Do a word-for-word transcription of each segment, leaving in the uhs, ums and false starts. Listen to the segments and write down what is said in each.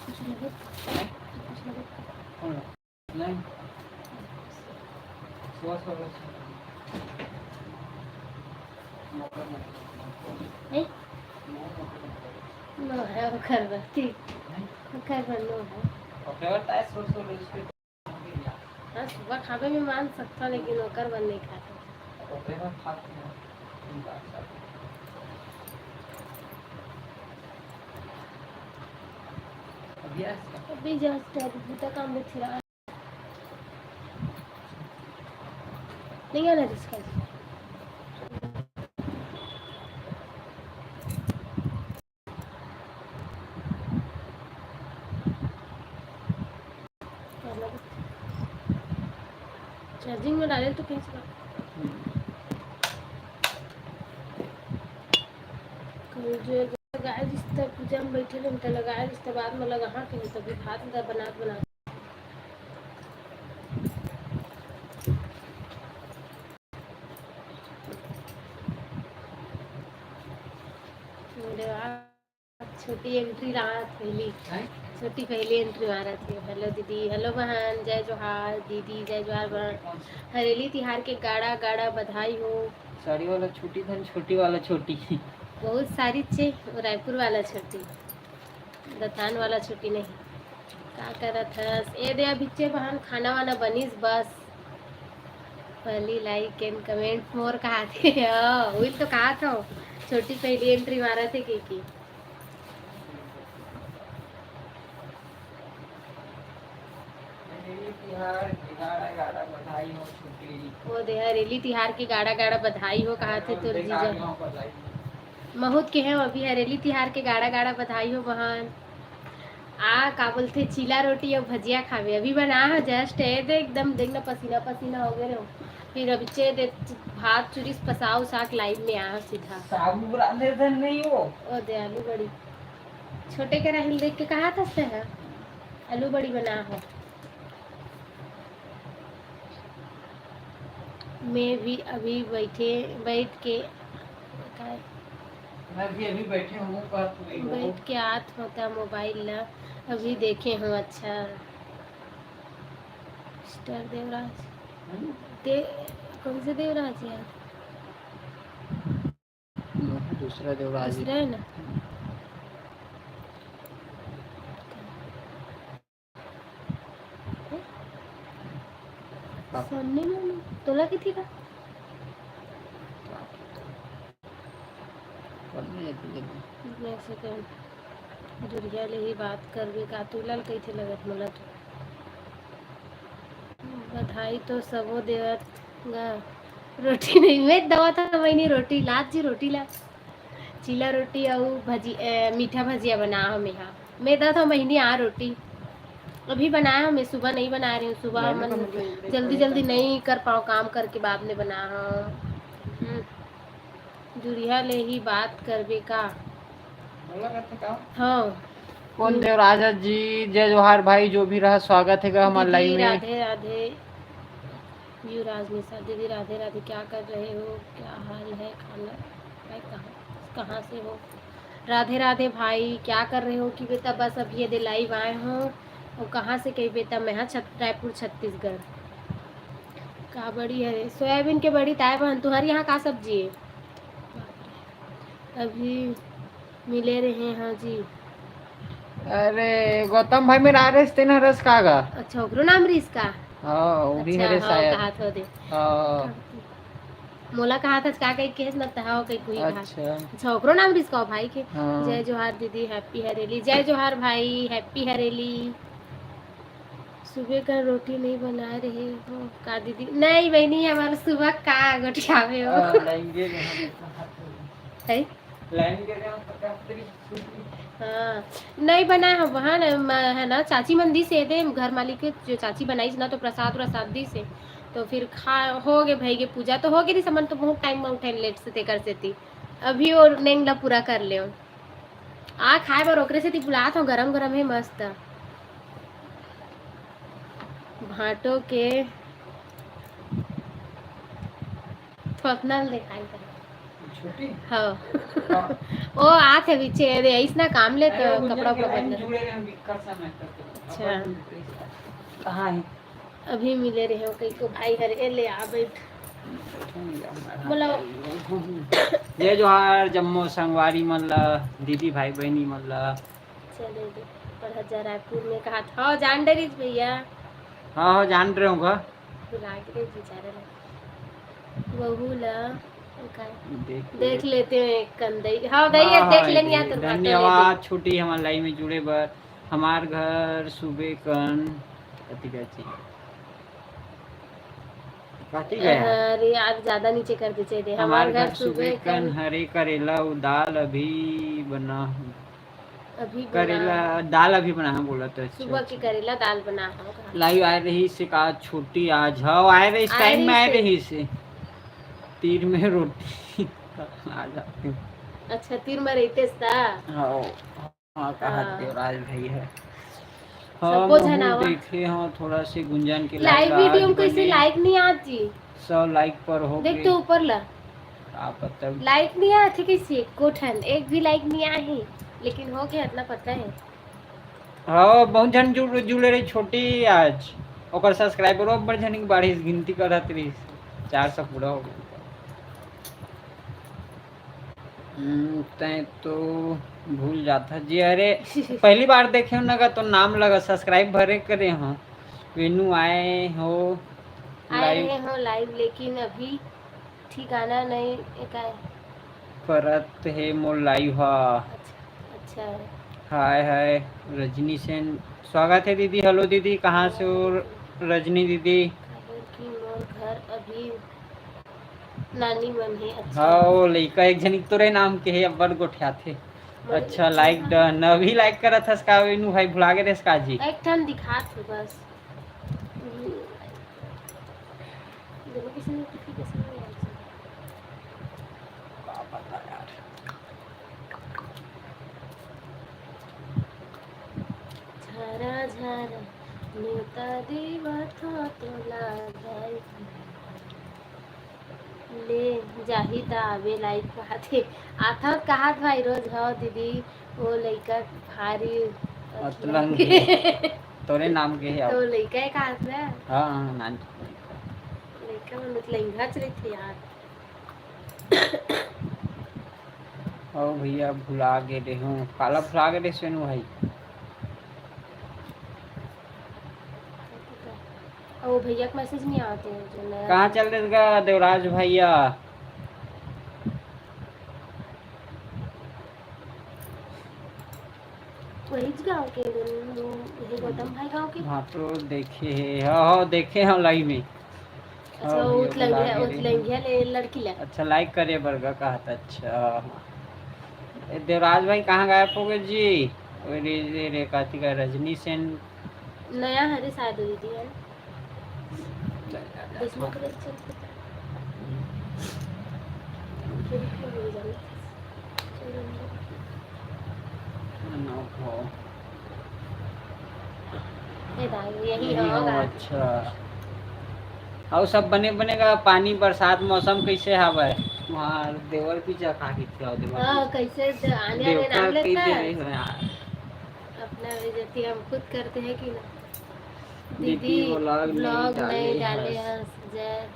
कुछ नहीं, कुछ नहीं। नहीं। सुबह सुबह। नहीं? नो है, ओकर बर, ठीक। नहीं? ओकर बर नो है। ओकर बर ताय सुबह सुबह। हाँ, सुबह खाबे में मान सकता, लेकिन ओकर बर नहीं खाता। ओकरे बर खात नहीं। अभी आज का? अभी just अभी बूता काम में थिरा। नहीं आना जिसका। चार्जिंग में डाले तो कैसे? कल जो लगाए रिश्ता पूजा में बैठे रहे, तो लगाए रिश्ता बाद में लगा, हाँ, कहीं तभी भात दा बनात बनात। मेरे आज छोटी एंट्री रहा पहली, हैं? छोटी पहली एंट्री मारा थी। हेलो दीदी, हेलो बहन, जय जोहार दीदी, जय जोहार बहन। हरेली तिहार के गाड़ा गाड़ा बधाई हो। साड़ी वाला छोटी धन, छोटी वाला छोटी। बहुत सारी चे, रायपुर वाला छोटी, दतान वाला छोटी नहीं। का करत हस? ए दे अभिचे बहन, खाना वाना बनिस बस। पहली like and comment मोर कहा थे। हाँ, वही तो कहा था। छोटी पहली एंट्री मारा थे के की। हरेली तिहार के गाड़ा गाड़ा बधाई हो छोटी। ओ दे हरेली तिहार के गाड़ा गाड़ा बधाई हो कहा थे तोर जीजा। महूत के हैं अभी हरेली तिहार के गाड़ा गाड़ा बधाई हो बहन। आ का बोलथे, चीला रोटी अउ भजिया खावे। अभी बना हो just, ए दे एकदम देख ना, पसीना पसीना हो गए रहो। फिर अभी चे दे भात चुरिस पसाव साग लाइन में आ सीधा। साग रांधे धन नहीं हो। ओ दे आलू बड़ी। छोटे के राहिल देख के कहा था से है? आलू बड़ी बना हो। मैं भी अभी बैठे, बैठ के, काय? मैं भी अभी बैठे हूँ, पर नहीं हो। बैठ के आत होता मोबाइल ला, अभी देखे हूँ। अच्छा, मिस्टर देवराज। हम्म? दे, कौन से देवराज यार? दूसरा देवराज। दूसरा है ना? हाँ। सामने में तोला के थी का? करने जाती जल्दी। मैं से कौन? दुरिहा ले ही बात करबे का? तू लाल कही थे लगत मोला तो। बधाई तो सबो देवत गा। रोटी नहीं, मैं दवा था वही नहीं रोटी। लात जी रोटी ला। चीला रोटी अउ भजी-, ए, मीठा भजिया बना हो मेहा। मैं दत हव महीनी आ रोटी। अभी बनाया हूँ मैं, सुबह नहीं बना रही हूँ। सुबह मैंने मन कहा, मुझे जल्दी जल्दी नहीं कर पाओ, काम करके बाद में बना। हाँ। हम्म। दुरिहा ले ही बात करबे का? बोला करते का? हाँ। कौन हम्म। देवराज जी, जय जोहार भाई, जो भी रहा स्वागत है का हमारे दीदी, लाइव में। राधे राधे। युवराज निशा दीदी राधे राधे, क्या कर रहे हो, क्या हाल है, खाना है, कहाँ, कहाँ से हो? राधे राधे भाई, क्या कर रहे हो कि बेटा, बस अभी ये लाइव आए हो। और कहाँ से कही बेटा? मैं हाँ छत-, रायपुर छत्तीसगढ़। का बड़ी है? सोयाबीन के बड़ी ताय बहन, तुम्हारे यहाँ का सब्जी है? अभी मिले रहे हैं जी। अरे गौतम भाई मेरा आ रहे तेन हरस का गा। अच्छा, ओकरो नाम रिस का? हाँ, उन्हीं अच्छा, हरे हाँ, शायद। कहा था दे। हाँ। मोला कहा था का कही केस न तहाओ कही कोई कहा। अच्छा। अच्छा, ओकरो नाम रिस का भाई के। हाँ। जय जोहार दीदी, हैप्पी हरेली। जय जोहार भाई, हैप्पी हरेली। सुबह का रोटी नहीं बना रहे हो का दीदी? नहीं बहनी, हमारा सुबह का गोठियावे हो। हाँ, लाइन के यहाँ पे कहा था। है? लाइन के यहाँ पे कहा था। हाँ, नहीं बनाए हो बहन, म-, है ना, चाची मन दी से दे, घर मालिक के जो चाची बनाई ना, तो प्रसाद व्रसाद दी से, तो फिर खा, हो गए भाई के पूजा, तो हो गए दी समन, तो बहुत टाइम में उठे लेट से तेकर से थी, अभी और नेंग ला पूरा कर ले। आ खाए बर ओकरे सेती बुलात हव, गरम गरम हे मस्त। भांटो के थोथना ल देखाई कर। छोटी? हाँ। हाँ। ओ, आत हे पीछे, अरे, अइसना काम ले तो अरे, वो कपड़ा गुंजन के उपड़ा line बदल। जुड़े रहे, हम कर समय तक। अच्छा। अपन कहाँ है? अभी मिले रहे हो कई को भाई हर, ए ले आ बैठ। बोलो। जय जोहार, जम्मो संगवारी मन ला, दीदी भाई बहनी मन ला। चले दे, पर हजार रायपुर में कहा था, जान डरिस भैया। हाँ, हाँ, जान रहे होगा। भुला गे रे बेचारा ला। वहू ला, का? देख देख ले। लेते हैं एक कन दई। हाँ, दई, हाँ, देख हाँ, लेनी दे-, यार, तो बाटो ले धन्यवाद दे। छोटी, हमारे live में जुड़े बर। हमार घर सुबे कन, कति कहती? कति गया? अरे यार, ज्यादा नीचे कर दीजिए दे। हमार हमार घर घर सुबे सुबे कन कन हरे करेला, उ दाल अभी बना। अभी बना। करेला दाल अभी बना है बोला तो अच्छा, सुबह की अच्छा। करेला दाल बना हो। Live आए रही से का छोटी आज? हाँ, आए रही, इस आए time में रही आए से। रही से। तीर में रोटी आ जाती हूँ। अच्छा, तीर में रहते सा? हाँ, हाँ, कहा हाँ। देवराज भाई है। सबको हाँ, महू जनावा। देखे हाँ, थोड़ा से गुंजन के Live live video में कैसे आगे। Like नहीं आती? सौ like पर हो देख गए। तो ऊपर ला। आप तब Like नहीं आते किसी को ठन, एक भी like नहीं आए, लेकिन हो गया, इतना पता है। हाँ, बहुत झन जुड़, जुड़े रही छोटी आज। ओकर subscriber बड़ झन के बाढ़िस, गिनती करत रही, चार सौ पूरा हो गया। हम्म, तैं तो भूल जाता जी। अरे, पहली बार देखे हो ना का तो नाम लगा, subscribe भरे करे हो। वेनू आए हो आए live। रहे हो live, लेकिन अभी ठिकाना नहीं, एकाए। करत हे मोर live हा। अच्छा, अच्छा। हाय, हाय, रजनी सेन। स्वागत है दीदी। Hello दीदी, कहाँ से हो रजनी दीदी? काबर कि मोर घर अभी नानी मन हे। अच्छा। हाँ, वो लइका एक झन तोरे नाम के हे, अब्बड़ गोठियाथे। मन अच्छा, like done। अभी like करत हस का, वेनू भाई, भुला गे रेस का जी? एक ठन दिखात हे बस। देखो, किसी notification नहीं आया। का पता यार। झारा झारा नेवता देवत हो तोला भाई। ले जाही त आबे live कहात हे। आथव कहात भाई रोज, हव दीदी, वो लइका भारी अतलंग हे। तोरे नाम के हे तो अब। लइका हे कहात ना? हाँ, हाँ, नान लइका मन उतलंगाच रहिथे यार। ओ भैया, भुला गे रेहूं। काला भुला गे रेहूं भाई? ओ भैया के message नहीं आते हैं जो नया। कहाँ चल रहे गा देवराज भैया? वही गांव के, वो, वो, वही गौतम भाई गांव के। हाँ, तो देखे हे, हाँ, हाँ, देखे हैं live में। अच्छा, हाँ, वो भैया, उतलंगिया, भुला गे रेहूं। उतलंगिया ले लड़की ला। अच्छा, like करे बर गा कहत, अच्छा। ए, देवराज भाई कहाँ गायब हो गए जी? अरे रे रे, कातिका रजनी सेन। नया हरे शायद दीदी है। देशमुख के चलते। फिर भी हो जाने। चलो। अनोखो। ए दाई, यही यही हो, हो, रात। अच्छा। अउ सब बने, बने गा पानी बरसात मौसम कैसे हवय? वहाँ देवर भी जका के क्या देवर हाँ, भी। कैसे ज-, आने, आने देवता नाम कई लेता दे है। रही हो यार। अपना बेइज्जती हम खुद करते हैं कि ना? दीदी दीदी vlog नहीं vlog डाले नहीं डाले हस। हस, जय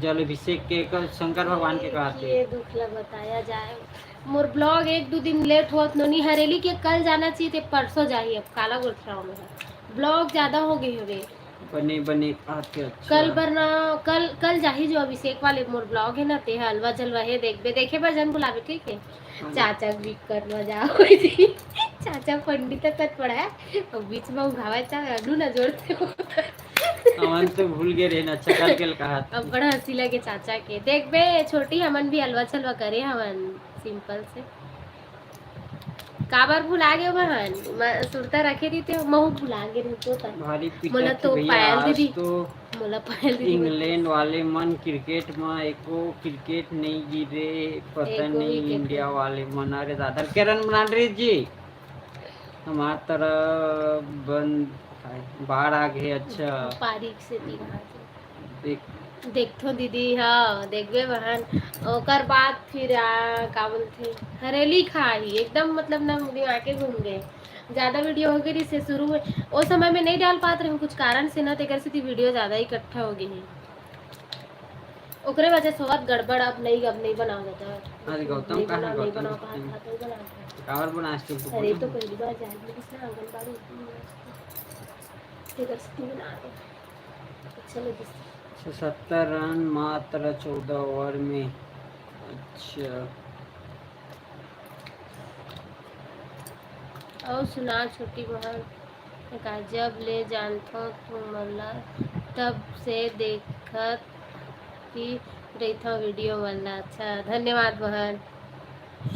जल अभिषेक के कल शंकर भगवान के कहा थे। ये दुख ला बताया जाए। मोर vlog एक दो दिन late होत नोनी हरेली के कल जाना चाहिए थे, परसों जाही। अब काला गोठियाओ में vlog ज्यादा हो गए हवे। बने बने कहा थे, अच्छा। कल बरना, कल, कल जाही जो अभिषेक वाले मोर vlog है ना, ते हलवा जलवा है, देखबे, देखे बर जन बुलावे, ठीक है? हाँ। चाचा के बिक्कर मजा हो जी। चाचा पंडित तक पढ़ा है, अब बीच में उघावा चा, अनु ना जोड़ते हो। हमन तो भूल गए रहे ना, चकल के कहा। अब बड़ा हंसी लगे चाचा के। देखबे छोटी, हमन भी हलवा छलवा करे हमन simple से। काबर भुला गए बहन? म-, सुरता रखे रहिते हो, महू भुला गए रहे तो तब। भारी पिटा मोला थी तो भैया, पायल आज दीदी। तो मोला पायल दीदी इंग्लैंड वाले मन क्रिकेट में एको क्रिकेट नहीं गिरे, पता एको नहीं विकेट इंडिया नहीं। वाले मन। अरे दादा, किरण मनांडरी जी, हमार तरफ बंद, बाढ़ आ गए। अच्छा। पारी से तीन हाथ। देख, देखथो दीदी, हाँ, देखबे बहन। ओकर बाद फिर, आ, का बोलथे, हरेली खाही, एकदम मतलब ना दिमागे घूम गए। ज्यादा वीडियो हो गई से शुरू में, ओ समय में नहीं डाल पात रहे कुछ कारण से ना, तेकर सेती वीडियो ज्यादा इकट्ठा हो गई है। ओकरे वजह से होवत गड़बड़, अब नहीं, अब नहीं बनाओ दादा। अरे गौतम नहीं कहाँ बनाओ, नहीं गौतम बनाओ, कहाँ कहाँ था, तो बना था। कावर बना आज तुमको अरे तो बोला? पहली बार जाए, लेकिन ना आंगनबाड़ी तेकर सेती बना दे। अच्छा लगे। अच्छा, सत्तर रन मात्र चौदह ओवर में। अच्छा। अउ सुना छोटी बहन, का जब ले जानथों तुमन ला, तब से देखत ही रहिथों वीडियो मन ला। अच्छा, धन्यवाद बहन।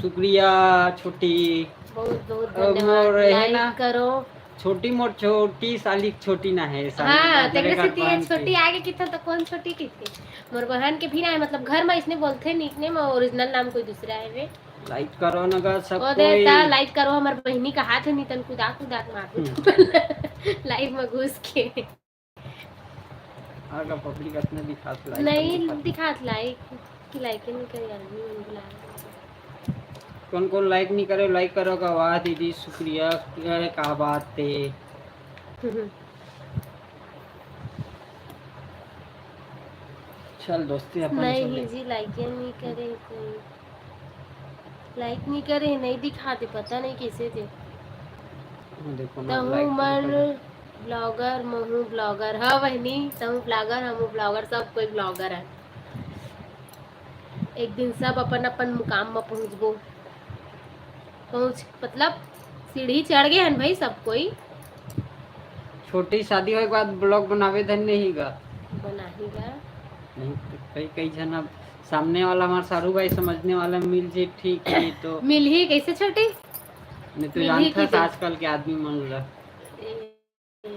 शुक्रिया छोटी। बहुत बहुत अब धन्यवाद। मोर है लाइक ना, करो। छोटी मोर छोटी साली छोटी ना है, साली हाँ, का तेरे तेरे से घर ती है बहन छोटी की। आगे कितना तो कौन छोटी की थी? मोर बहन के भी ना है, मतलब घर में इसने बोलते नहीं, इसने में ओरिजिनल नाम कोई दूसरा है वे। लाइक करो ना गा सब ओ कोई। देवता, लाइक करो, हमर बहिनी का हाथ है, नितन कुदा कुदा के मार दू। लाइव में घुस के। आगा पब्लिक अतना दिखात लाइक नहीं दिखात। दिखात लाइक कि लाइक नहीं करे आदमी मन बुला। कौन कौन लाइक नहीं करे, लाइक करो का। वाह दीदी शुक्रिया, अरे का बात है। चल दोस्ती अपन नहीं चले। जी, लाइक नहीं करे कोई, लाइक नहीं करे, नहीं दिखाते, पता नहीं कैसे थे। हाँ, देखो ना, तहु लाइक मन नहीं करे। ब्लॉगर, महू ब्लॉगर, हाँ बहनी, तहु ब्लॉगर, हमू ब्लॉगर, सब कोई ब्लॉगर है। एक दिन सब अपन अपन मुकाम में पहुँचबो, पहुँच, मतलब सीढ़ी चढ़ गए हन भाई सब कोई। छोटी शादी होए के बाद ब्लॉग बनावे धन नहीं गा। बनाही गा। नहीं तो कई कई जन अब सामने वाला हमार सारू भाई समझने वाला मिल जे ठीक है तो मिलही कैसे छोटी? नहीं तो मिलही जानता की था नहीं? आजकल के आदमी मन ला। ए,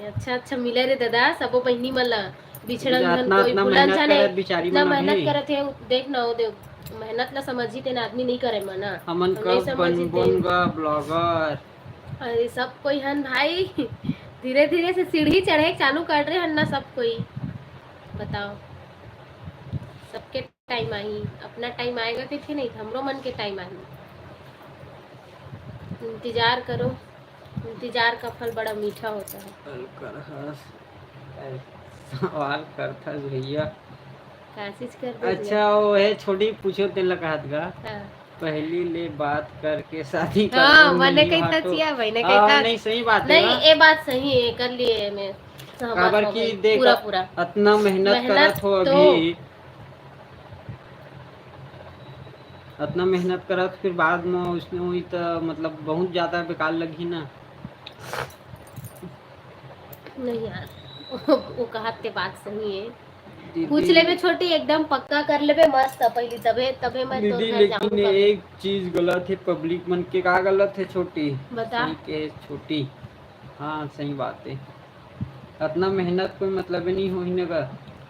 अच्छा अच्छा मिले रे दादा, सबो बहिनी मन ला। बिछड़न इतना, धन कोई इतना भूलन मेहनत जाने, करत बिचारी इतना मन मेहनत अभी। करत है, देख ना, वो देख, मेहनत ला समझी तेन आदमी नहीं करे मना। हमन हम नहीं कब समझी बनबोन तेन। गा ब्लॉगर? अरे सब कोई हन भाई, धीरे धीरे से सीढ़ी चढ़े चालू कर रहे हन ना सब कोई। बताओ, सबके टाइम आही, अपना टाइम आएगा कथे नहीं, हमरो मन के टाइम आही। इंतजार करो, इंतजार का फल बड़ा मीठा होता है। कल करहस, सवाल करथस भैया। कोशिश कर दे अच्छा, भैया। वो है छोटी पूछो तेला कहत गा। हाँ। पहली ले बात करके शादी कर हाँ, लो, मने नहीं कही था हाटो। चिया भाई, ने हाँ, कही था। नहीं, सही बात है नहीं, ना। ये बात सही है, कर लिए मैं सहमत काबर हो की गई, देख, पूरा, पूरा। अतना मेहनत मेहनत करत हो तो अभी, अतना मेहनत करत, फिर बाद में उसने हुई तो, मतलब, बहुत ज्यादा बेकार लगी ना। नहीं यार, वो कहत के बात सही है। दीदी, पूछ लेबे छोटी, एकदम पक्का कर लेबे मस्त पहली, तबे, तबे मैं तोर दीदी, घर लेकिन जाऊंगा। एक चीज गलत है पब्लिक मन के। का गलत है छोटी? बता। सही के छोटी। हाँ, सही बात है। अतना मेहनत कोई मतलब नहीं होही न गा।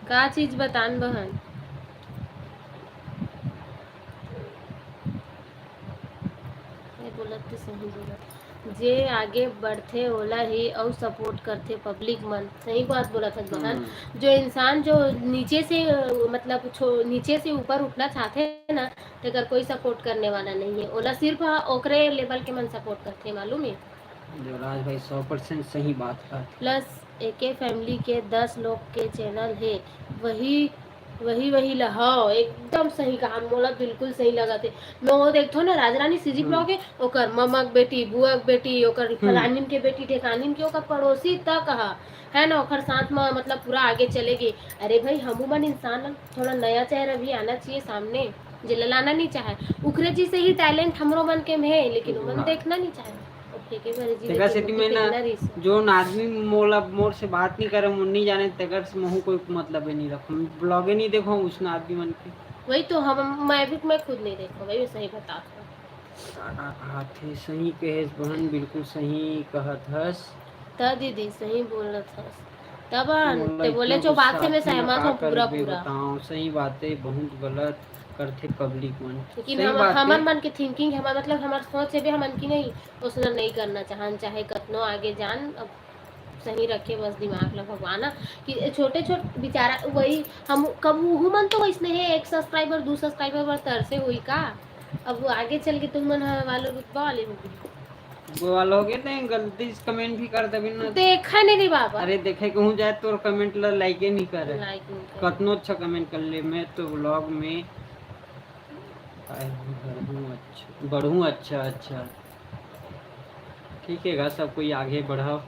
का चीज बतान बहन? ये बोलत तो सही बोलत। जे आगे बढ़थे ओला ही अउ सपोर्ट करथे पब्लिक मन। सही बात बोलत हस बहन। हम्म। जो इंसान जो नीचे से, अ, मतलब छो-, नीचे से ऊपर उठना चाहथे ना, तेकर कोई सपोर्ट करने वाला नहीं है। ओला सिर्फ, हाँ, ओकरे लेवल के मन सपोर्ट करथे, मालूम है? देवराज भाई सौ परसेंट सही बात है। प्लस एके फैमिली के दस लोग के चैनल हे, वही, वही, वही ला, हाँ, एकदम सही कहा, मोला बिल्कुल सही लगत हे। मैं वो देखथो ना, राजरानी सीजी हम्म। ब्लॉग है, ओकर ममा के बेटी, बुआ के बेटी, ओकर हम्म। फलानिन के बेटी, ढेकानिन के, ओकर पड़ोसी तक हा, है ना, ओकर साथ में, मतलब, पूरा आगे चले गए। अरे भाई, हमू मन इंसान हन, थोड़ा नया चेहरा भी आना चाहिए सामने, जेला लाना नहीं चाहे। उखरे जैसे ही टैलेंट हमरो मन के में है, लेकिन ओमन हाँ। देखना नहीं चाहे। ओके, के बारे जी तेकर देखिए, सेती मैं ना, कितना रिस है। जोन आदमी मोला, मोर से बात नहीं करे, मोर नहीं जाने, तेकर से महू कोई मतलब ही नहीं रखूँ। ब्लॉगे नहीं देखो उसने आदमी मन के। वही तो हम, मैं भी, मैं खुद नहीं देखो, वही सही बता। का, का कहत हे? सही कहेस बहन, बिल्कुल सही कहत हस। त दीदी, सही बोलत हस। तब बहन, मोला ते बोले इतना जो बात से गुस्सा मैं आथे, मैं सहमत का हूँ पूरा, करूँ, पूरा। बताओ, सही बात है, बहुत गलत करथे पब्लिक मन। लेकिन सही हम, बात हमर है। मन के थिंकिंग, हमार, मतलब, हमार सोच है भी हमन की नहीं, उसने नहीं करना चाहन, चाहे कतनो आगे जान। अब सही रखे बस दिमाग ला भगवान ह, कि छोटे छोट बेचारा वही हम कब उहू मन तो वैसने हे, एक सब्सक्राइबर दू सब्सक्राइबर बर तरसे होई का? अब वो आगे चल के तुम मन ह वाला रुतबा वाले होगे। वो वाला होगे, ते गलती से कमेंट भी कर देबे ना। देखे नहीं रे बाबा। अरे देखे कहूँ जाए तोर कमेंट ला लाइके नहीं करे। लाइक नहीं करे। कतनो अच्छा कमेंट कर ले, मैं तो व्लॉग में आए हूँ, बढ़ूँ अच्छा, बढ़ूँ अच्छा, अच्छा। ठीक है गा, सब कोई आगे बढ़ाओ।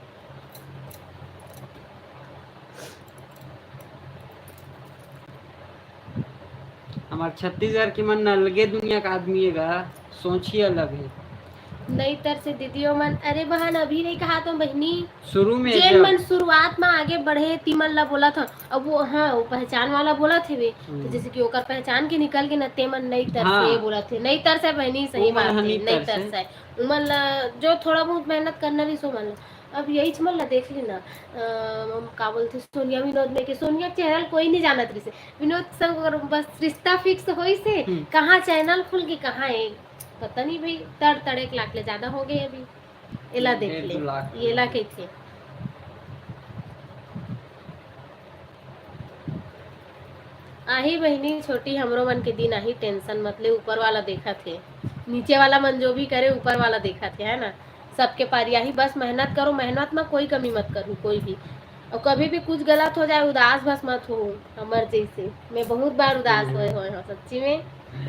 हमार छत्तीसगढ़ के मन अलगे दुनिया का आदमी है गा, सोच ही अलग है। नई तरसे दीदियो मन, अरे बहन, अभी नहीं कहा तो बहनी, शुरू में जेन जब मन शुरुआत में आगे बढ़े, तीमन ला बोलत हन। अब वो, हाँ, वो पहचान वाला बोलत हे वे, तो हम्म। जैसे कि ओकर पहचान के निकल के न, ते मन नई तरसे हाँ। बोलत हे, नई तरसे बहनी, सही वो मन बात ह है, नई नई तरसे। तरसे। उमन ला जो थोड़ा बहुत मेहनत करना रही, सो मन ला। अब यही मन ला देख ली ना, अ, का बोलते, सोनिया विनोद में के, सोनिया चैनल कोई नहीं जानत रही से, विनोद संग ओकर बस रिश्ता फिक्स होई से, हम्म। कहाँ चैनल खुल के, कहाँ है, पता नहीं भाई, तड़ तड़ एक लाख ले ज्यादा हो गए अभी। एला देख डेढ़ ले, दू लाख ये ला कहिथे। आही बहिनी छोटी, हमरो मन के दिन आही, टेंशन मत ले, ऊपर वाला देखत हे, नीचे वाला मन जो भी करे, ऊपर वाला देखत हे, है ना? सबके पारी आही, बस मेहनत करो, मेहनत में कोई कमी मत करू, कोई भी। और कभी भी कुछ गलत हो जाए, उदास बस मत हो, हमर जैसे। मैं बहुत बार उदास हम्म। होए, होए हो, सच्ची में।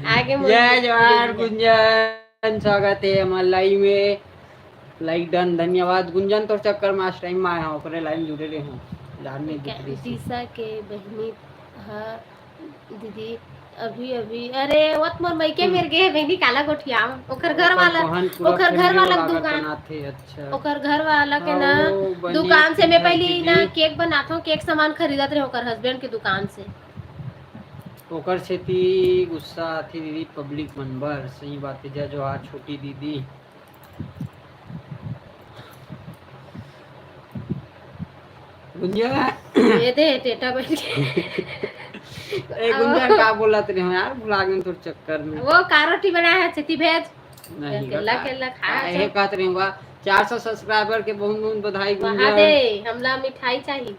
आगे मुड़ जय जोहार, गुंजन, स्वागत है हमारे लाइव में। लाइक डन, धन्यवाद। गुंजन तोर चक्कर में आज टाइम में आए हैं, ओकरे लाइन जुड़े रहे हैं, जानने क्या दिख रही थी। दिशा के बहिनी ह दीदी, अभी, अभी, अरे, वो तो मोर मइके हम्म। मेर गे हे बहिनी, काला गोठियाम। ओकर घर ओकर वाला, बहन पूरा ओकर घर family वाला वाला दुकान, बनाथे, अच्छा। ओकर घर वाला के हाँ, ना, वो बने दुकान से मैं सीधा पहली ना दीदी। केक बनाथों, केक सामान खरीदत रहे ओकर हस्बैंड के दुकान से। ओकर सेती गुस्सा आथे दीदी, पब्लिक मन बर। सही बात है, जय जोहार छोटी दीदी। गुंजा। ये दे, टेटा बैठ के। ए, गुंजा, का बोलत रहे हो यार, भुला गए तोर चक्कर में। वो का रोटी बनाया है, छेती भेज। नहीं, केला, बता। केला खा, काहे चल। कहत रहे हो, चार सौ सब्सक्राइबर के बहुत बहुत बधाई, वहाँ गुंजा। दे, हमला मिठाई चाहिए।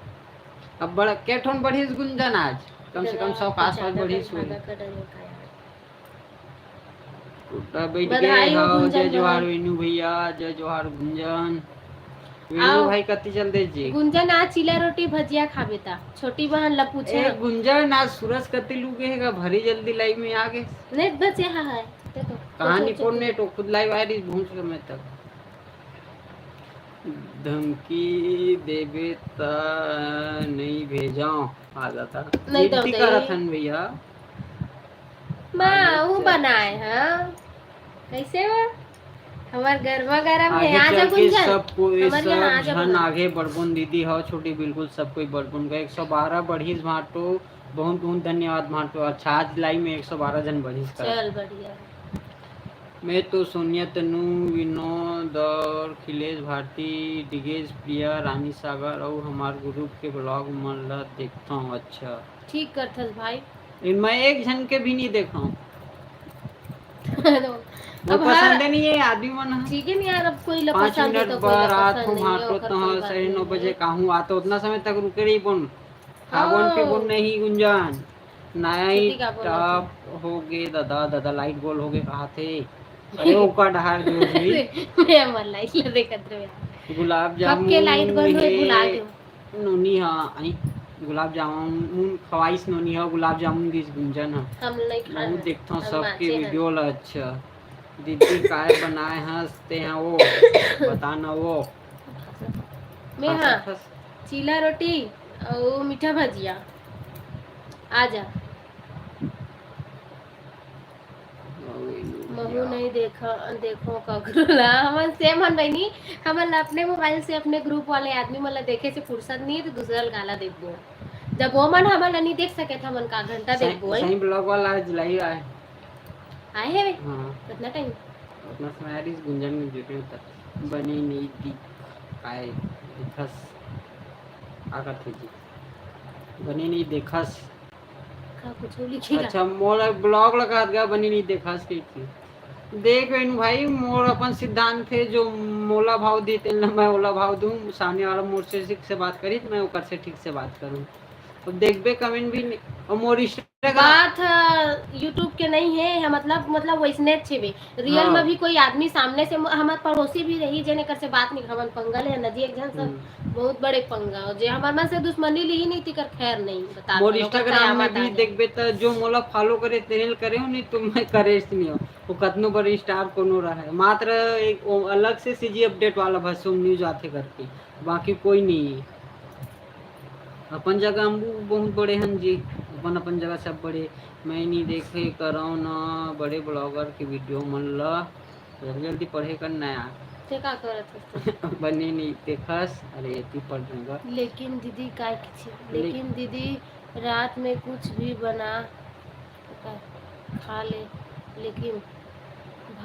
अब बड़ा, के ठोन बढ़िस गुंजन आज? कम से कम सौ के आसपास बढ़िस होही। टूटा बैठ बधाई गए हो हो, गुंजन जय जोहार भाई। वीनू भैया, जय जोहार गुंजन। वीनू आओ। भाई कति चल दे जी? गुंजन आज चीला रोटी भजिया खाबे ता, छोटी बहन ला पूछे ए, हम। गुंजन आज सूरज कति लुगे हेगा, भरी जल्दी लाइव में आ गए। नेट बचे हा है, देखो। कहानी कुछ कोन नेट, वो खुद लाइव आ रही भूंस के मैं तक। धमकी देबे त नहीं भेजो, आ जाता। नहीं तो विनती दे। करत हन भैया। माँ, आ वो जाता। बनाए, हाँ। कैसे वो? हमार गरमा गरम है। आगे आ जा चल के गुंजन। सब कोई, हमारे यहाँ सब आ जा झन गुंजन। आगे बढ़बोन दीदी हो, छोटी बिल्कुल सब कोई बढ़बोन का। एक सौ बारह बढ़ीस भाटो, बहुत बहुत धन्यवाद भाटो। अच्छा, आज लाइव में एक सौ बारह झन बढ़ीस का। चल, बढ़िया। मैं तो सोनिया, तनु, विनोद और अखिलेश भारती, डिगेश, प्रिया, रानी सागर और हमार ग्रुप के ब्लॉग मन ला देखता हूँ। अच्छा। ठीक करथस भाई। लेकिन मैं एक झन के भी नहीं देखा हूँ। वो अब पसंद हर नहीं है आदमी मन ह। ठीक है नहीं यार, अब कोई ला पाँच पसंद है मिनट तो कोई ला बर आत पसंद हूँ, नहीं है, भाटो ओकर तो कोई बात सही नौ नहीं बजे है। का हूँ, आत उतना समय तक रुके रही बोन। खावन के हाँ। बोन नहीं गुंजान। नाइट छुट्टी का बोला टॉप हो गे दादा, दादा लाइट गोल हो गे कहा थे। अरे ओकर डहार जो भी। मैं हमर लाइट ला देखत रहे। गुलाब कब के लाइट जामुन बंद होई, हे। भुला गेव। नोनी हा, आई, गुलाब जामुन खवाइस नोनी हा, गुलाब जामुन दिस गुंजन हा। हम नहीं खाना। बहुत देखता हूँ हम सबके बाचे हैं। वीडियो ला। अच्छा, दीदी काय बनाए हस ते हा वो, बता ना वो। मैं खा हाँ, सकथस? चीला रोटी और मीठा भजिया। आ जा। महू नहीं देखा, देखो ककरो ला। हमन सेम हन बहिनी, हमन ला अपने मोबाइल से अपने ग्रुप वाले आदमी मन ला देखे से फुर्सत नहीं है, तो दूसरा ला काला देखबो। जब वो मन हमन ला नहीं देख सके, तो हमन का घंटा सही, देखबो, सही ब्लॉग वाला आज लाइव आए। आए हे? हाँ। कितना टाइम? उतना समय आ रही गुंजन में जुटे तक। बने नहीं दिख आए, दिखस। का करथे जी? बने नहीं देखस। का कुछ लिखेगा? अच्छा, मोला ब्लॉग लगा दिया, बनी नहीं देखा इसके की। देख वेणु भाई, मोर अपन सिद्धांत हे, जो मोला भाव दी, तेन ला मैं ओला भाव दूं। सामने वाला मोर से ठीक से बात करी, त मैं ओकर से ठीक से बात करूं। अब देखबे, कमेंट भी नहीं, और मोर Instagram बात, अ, YouTube के नहीं है, है मतलब, मतलब वैसने छेबे। रियल हाँ। में भी कोई आदमी सामने से मो-, हमर पड़ोसी भी रही, जेन एकर से बात नहीं, हमन पंगा ले नदी एक झन से हम्म। बहुत बड़े पंगा, जे हमर मन से दुश्मनी ली ही नहीं, तिकर खैर नहीं, बता मोर दो, ओकर Instagram में कयामत भी आ जाए। देखबे त जो मोला फॉलो करे, तेने ल करे हो, नहीं तो मैं करे नहीं हो। वो कतनो बड़े स्टार कोनो रहे, मात्र एक वो अलग से सीजी अपडेट वाला भसुम न्यूज आथे करके, बाकी कोई नहीं है। अपन जगह हम बहुत बड़े हन जी, अपन अपन जगह सब बड़े। मैं नहीं देखे करव ना बड़े ब्लॉगर के वीडियो मन ला, जल्दी जल्दी पढ़े कर नया। ते का करत हस तू? बने नहीं देखस, अरे एती पढ़ दूंगा। लेकिन दीदी काय किसी, ले- लेकिन दीदी रात में कुछ भी बना खा ले, लेकिन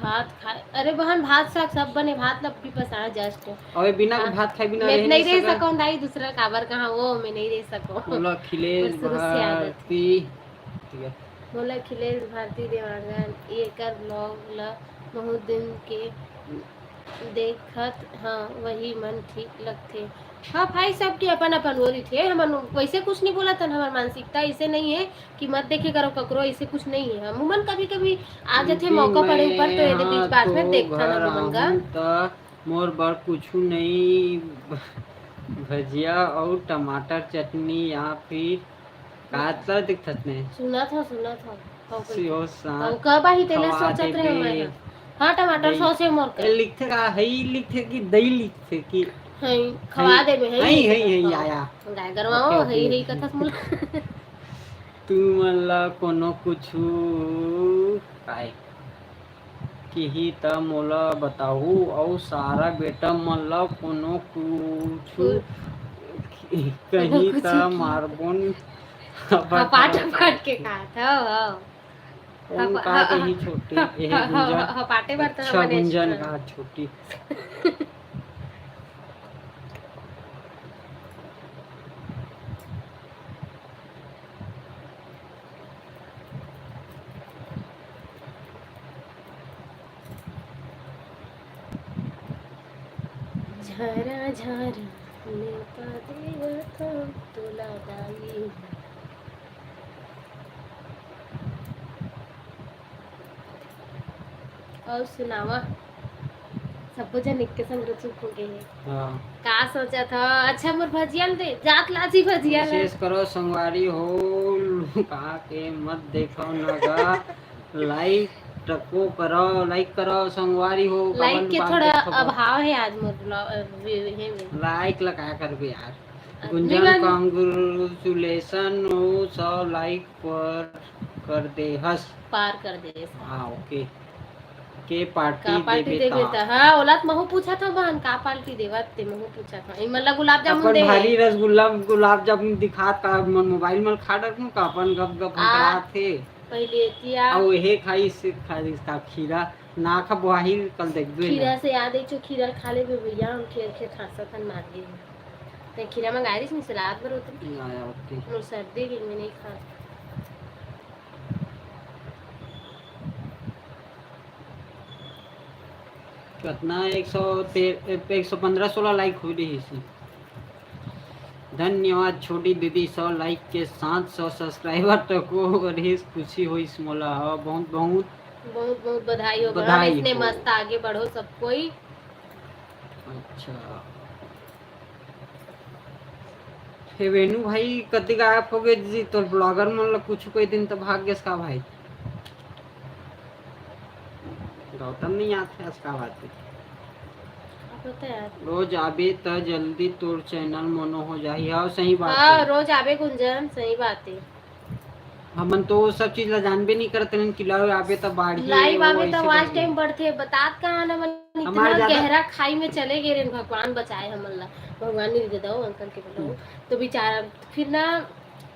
भात खाए, अरे बहन, भात साग सब बने, भात लब भी पसाए जस्ट। अबे बिना हाँ। भात खाए बिना मैं रह नहीं नहीं रह सका। सकूं दाई, दूसरा काबर कहा वो, मैं नहीं रह सकूं। बोला अखिलेश बस शुरू से आदत है। भारती, ठीक है। बोला अखिलेश भारती देवांगन, एकर ब्लॉग ला बहुत दिन के देखत हाँ, वही मन ठीक लगथे। हाँ भाई, सबके अपन अपन वो रहिथे, हमन वैसे कुछ नहीं बोलत हन, हमर मानसिकता ऐसे नहीं है कि मत देखे करो ककरो, ऐसे कुछ नहीं है। हम उमन कभी कभी आ जाथे क्योंकि मौका पड़े ऊपर, तो मैं एदे बीच हाँ बात में तो देखथन घर हम उमन का। आहूँ त मोर बर कुछु नहीं, भजिया और टमाटर चटनी या फिर कातला दिखत ने। सुनत हो, सुनत हो। हो गई। सिहो साथ अउ कब आही तेला खवा सोचत रहे देबे। मैं। हाँ, टमाटर दही। सॉस है मोर ए, के। लिखथे का? हई लिखथे कि दही लिखथे कि? हई, खवा हई, देबे, हई हई, लिखथे हई, का। हई, हाँ। आया। गाय गरवाओ, OK, हई, OK। हई कथस मोला। तुमन ला कोनो कुछु काय किही त मोला बताहू, अउ सारा बेटा मन ला कोनो कुछु कु-, कही त कुछु की। मारबोन। हपाट हपाट के खात हव, हव। कौन हप-, का ह-, कही ह-, छोटी, ह-, एहे ह-, गुंजन। ह-, हपाटे बर त अच्छा हमन गुंजन extra। का छोटी। झरा झरा नेवता देवत हंव तोला दाई। अउ सुनावा, सबो जन एक के संग चुप हो गए हे। हाँ। का सोचत हव? अच्छा, मोर भजिया ल दे, जात लाजी भजिया ल। विशेष करो संगवारी हो, लुका के मत देखो न गा। Like टको करो, like करो संगवारी हो, like काबर के लुका के थोड़ा देखो? अभाव है आज मोर ब्लॉ-, अ, वे-, हे में। Like ला का करबे यार? आदमी गुंजन बन- Congratulation हो, सौ like पर कर दे हस। पार कर दे हस। हाँ, OK। के पार्टी का पार्टी देबे देबे ता? ता? हाँ, ओला त महू पूछत हव बहन, का पार्टी देवत ते महू पूछत हव। इमन ला गुलाब जामुन अपन दे। भारी रसगुल्ला, गुलाब जामुन दिखात का मन मोबाइल म खा डरनु का अपन गप गप आ, हकरात हे। पहले एतिया। अउ हे खाई से खा दिस का खीरा, ना खा बोआही कल देख दे खीरा ना। से याद है, जो खीरा खा ले भी भैया, हम खेल खेल खासा थन मार दी। ते खीरा मंगाए रहिस, मिस रात भर होते। ना यार, OK। मोर सर्दी के मैं नहीं खा। कतना? एक सौ ते-, एक सौ पन्द्रह सोलह like हो रही है। धन्यवाद छोटी दीदी, सौ like के साथ सौ subscriber तक हो रही, खुशी होइस मोला। हाँ, बहुत, बहुत बहुत, बहुत बधाई हो बहन, बधाई इसने हो। मस्त आगे बढ़ो सब कोई। अच्छा। हे वेणु भाई, कति गायब हो गए जी? तोर ब्लॉगर मन ला कुछ कोई दिन तो भाग गेस का भाई? गौतम नहीं आते आज का बात है? आप होते हैं। रोज आबे त जल्दी तोर चैनल मोनो हो जाही। हाँ, सही बात हाँ, है। रोज आबे गुंजन, सही बात है। हमन तो वो सब चीज ला जानबे नहीं करत रहन कि live आबे त बाढ़ी, live वो आबे त ऐसे watch करके। Time बढ़थे, बतात कहाँ न मन हमार इतना ज्यादा गहरा खाई में चले गए रहन, भगवान बचाए हमन ला, भगवान नहीं दे दो अंकल के बताओ। हम्म। तो बेचारा फिर ना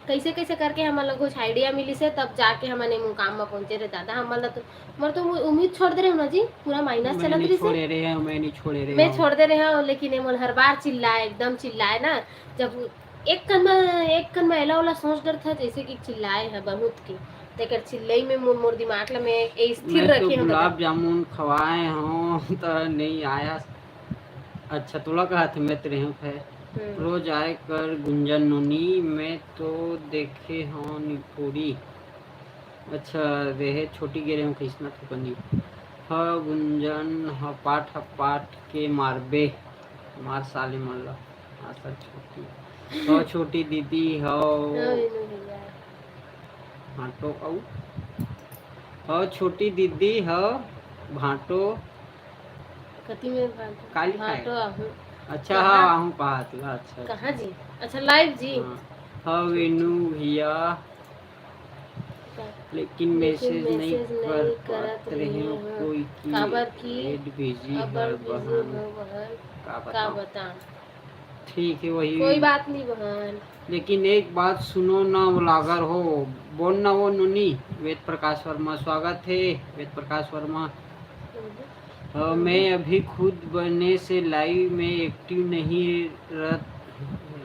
कैसे कैसे करके हमन ला कुछ idea मिलिस हे, तब जाके हमन ए मुकाम में पहुंचे रहे दादा। हमन ला तो, मोर तो उम्मीद छोड़ दे रहे हो ना जी, पूरा minus मैं चलत नहीं रहिस हे। छोड़े रहे हूँ, मैं नहीं छोड़े रहे मैं हूँ। छोड़ दे रहे हूँ, लेकिन ये मोर हर बार चिल्लाए, एकदम चिल्लाए ना, जब एक कन में, एक कन में एला ओला सोच डरथा, जैसे कि चिल्लाए है बहुत के, तेकर चिल्लई में मोर, मोर दिमाग ला मैं ए स्थिर मैं तो रखे हूँ दादा। गुलाब जामुन खवाए हूँ त नहीं आया। अच्छा, तोला कहा थे, मैं तेरे हूँ है। हम्म। रोज आए कर गुंजन नोनी, मैं तो देखे हूँ निपोरी। अच्छा, रेहे छोटी गे रहे हूँ, किस्मत के बनी। ह गुंजन, हपाट हपाट के मारबे, मार साले मन ला। हाँ, सर छोटी। ह छोटी दीदी, हव। हाँ, मीनू भैया। भांटो अउ। ह छोटी दीदी, ह भांटो। कति में भांटो? काली खाए। भांटो आहूँ। अच्छा, कहाँ? हाँ, आहूँ कहा थी, अच्छा, कहाँ अच्छा। जी? अच्छा, live जी? हाँ। ह मीनू भैया, का-, लेकिन लेकिन मैसेज नहीं मैसेज कर नहीं पात करत रहे रहे हो हो। कोई की काबर की एड भेजी अबर हर बिजी बहन। हो बहन, का का बताऊं? बताऊं? ठीक है, वही। कोई बात नहीं बहन। लेकिन एक बात सुनो ना, व्लॉगर हो, बोल ना वो नोनी, वेद प्रकाश वर्मा, स्वागत है वेद प्रकाश वर्मा। हम्म। अ, मैं अभी खुद बने से लाइव में एक्टिव नहीं रह,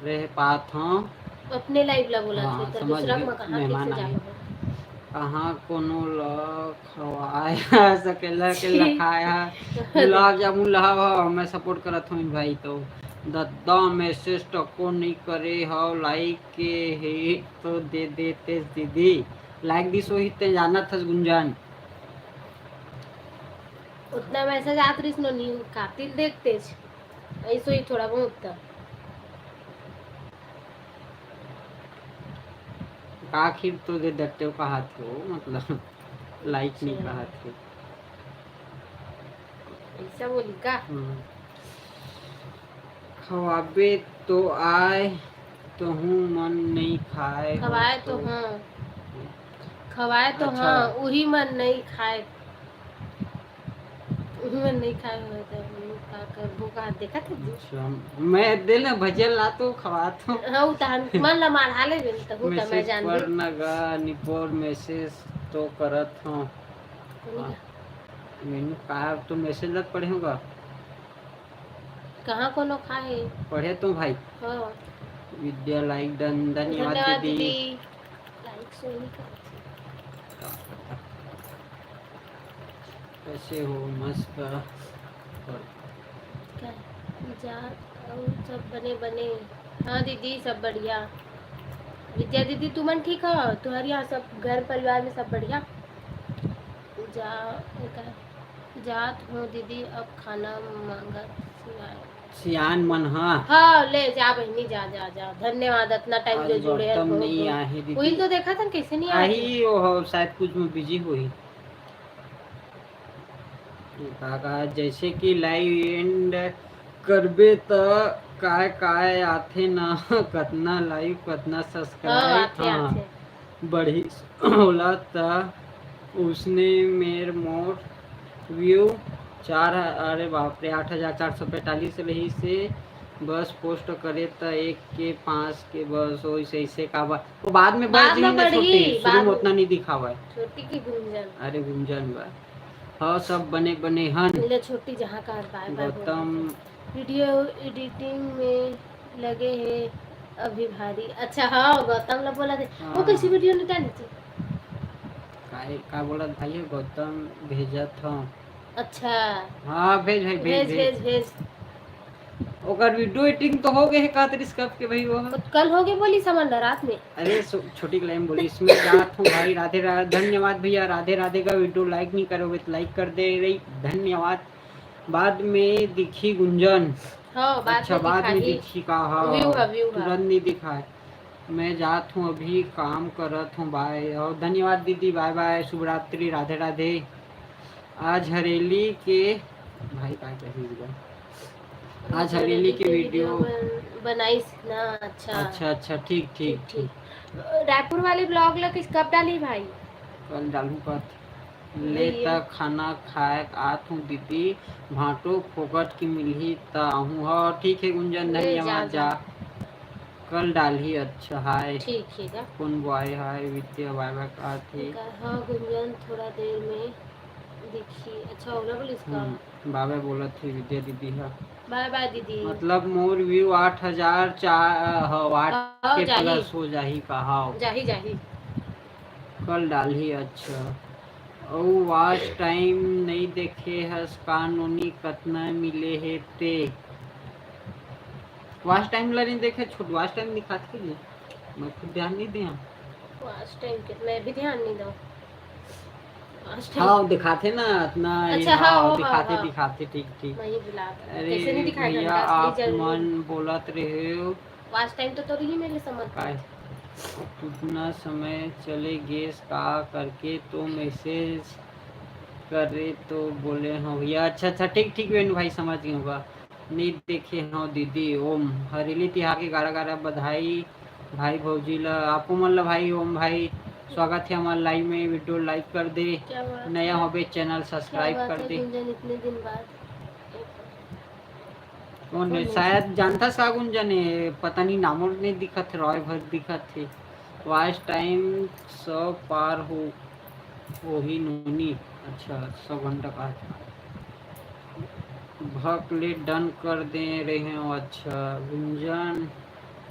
रह पात हूँ। अपने लाइव ला बोला हाँ, थे, तो समझ दूसरा गए, में कहाँ मेहमान कैसे आए। जाना है? कहाँ कोनो ल खवाया, सकेला के छी। लखाया। गुलाब जामुन लहावा, मैं सपोर्ट करत हूँ भाई। तो दद्दा मैसेज टको नहीं करे हो, लाइक के हे तो दे देते दीदी। लाइक दिस वही ते जानत हस गुंजन। उतना मैसेज आत रहिस नो, नी कातिल देखतेच। ऐसो ही थोड़ा बहुत था। आखिर तो दे दट्टे कहा थे वो, मतलब, लाइक नहीं अच्छा। कहा थे। ऐसा बोली का? हम्म। खवाबे तो आय, तहूँ मन नहीं खाए हो खवाए तो तो। हाँ। खवाए तो अच्छा। हाँ, उही मन नहीं खाए। उही मन नहीं खाए हो तो हम का करबो का, देखा थे जी? अच्छा, मैं दे ना भजिया ला तो खवा तो। हाँ, उ तहन मन ला माढ़ा ले बिन, तहूँ का मैं मैसेज जान पर दे। ना गा, निपोर मैसेज तो करत हूँ। कोनी हाँ। का? मीनू का तो मैसेज लग पढ़े होगा। कहाँ कोनो खाए? पढ़े तो भाई। हाँ। विद्या लाइक डन, धन्यवाद धन्यवाद दीदी। दीदी। लाइक सो नहीं करती। कैसे हो? मस्त। का? जा, अउ सब बने बने। हाँ दीदी, सब बढ़िया। विद्या दीदी, तुमन ठीक हो? तुम्हारे यहाँ सब घर परिवार में सब बढ़िया? जा, का? जात हूँ दीदी, अब खाना मांगत सियान। सियान मन, हाँ। हाँ, ले जा बहिनी, जा, जा, जा। धन्यवाद, अतना टाइम आज जो जुड़े गौतम हो। नहीं आहे दीदी। वही तो देखा था, कैसे नहीं आए थे? आही, वो हो, शायद कुछ में बिजी होही। का, का, जैसे कि लाइव एंड करबे त काय, काय आथे ना, कतना लाइव, कतना सब्सक्राइब, हाँ, आथे, हाँ। आथे। बढ़िस ओला त उसने मेर मोर व्यू चार, अरे बाप रे, आठ हजार चार सौ पैंतालीस रहिसे। बस पोस्ट करे त एक के पाँच के बस, ओइसे, ऐसे का बा-, वो बाद में बढ़ बाद में जाही ना बढ़ही, छोटी, शुरू बाद में में। उतना नहीं दिखावा है। छोटी की गुंजन। अरे गुंजन बा। हाँ, सब बने बने हन। ले छोटी जहाँ का बाय बाय बोल गौतम। दे। वीडियो एडिटिंग में लगे हे अभी भारी। अच्छा, हाँ, गौतम ला बोला थे। वो हाँ। कैसी वीडियो नहीं डाली थी? काय, का बोलत भाई, गौतम भेजत हूँ। अच्छा। हाँ, भेज भाई, भेज, भेज, भेज। भेज, भेज। ओकर वीडियो एडिटिंग तो हो गए है, का तरीस कब के भाई वो? तो कल हो गए बोली समन रात में। अरे सो-, छोटी कलाई में बोली, इसमें जात हूँ भाई, राधे राधे, धन्यवाद भैया, राधे राधे का वीडियो लाइक नहीं करोगे तो लाइक कर दे रही, धन्यवाद। बाद में दिखी गुंजन। हाँ, बाद अच्छा, में बाद में दिखाही। दिखी का, हाँ। व्यू है, व्यू है। तुरंत नहीं दिखाए। मैं जात हूँ, अभी काम करत हूँ, बाय। और धन्यवाद दीदी, बाय बाय, शुभ रात्रि, राधे राधे। आज हरेली के, भाई का कही बा? आज हरेली के वीडियो बन-, बनाइस ना, अच्छा। अच्छा, अच्छा, ठीक, ठीक, ठीक, ठीक। ठीक। रायपुर वाले ब्लॉग ला किस, कब डाली भाई? कल डालूँ कल। ले ले ये। त खाना खाए आत हूँ दीदी, भांटो फोकट के मिलही त आहूँ। हाँ, ठीक है गुंजन, ले जा, धन्यवाद, जा। जा। कल डालही, अच्छा, हाय। ठीक है का? कौन बॉय हाय? विद्या बाय बाय का थे? ठीक है, हाँ गुंजन, थोड़ा देर में दिखी। अच्छा, ओला बोलिस का? हम्म, बाय बाय बोलत थे विद्या दीदी हा। बाय बाय दीदी। मतलब मोर व्यू आठ हजार चार, हाँ, आठ हाँ, के जाही। प्लस हो जाही का? हाँ। जाही, जाही। कल डालही। अच्छा, अउ वॉच टाइम नई देखे हस का नोनी, कतना मिले हे ते? वॉच टाइम ला नहीं देखे, छोट वॉच टाइम दिखात के लिए मैं खुद ध्यान नहीं दे। वॉच टाइम के मैं भी ध्यान नहीं दो। हाँ, दिखाते ना इतना ही। अच्छा, हाँ, हाँ, हाँ, दिखाते हाँ, हाँ। दिखाते, ठीक ठीक। वही बुला। अरे कैसे नहीं दिखाएगा भैया, आप मन बोलत रहे हो। वॉच टाइम तो तोर ही मेरे समझ। कितना समय चले गेस का करके तो मैसेज करे तो बोले हो भैया। अच्छा अच्छा, ठीक ठीक वेणु भाई, समझ गए होगा। नहीं देखे हो दीदी। ओम, हरेली तिहार के गारा गारा बधाई भाई भौजी ला, आपो मन ला भाई। ओम भाई, स्वागत है हमारे लाइव में, वीडियो लाइक कर दे, नया हो बे चैनल सब्सक्राइब कर दे। इतने दिन बाद कौन है? शायद जानता सा गुंजन है, पता नहीं नामो नहीं दिखत है, रॉय भर दिखत है। वॉच टाइम सौ पार हो वही नोनी। अच्छा, सौ घंटा का भक ले डन कर दे रहे हो। अच्छा, गुंजन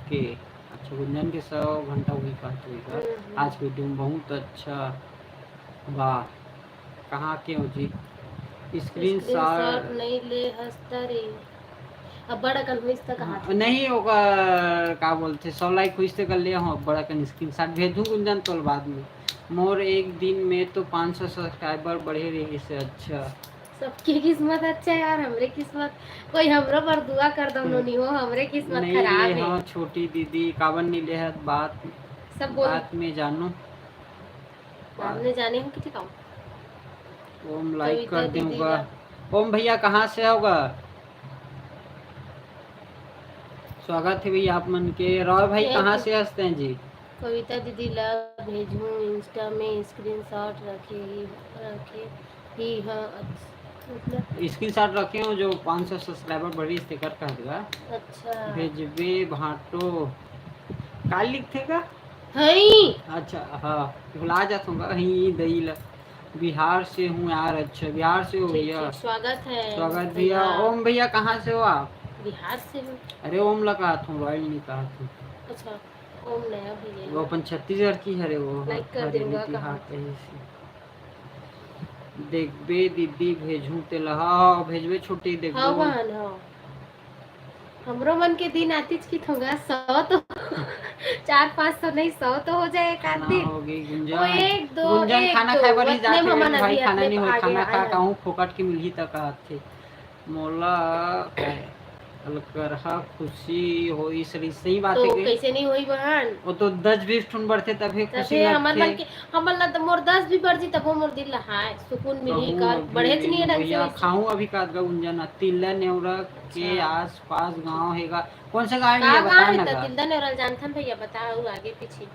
के, अच्छा गुंजन के सौ घंटा वही कहत होगा। आज के वीडियो में बहुत अच्छा। वाह, कहाँ के हो जी? स्क्रीनशॉट नहीं ले हस्ता रे। अब बड़ा कन होइस त कहाँ हाँ, नहीं होगा, का बोलते, सौ लाइक होइस त कर लिया हूँ। बड़ा कन स्क्रीनशॉट भेजूँ गुंजन तोल बाद में। मोर एक दिन में तो पाँच सौ सब्सक्राइबर बढ़े रही से। अच्छा, सबकी किस्मत अच्छा है यार, हमरे किस्मत कोई हमरो पर दुआ कर दो। हम्म। नोनी हो, हमरे किस्मत खराब है। हाँ, छोटी दीदी काबर नहीं ले है बात, सब बोल। बात में जानो। बाद में जाने हम किथे काम। ओम लाइक कर दूंगा। ओम भैया कहाँ से होगा? स्वागत है भैया आप मन के। रॉय भाई कहाँ से हंसते हैं जी? कविता दीदी ला भेजूं इंस्टा में स्क्रीनशॉट रखे ही रखे ही हाँ। स्क्रीनशॉट रखे हो जो पाँच सौ सब्सक्राइबर बढ़ी स्टिकर कह देगा। अच्छा। भेजबे भाटो का लिखते का? हई। अच्छा हाँ, भुला जात हूँ हई दई ला। बिहार से हूँ यार। अच्छा, बिहार से हो भैया। स्वागत है स्वागत भैया। ओम भैया कहाँ से हो आप? बिहार से हूँ। अरे ओम ला कहा था, रॉयल नहीं कहा था। अच्छा, ओम नया भैया। वो अपन छत्तीसगढ़ की हरे वो। लाइक कर देंगे कहा। देखबे दीदी भेजू तेला। हाँ, भेजबे छोटी देखबो। हाँ बहन, हाँ। हमरो मन के दिन आतिच की थोड़ा सौ तो चार पाँच सौ नहीं, सौ तो हो जाए एक आध दिन। हो गई गुंजन। वो एक दो, गुंजन एक खाना दो, खाए बर ही जात है भाई, खाना नहीं हो, खाना खा कहूँ फोकट के मिलही तक आथे। मोला अलकरहा खुशी होई सरी, सही बात तो है। कैसे नहीं होई बहन? वो तो दस बीस ठुन बढ़ते तभी खुशी लगते। हमर मन के, हमर ला तो मोर दस भी बढ़ जी तबो मोर दिल ला हाय सुकून मिली का बढ़े च नहीं ढंग से। खाऊं अभी का गुंजन तिल्ला नेवरा के आस पास गांव हेगा। कौन सा गांव है ये बता ना। तिल्ला नेवरा जानथन भैया, बताओ आगे पीछे।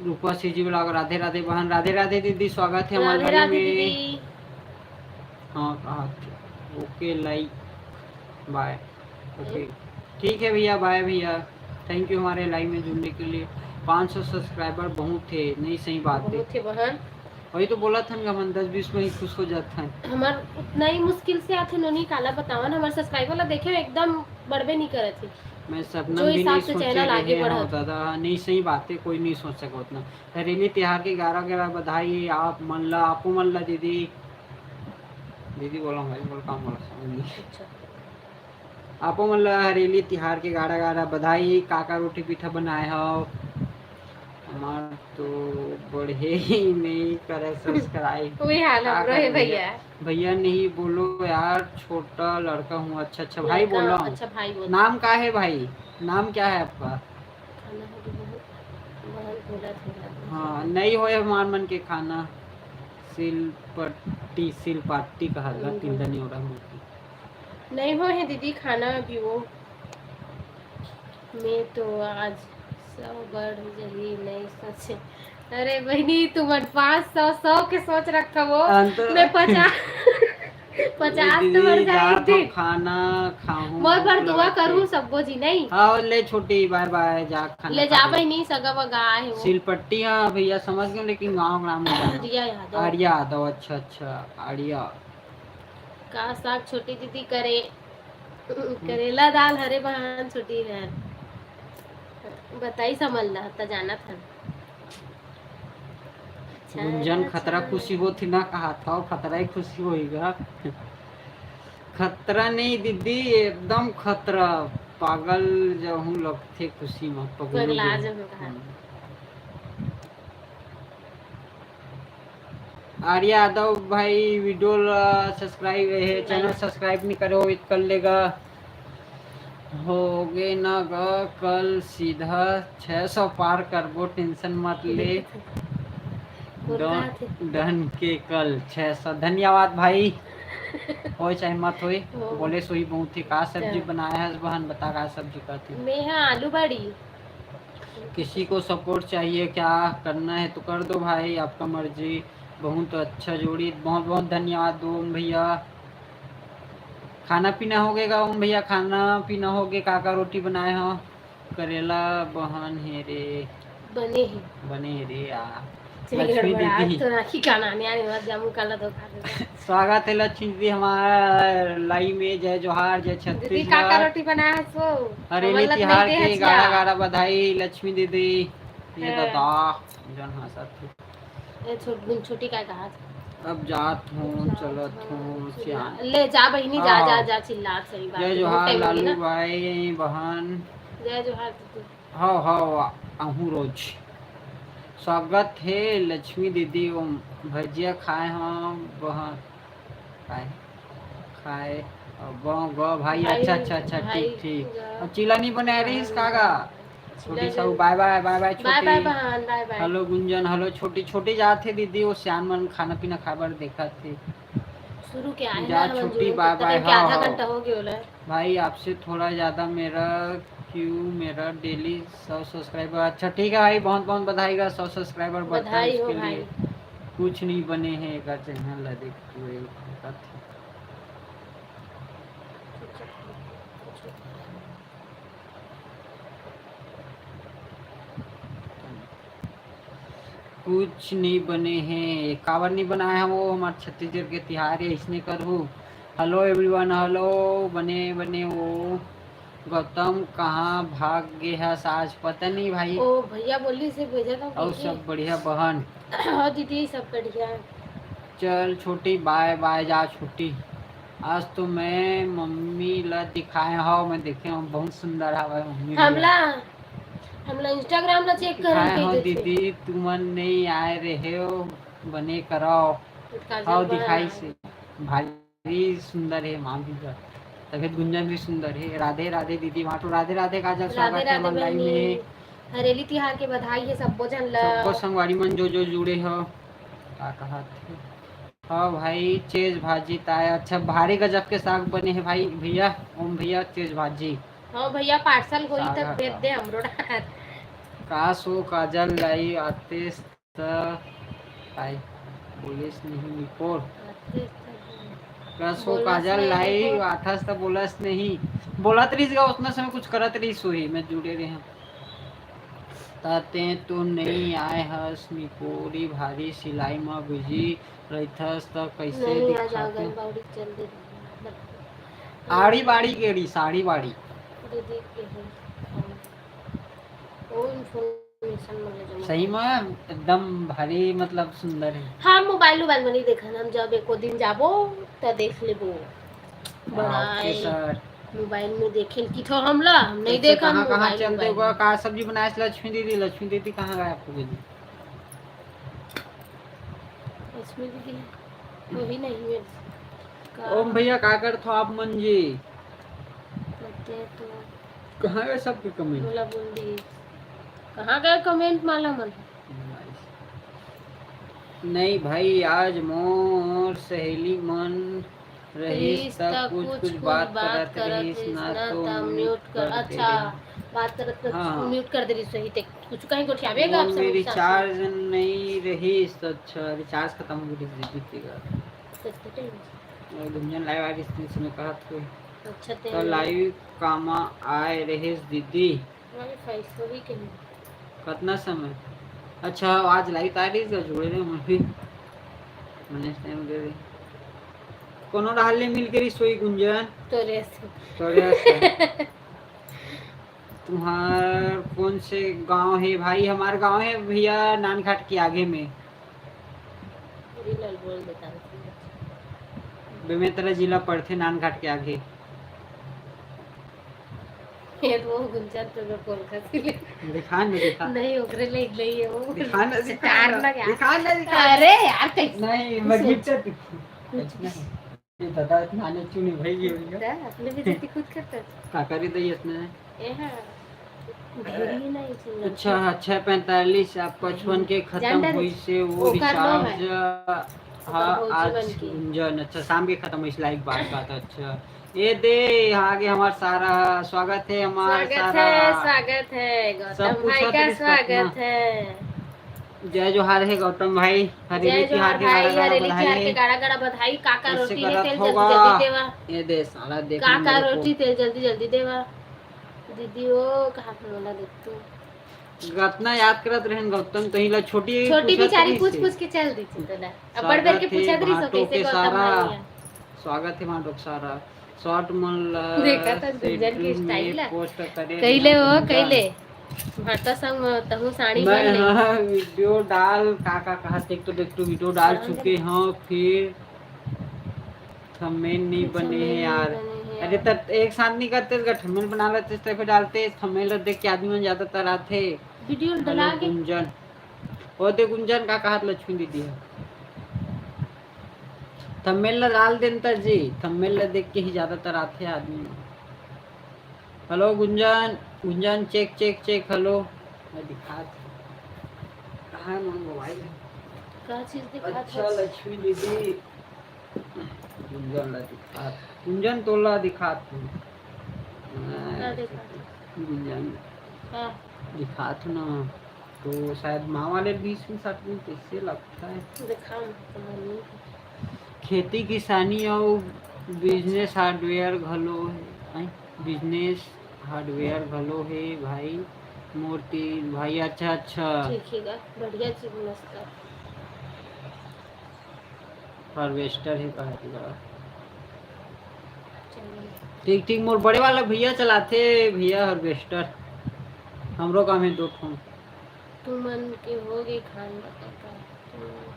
रुपा सी जी ब्लॉग, राधे राधे बहन। राधे राधे दीदी, स्वागत है हमारे घर में। हाँ, कहा ओके, लाइक, बाय। ओके, ठीक है भैया, बाय भैया। थैंक यू हमारे लाइव में जुड़ने के लिए। पाँच सौ सब्सक्राइबर बहुत थे, नहीं सही बात है। बहुत थे बहन। वही तो बोला था ना, हमन दस बीस में ही खुश हो जात हन। हमार उतना ही मुश्किल से आथे नोनी, काला बतावन, हमार सब्सक्राइबर ला देखे एकदम बढ़बे नहीं करत है। मैं सपना भी नहीं सोचे रहे हूँ दादा, नहीं सही बात है, कोई नहीं सोच सका उतना। हरेली तिहार के ग्यारह ग्यारह बधाई आप मन ला, आपो मन ला दीदी। दीदी बोला भाई, बोल काम बोला समझ नहीं। अच्छा। आपो मन ला हरेली तिहार के गाड़ा गाड़ा बधाई। का का रोटी पीठा बनाए हव? हमार तो बढ़े ही नहीं करे सब्सक्राइब। वही हाल का हमरो है करूँ भैया। भैया नहीं बोलो यार, छोटा लड़का हूँ। अच्छा अच्छा भाई बोलो। अच्छा भाई बोलो। नाम का है भाई? नाम क्या है आपका? खाना हो तो बहुत, बहुत थोड़ा थोड़ा। हाँ, नहीं होए हमार मन के खाना। सिल पट्टी, सिल पट्टी कहा था, हम्म। तिल्दा नहीं हो रहा मुझे। नहीं हो है दीदी खाना अभी वो। मैं तो आज सौ बढ़ जही नहीं सोचे। अरे बहनी, तुमन पाँच सौ, सौ के सोच रखा वो। हाँ, तो मैं पचास, पचास तो मर जाए एक दिन। खाना खाऊं मोर पर दुआ करू सबो जी नहीं। हाँ, ले छोटी, बाय बाय, जा खाना ले जा। बहनी सगा बगा है वो। सिलपट्टी, हाँ भैया समझ गए, लेकिन गाँव नाम नहीं जाना। आर्या यादव। आर्या यादव, अच्छा अच्छा, आर्या। का साग छोटी दीदी करे? करेला दाल हरे बहन छोटी बहन। बताई समझ ला, त जानत हन। गुंजन, खतरा खुशी होत ही ना, कहा था, खतरा ही खुशी होई गा। खतरा नहीं दीदी, एकदम खतरा, पागल जहूँ लगथे खुशी में, पगलू पगला जहूँ। जहूँ कहा। हम्म। आर्य यादव भाई, video ला subscribe, हे, channel subscribe नहीं करे हो, कर लेगा। होगे ना ग, कल सीधा छह सौ पार करबो, tension मत ले। डन, डन के कल छह सौ। धन्यवाद भाई। होय चाहे मत होय, हो। बोले सोई बहुत ही। का सब्जी बनाए हस बहन, बता का सब्जी खाथे? मैं हा आलू बड़ी। किसी को support चाहिए, क्या करना है तो कर दो भाई, आपका मर्जी। बहुत अच्छा जोड़ी, बहुत बहुत धन्यवाद ओम भैया। खाना पीना होगे गा ओम भैया? खाना पीना होगे, का का रोटी बनाए हो? करेला बहन हे रे। बने हे। बने हे रे, आ। लक्ष्मी दीदी। तो राखी का नानी आने वाला जामू काला दो खा लेगा। स्वागत है लक्ष्मी दीदी हमार live में। जय जोहार, जय छत्तीसगढ़। दीदी, का का रोटी बनाए हस वो? हरेली तिहार के गाड़ा गाड़ा बधाई लक्ष्मी दीदी। ये हाँ। दादा, जन हाँ साथ। ए, छोट-, छोटी का कहा? अब जात हूँ, चलत हूँ, सियान। ले जा बहिनी, जा, हाँ। जा, जा, चिल्लात सही बात। जय जोहार लालू भाई, बहन। जय जोहार दीदी। हाँ, हाँ, आहूँ रोज। स्वागत हे लक्ष्मी दीदी, ओम भजिया खाए हम, बहन। खाए, खाए, अब ग भाई, भाई, अच्छा, अच्छा, अच्छा, भाई, ठीक, ठीक। ग। अब चीला नहीं बनाए रहीस का गा? छोटी Sahu, bye bye, bye bye, छोटी। Bye bye बहन, bye bye। Hello गुंजन, hello छोटी। छोटी जात हे दीदी, वो सियान मन खाना पीना खाए बर देखत हे। शुरू के आए जा ना, छोटी, bye bye, पता नहीं हाँ, आधा हाँ। घंटा हो गया होला। भाई, आपसे थोड़ा ज्यादा मेरा क्यों, मेरा daily सौ subscriber। अच्छा, ठीक है भाई, बहुत बहुत बधाई गा, सौ subscriber बढ़ता है, बधाई हो उसके लिए भाई। कुछ नहीं बने हैं, एक channel ला देख के। कुछ नहीं बने हैं, काबर नहीं बनाए हैं वो, हमार छत्तीसगढ़ के तिहार है, इसने करहू। Hello everyone, hello, बने, बने वो। गौतम कहाँ भाग गे हस आज, पता नहीं भाई। ओ भैया बोली से भेजा था और दीदी। सब बढ़िया बहन। हाँ दीदी, सब बढ़िया। चल छोटी, bye bye, जा छोटी। आज तो मैं मम्मी ला दिखाए हव, मैं देखे हव, बहुत सुंदर हवय मम्मी भैया। हमला, हमला Instagram ला check करन दिखाए कह हव देथे। दीदी, तुमन नहीं आए रहे हो, बने कराओ। काजल हव बा। दिखाई से, भारी सुंदर है माँ भी का। तबीयत गुंजन भी सुंदर है। राधे राधे दीदी, वहाँ तो राधे राधे काजल, राधे स्वागत है राधे हमारे live बहनी। में। हरेली तिहार के बधाई है सबो झन ला। सबो संगवारी मन जो जो जुड़े हो। का कहत हे? हाँ भाई, चेज भाजी ताय। अच्छा, भारी गजब के साग बने हे भाई, भैया, ओम भैया, चेज भाजी। हाँ भैया, parcel होई साग तब भेज का। दे हमरो डार। का सो काजल लाई आतेस त आई बोलिस नहीं निपोर। आतेस त का सो बोलस काजल नहीं लाई निपोर। आथस त बोलस नहीं। बोलत रहिस गा, उतना समय कुछ करत रहिस होही, मैं जुड़े रहे। ताते तो नहीं आए हस निपोरी, भारी सिलाई म busy रहिथस त कइसे नहीं, आज दिखाते? आंगनबाड़ी चल दे। आड़ी बाड़ी के रही, साड़ी बाड़ी। दीदी के है। वो information मिले जमा। सही में एकदम भारी, मतलब, सुंदर है। हाँ, mobile, mobile में नहीं देखा ना, हम जब एको दिन जाबो त देख लेबो। बड़ा हाँ, OK है। Sir। Mobile में देखे कि थो हमला, हम नहीं कैसे, देखा कहाँ, कहाँ mobile, चल mobile देबो? में। का सब्जी बनाए लक्ष्मी दीदी? लक्ष्मी दीदी कहाँ गायब हो गई? लक्ष्मी दीदी, वही नहीं है। का ओम भैया, का करथो आप मन जी? करते तो कहाँ गए सबके comment? मोला बोल दी, कहाँ गए comment माला मन? नहीं भाई, आज मोर सहेली मन रहिस त कुछ कुछ बात करत रहिस ना, त mute कर, अच्छा, बात करत करत हाँ। Mute कर दे रहिस, सही ते कुछ कहीं गोठियाबे गा आप सब। Recharge नहीं रहिस, अच्छा, recharge खत्म हो गई दीदी के। गुंजन live आ गई, इसने कहा तो। अच्छा, तो live कामा आए रहिस दीदी। कतना समय? अच्छा, आज live आ रही है, जुड़े रहे, मैं भी। मने time दे दे। कोनो डाल ले मिल के रही सोई गुंजन। तोरे से। तोरे से। तुम्हार कौन से गांव है भाई? हमार गांव है भैया नानघाट के आगे में। बोल देता। बेमेतरा जिला पड़थे नानघाट के आगे। ये तो वो गुंजन पे मैं फोन कर ले। दिखा ना, दिखा। नहीं, ओकरे ले नहीं है वो। दिखा ना, दिखा स्टार ना। ना क्या? दिखा ना, दिखा। अरे यार, कैसे? नहीं, मैं सोच। गिफ्ट दे। कुछ नहीं। ये दादा इतना आने चुने भाई ये भैया। दा, अपने भी जल्दी खुद करता। का करी दई इसने? ए हाँ। भिड़ी नहीं सुनना। अच्छा, हाँ, छः पैंतालीस आप पचपन के खत्म जान डरे। हुई से वो ओकर लो है। रिचार्ज। हाँ, ओकर भौजी आज बन के। गुंजन, अच्छा, शाम के खत्म हुई से लाइव बात बात, अच्छा। ये दे, यहाँ आगे हमार सारा, स्वागत है हमार स्वागत सारा। है, स्वागत है, गौतम सब भाई पूछत का रहिस कतना। स्वागत है। जय जोहार है गौतम भाई, जय हरेली तिहार जोहार के भाई, गाड़ा गाड़ा हरेली तिहार बधाई के है। गाड़ा गाड़ा बधाई। काका कैसे रोटी है करत तेल जल्दी होगा? जल्दी देवा। ये दे साला देख काका मेरे को। रोटी तेल जल्दी जल्दी देवा। दीदी ओ कहा मोला देख तू। गतना याद करत रहन गौतम, तो हिला छोटी छोटी पूछत बेचारी रहिस पूछ से। पूछ के चल दी थी तोला। अब बढ़ बढ़ के स्वागत है पूछत रहिस भाटो कैसे के गौतम सारा। भाई है। स्वागत है भाटो के सारा। शॉर्ट मन ला देखा तो गुंजन के स्टाइल ला। पोस्ट करे कइले हो, कइले। भाटा संग में तहु साड़ी मैं पहन ले। हाँ, वीडियो डाल, का, का, कहा, देख तो, देख तो, वीडियो डाल हाँ, चुके हैं, फिर थंबनेल नहीं बने हैं यार। बने हैं अरे, यार। तब एक साथ नहीं करते, अगर थंबनेल बना लेते, तो फिर डालते, थंबनेल देख के आदमी मन ज्यादातर आते। वीडियो हेलो, डला के गुंजन। ओ दे गुंजन, का कहत लक्ष्मी दीदी है? थंबनेल ला डाल देन त जी, थंबनेल ला देख के ही ज्यादातर आथे आदमी। हेलो गुंजन, गुंजन चेक चेक चेक, हेलो। मैं दिखात हूँ। कहाँ है मोर मोबाइल? का चीज दिखात अच्छा हस? लक्ष्मी दीदी, गुंजन ला दिखात, गुंजन तोला दिखात हूँ। का दिखात? गुंजन का? दिखात हूँ ना। तो शायद माँ वाले बीस में सात में कैसे लगता है? दिखा मत तो मम्मी। खेती किसानी अउ बिजनेस हार्डवेयर घलो हे। आय, बिजनेस हार्डवेयर घलो हे भाई। मोर तीन भाई। अच्छा, अच्छा। ठीक हे गा, बढ़िया चीज मस्त। हार्वेस्टर हे कहा पूरा। चलो। ठीक, ठीक, मोर बड़े वाला भैया चलाथे भैया हार्वेस्टर। हमरो काम हे दो ठो। तुमन के हो गे खाना का? तुमन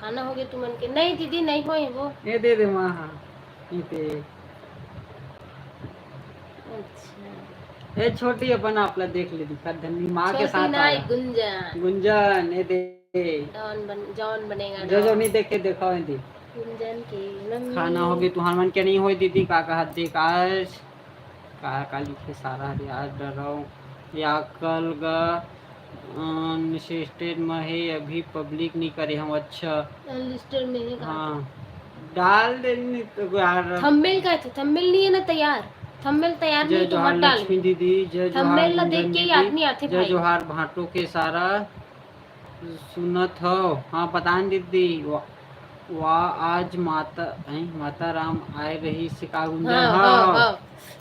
खाना हो गे तुमन के? नहीं दीदी, नहीं होए वो। ये दे दे माँ, हाँ, ये दे। अच्छा। ए छोटी अपन आप ला देख ले, दिखा धन्नी माँ के छोटी साथ नहीं, आया। गुंजन। गुंजन, ये दे। जौन बन-, जौन बनेगा जो, जो ना। नहीं देखे, देखो ये दे। गुंजन के मम्मी। खाना हो गे तुहार मन के? नहीं होए दीदी, का कहत देख आज। का, का लिखे सारा हरे आज डराओ। या कल गा अनलिस्टेड में हे, अभी पब्लिक नहीं करे हम। अच्छा। अनलिस्टेड में हे कहा हाँ। डाल दे नहीं तो यार। थंबनेल का थे? थंबनेल नहीं है ना तैयार। थंबनेल तैयार जय नहीं तो जोहार मत डाल। लक्ष्मी दीदी, जय जोहार थंबनेल ला देख गुंजन के ही दीदी, आदमी आथे जय भाई। जोहार भाटो के सारा। सुनत हव? हाँ, प्रधान दीदी, वा, वा, आज माता, हैं, माता राम आए रहिस का गुंजन? हाँ, हाँ, हाँ। हाँ।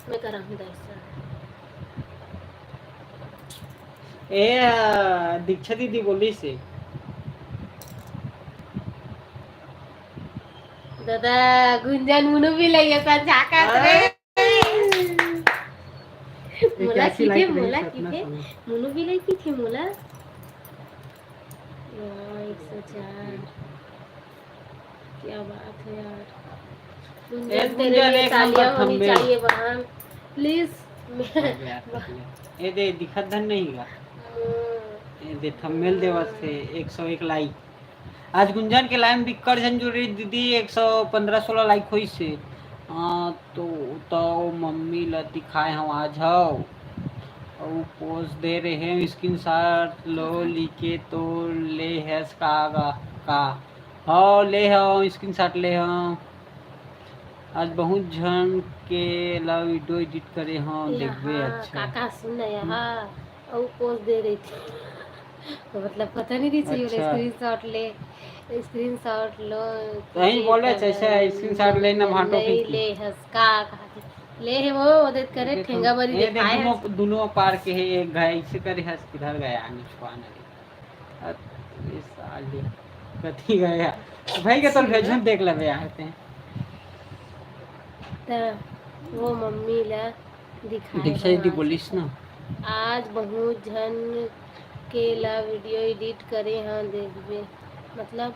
मैं करा हूँ दर्शन। ए, आ, दीक्षा दीदी बोलिस हे। दादा, गुंजन मुनु भी लइया सा झाकत रे। हाँ। ये मोला क्या खिलाई किथे, रही मोला सपना किथे, समय? मुनु भी लई किथे मोला। वाह, एक सौ चार। क्या बात है यार। ए, गुंजन, तेरे गुंजन, लिए एक तालियां नंबर होनी थंबनेल। चाहिए बहन। प्लीज। हो गया, हो गया। ये दे, दिखत धन नहीं गा। हम्म। ये दे, थंबनेल देवत हे, एक सौ एक लाइक। आज गुंजन के लाइन बिक्कट झन जुड़ी दीदी, एक सौ पन्द्रह सोलह लाइक होइस हे। हाँ, तो, तो मम्मी ला दिखाए हम आज हव। अउ पोज दे रहे हैं, स्क्रीनशॉट लो, लिखे तो ले हैस का, का, का? हव, ले हव, स्क्रीनशॉट ले हव। आज बहुत झन के ला वीडियो एडिट करे हव, ये देखबे, हाँ, अच्छा। काका सुन ना यहाँ, अउ पोज दे रही थी। तो मतलब पता नहीं रही चाहिए अच्छा। स्क्रीनशॉट ले, स्क्रीनशॉट लो, कहीं ये बोले कर, अच्छा, स्क्रीनशॉट ले ना, भाटो नहीं खींच ले। ले हस का कहा थे। ले हे वो, वो देख करे देख ठेंगा हम, बरी ये देख दिखाए दोनों, हस। दोनों पार के हे, एक घाई से करे हस, किधर गया, आने छुआ ना रे। अरे साले, कथी गया? भाई के तोर भेजन देख लेबे यार ते। त वो मम्मी ला दिखाए दीक्षा दीदी हमार बोलिस ना। आज बहुत झन के ला वीडियो एडिट करे हाँ, देखबे। मतलब,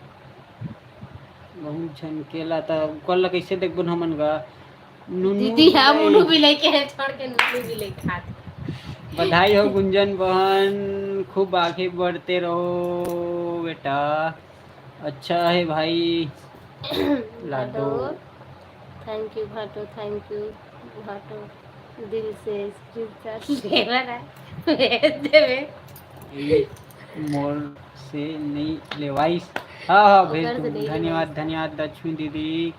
बहुत झन के ला, त ओकर ला कइसे देखबो हमन गा? नुनू दीदी, हाँ, बिलाई। मुन्नू बिलाई के है, छोड़ के नुनू बिलाई खात। बधाई हो गुंजन बहन, खूब आगे बढ़ते रहो बेटा। अच्छा है भाई। लाडो। लाडो। Thank you भाटो, thank you भाटो, दिल से दिलचस्प लेबर है, भेज देवे। ए, मोर से नहीं लेवाइस। हाँ, हाँ, भेज ओकर से दूँ। नहीं धन्यवाद, लेवाइस। धन्यवाद दक्षिणी दीदी।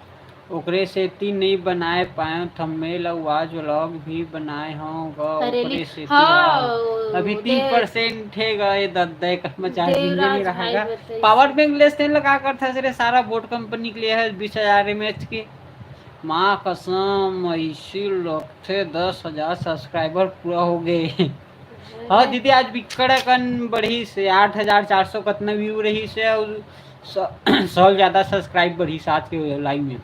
ओकरे सेती नहीं बनाए पाएंव thumbnail अउ आज vlog भी बनाए हंव ग, हरेली, ओकरे सेती हाँ, आज। अभी दे तीन percent हे ग, ये दद्दा, एकर में charging देवराज नहीं रहा भाई गा। बताइस। Power bank लेस तेन लगा कर था, सरे सारा बोट company के लिए है, बीस हजार mAh के। माँ कसम, ऐसी लगथे दस हजार subscriber पूरा हो गए। हाँ दीदी, आज बिक्कड़ अकन बढ़िस हे, आठ हजार चार सौ कतना view रहिस हे, अउ स-, सौ ले ज्यादा subscribe बढ़िस आज के live में।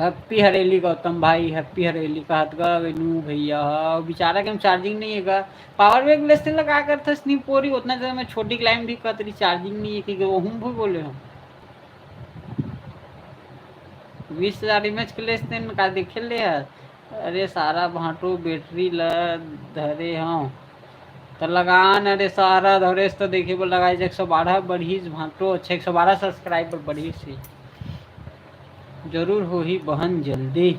Happy हरेली गौतम भाई, happy हरेली कहत गा वेनू भैया ह। बेचारा के charging नहीं हे गा, power bank लेस तेन ला का करथस नी पोरी, ओतना देर में छोटी के line भी कहत रही charging नहीं हे, कि ओहू भी बोले हो। बीस हजार mAh के लेस तेन का देखे ले ह? अरे सारा भांटो battery ल धरे हंव। त लगा न रे सारा धरेस त देखे बर लगाइस एक सौ बारह बढ़िस भांटो, अच्छा एक सौ बारह subscriber बढ़िस हे। जरूर होही बहन जल्दी।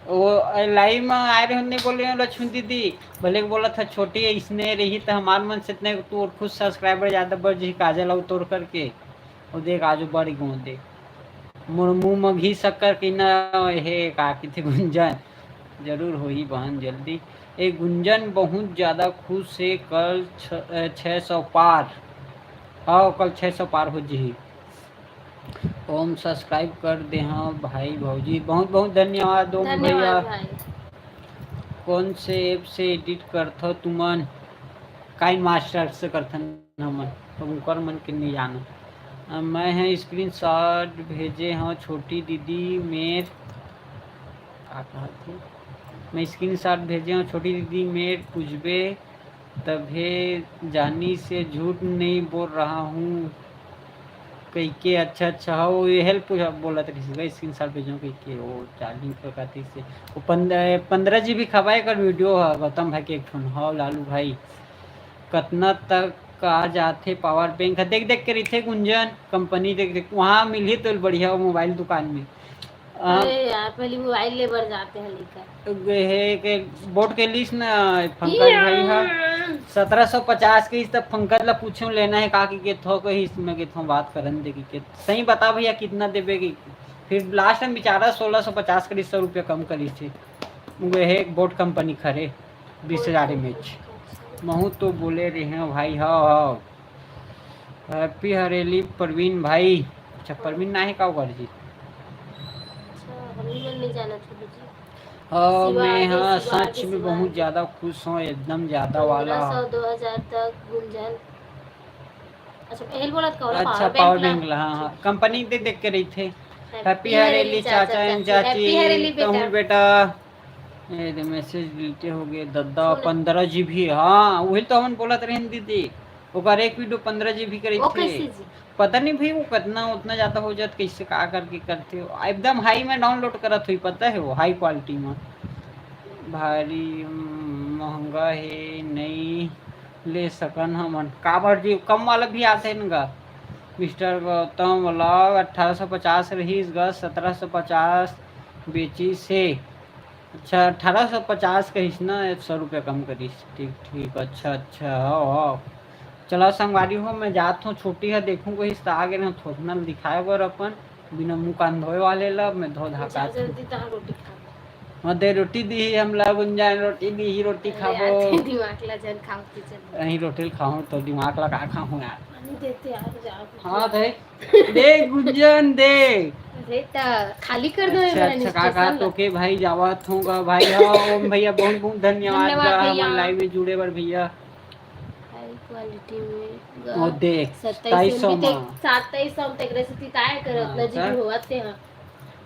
ओ, ए, live में आए रहे नहीं बोले हो लक्ष्मी दीदी, भले के बोला था छोटी अइसने रही त हमार मन से इतने तोर खुद subscriber ज्यादा बढ़ जही काजल अउ तोर करके। ओ देख आजू बढ़ गो देख। मोर मुंह में घी शक्कर की ना हे का किथे गुंजन। जरूर होही बहन जल्दी। ए गुंजन बहुत ज्यादा खुश हे कल छ-, अ, छह सौ पार। हाँ, कल छह सौ पार हो जही। ओम subscribe कर दे हाँ भाई भौजी, बहुत बहुत धन्यवाद ओम धन्यवाद भैया। भाई। कौन से app से edit करथो तुमन? KineMaster से करथन हमन, तो उनकर मन के नहीं जानो। अ, मैं है screenshot भेजे हूँ छोटी दीदी मेर, का कहत हे? मैं screenshot भेजे हूँ छोटी दीदी मेर पूछबे तभे जानी से झूठ नहीं बोल रहा हूँ कहिके। अच्छा अच्छा, हाँ, वो ये help बोलत रहिस गा, screenshot भेजो कहिके। वो चार्जिंग पे कहती से वो पंद्रह पंद्रह जीबी खवाए कर video है गौतम भाई के एक ठन। हाँ लालू भाई, कतना तक आ जाथे power bank? देख देख के रहिथे गुंजन, कंपनी देख देख, वहाँ मिलही तो बढ़िया हो मोबाइल दुकान में। अ, अरे यार, पहले मोबाइल ले बर जाते हैं लेकर। गे हे के बोट के लिस न पंकज भाई हा। सत्रह सौ पचास के इस तक पंकज ला पूछो लेना है का कि के थो कहिस, मैं के थो बात करन दे कि के सही बता भैया कितना देबे कि फिर last में बेचारा सोलह सौ पचास करिस, सौ रुपया कम करिस थे। गे हे बोट कंपनी खरे बीस हजार mAh। महू तो बोले रहे हैं भाई, हाँ हाँ। Happy हरेली प्रवीण भाई। अच्छा, प्रवीण ना है का ओकर जी? अच्छा, हमनी मन नहीं जानत हन जी। हाँ, शिवा मैं आगे, हाँ, शिवा आगे, सच में शिवा बहुत आगे। ज्यादा खुश हूँ, एकदम ज्यादा वाला। पन्द्रह सौ, दो हजार तक गुंजन। अच्छा, पहल बोलत का होला, अच्छा, power bank power ला। Bank ला, हाँ, हाँ। कंपनी दे देख के रही थे। Happy हरेली चाचा and चाची। Happy हरेली कहूँ बेटा। बेटा। ए दे message deleted हो गए, दद्दा, सुन। पन्द्रह जीबी। हाँ, वही तो हमन बोलत रहेन दीदी, ओकर एक video पन्द्रह जीबी के वो रहिथे। कैसे जी? पता नहीं भाई, वो कितना उतना ज्यादा हो जात, कैसे का करके करथे। एकदम high में download करत हुई, पता है, वो high quality में। भारी महंगा है, नहीं ले सकन हमन। काबर जी, कम वाला भी आथे न गा। Mister गौतम vlog अठारह सौ पचास रहीस गा, सत्रह सौ पचास बेचिस हे। अच्छा, अठारह सौ पचास कहिस ना, एक सौ रुपया कम करिस। ठीक, ठीक, अच्छा, अच्छा, हाँ, हाँ। चला संगवारी हो, मैं जात हूँ, छोटी है, देखूँ कहिस त आ गे ना, थोथना ल दिखाए बर अपन, बिना मुँह कान धोए वाले ला, मैं धो धाका जा जल्दी तहाँ रोटी खा। हाँ, दे रोटी दी ही, हमला गुंजान रोटी दी ही, रोटी अरे खाबो। यार, दिमाग ला जन खाओ, किचन में। अहीं रोटी ल खाहूँ, तो दिमाग ला का खाहूँ यार? पानी देते यार, जाओ। हाँ, दे। दे गुंजन दे। अरे त खाली कर दो अच्छा, ये वाला अच्छा, का, का station ला। तो के भाई जावत हूँ गा भाई। हाँ, ओम भैया बहुत बहुत धन्यवाद धन्यवाद गा, भैया। हमर live में जुड़े बर भैया। High quality में गा। वो देख, सत्ताईस सौ सत्ताईस सौ में भी देख, मा। सत्ताईस सौ में तेकरे से तिताए कर हाँ, उतना जी सर। भी होवत ते हाँ।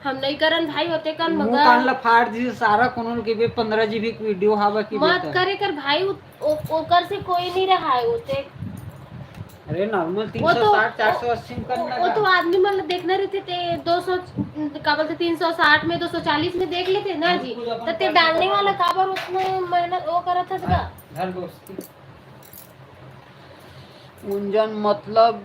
हम नहीं करन भाई, होते कन मुंह मगर कान ला फाड़ दी सारा, कोनो के बे पन्द्रह जीबी के video हावा की मत बेटा। करे कर भाई, उ-, ओ-, ओकर से कोई नहीं रहा है, ओते अरे normal वो तो, तीन सौ साठ, चार सौ अस्सी में करना वो, वो तो का? आदमी मन ल देखना रहिथे, ते दो सौ, का बोलथे, तीन सौ साठ में, दो सौ चालीस में देख लेथे ना जी। तो ते डालने वाला काबर उतना मेहनत वो करत हस का? धर दोस्ती। गुंजन, मतलब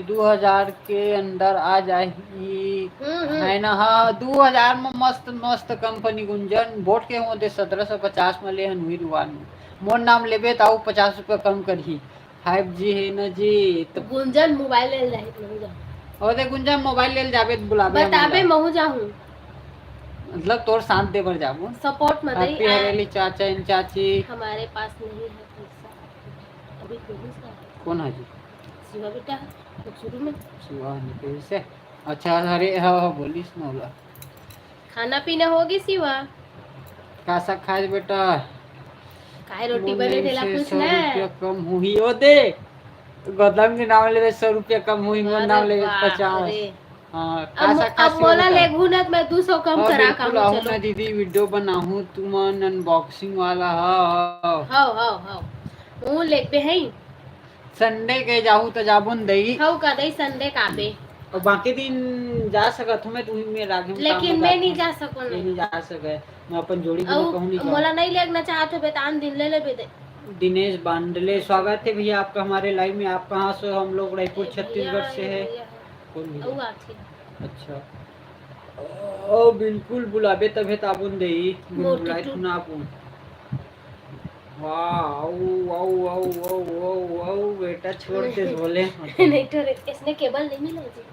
दू हजार के अंदर आ जाही। हम्म, हम्म। है ना? हाँ, दू हजार में मस्त मस्त कंपनी गुंजन, बोट के हों दे सत्रह सौ पचास में ले हन, वही दुकान में। मोर नाम लेबे त अउ पचास रुपया कम करही। फाइव जी है ना जी, तो गुंजन मोबाइल ले जाही, महू जाहूँ। ओ दे गुंजन मोबाइल ले जाबे, तो बुलाबे, हम बताबे, बुलाबे। महू जाहूँ। मतलब तोर साथ दे बर जाबो। सपोर्ट में दई, हैप्पी आ- हरेली चाचा एंड चाची। हमारे पास नहीं है पैसा। अभी कोई नहीं सा। कौन है जी? शिवा बेटा, तो शुरू में। शिवा ने कैसे? अच्छा, अरे, हाँ, हाँ, बोलिस ना ओला। खाना पीना होगे शिवा? का साग खाए बेटा? काय रोटी मोर बने नाम तेला से पूछ सौ ना। रुपया कम हुई, ओ दे। गौतम के नाम लेवे सौ रुपया कम हुई, मोर अरे नाम लेवे बाप पचास। रे। हाँ, अब का मो-, साग खा अब मोला बेटा? लेगहू ना, मैं दो सौ कम हाँ, करा बिल्कुल, काहूँ, आहूँ चलो। ना दीदी, वीडियो बनाहूँ, तुमन अनबॉक्सिंग वाला, हाँ, हाँ। हव, हव, हव। वो लेगबे है। संडे के जाहू त जाबो न दई। हव का दई, संडे का बे? अउ बाकी दिन जा सकत हूँ मैं, तुही मेर आगे में लेकिन काम मैं बता नहीं दूँ। जा सकूँ ये ना। नहीं जा सके, मैं अपन जोड़ी के अउ कहूँ नहीं मोला जाऊँ। नहीं लेगना चाहत हो, बेतान दिन ले लेबे दे। दिनेश बांडले, स्वागत है भैया आपका हमारे लाइव में। आप कहाँ से हो? हम लोग रायपुर, ए भैया, छत्तीसगढ़ से ए है। भैया। कौन भैया? अउ आथे। अच्छा। ओ, बिल्कुल बुलाबे तभे ताबुन देई। मोर बुलाए टुटू। तू ना आबुन। Wow, wow, wow, wow, wow, wow, बेटा छोड़ दे नहीं। बोले। नहीं तो रे, इसने केबल नहीं मिला जी।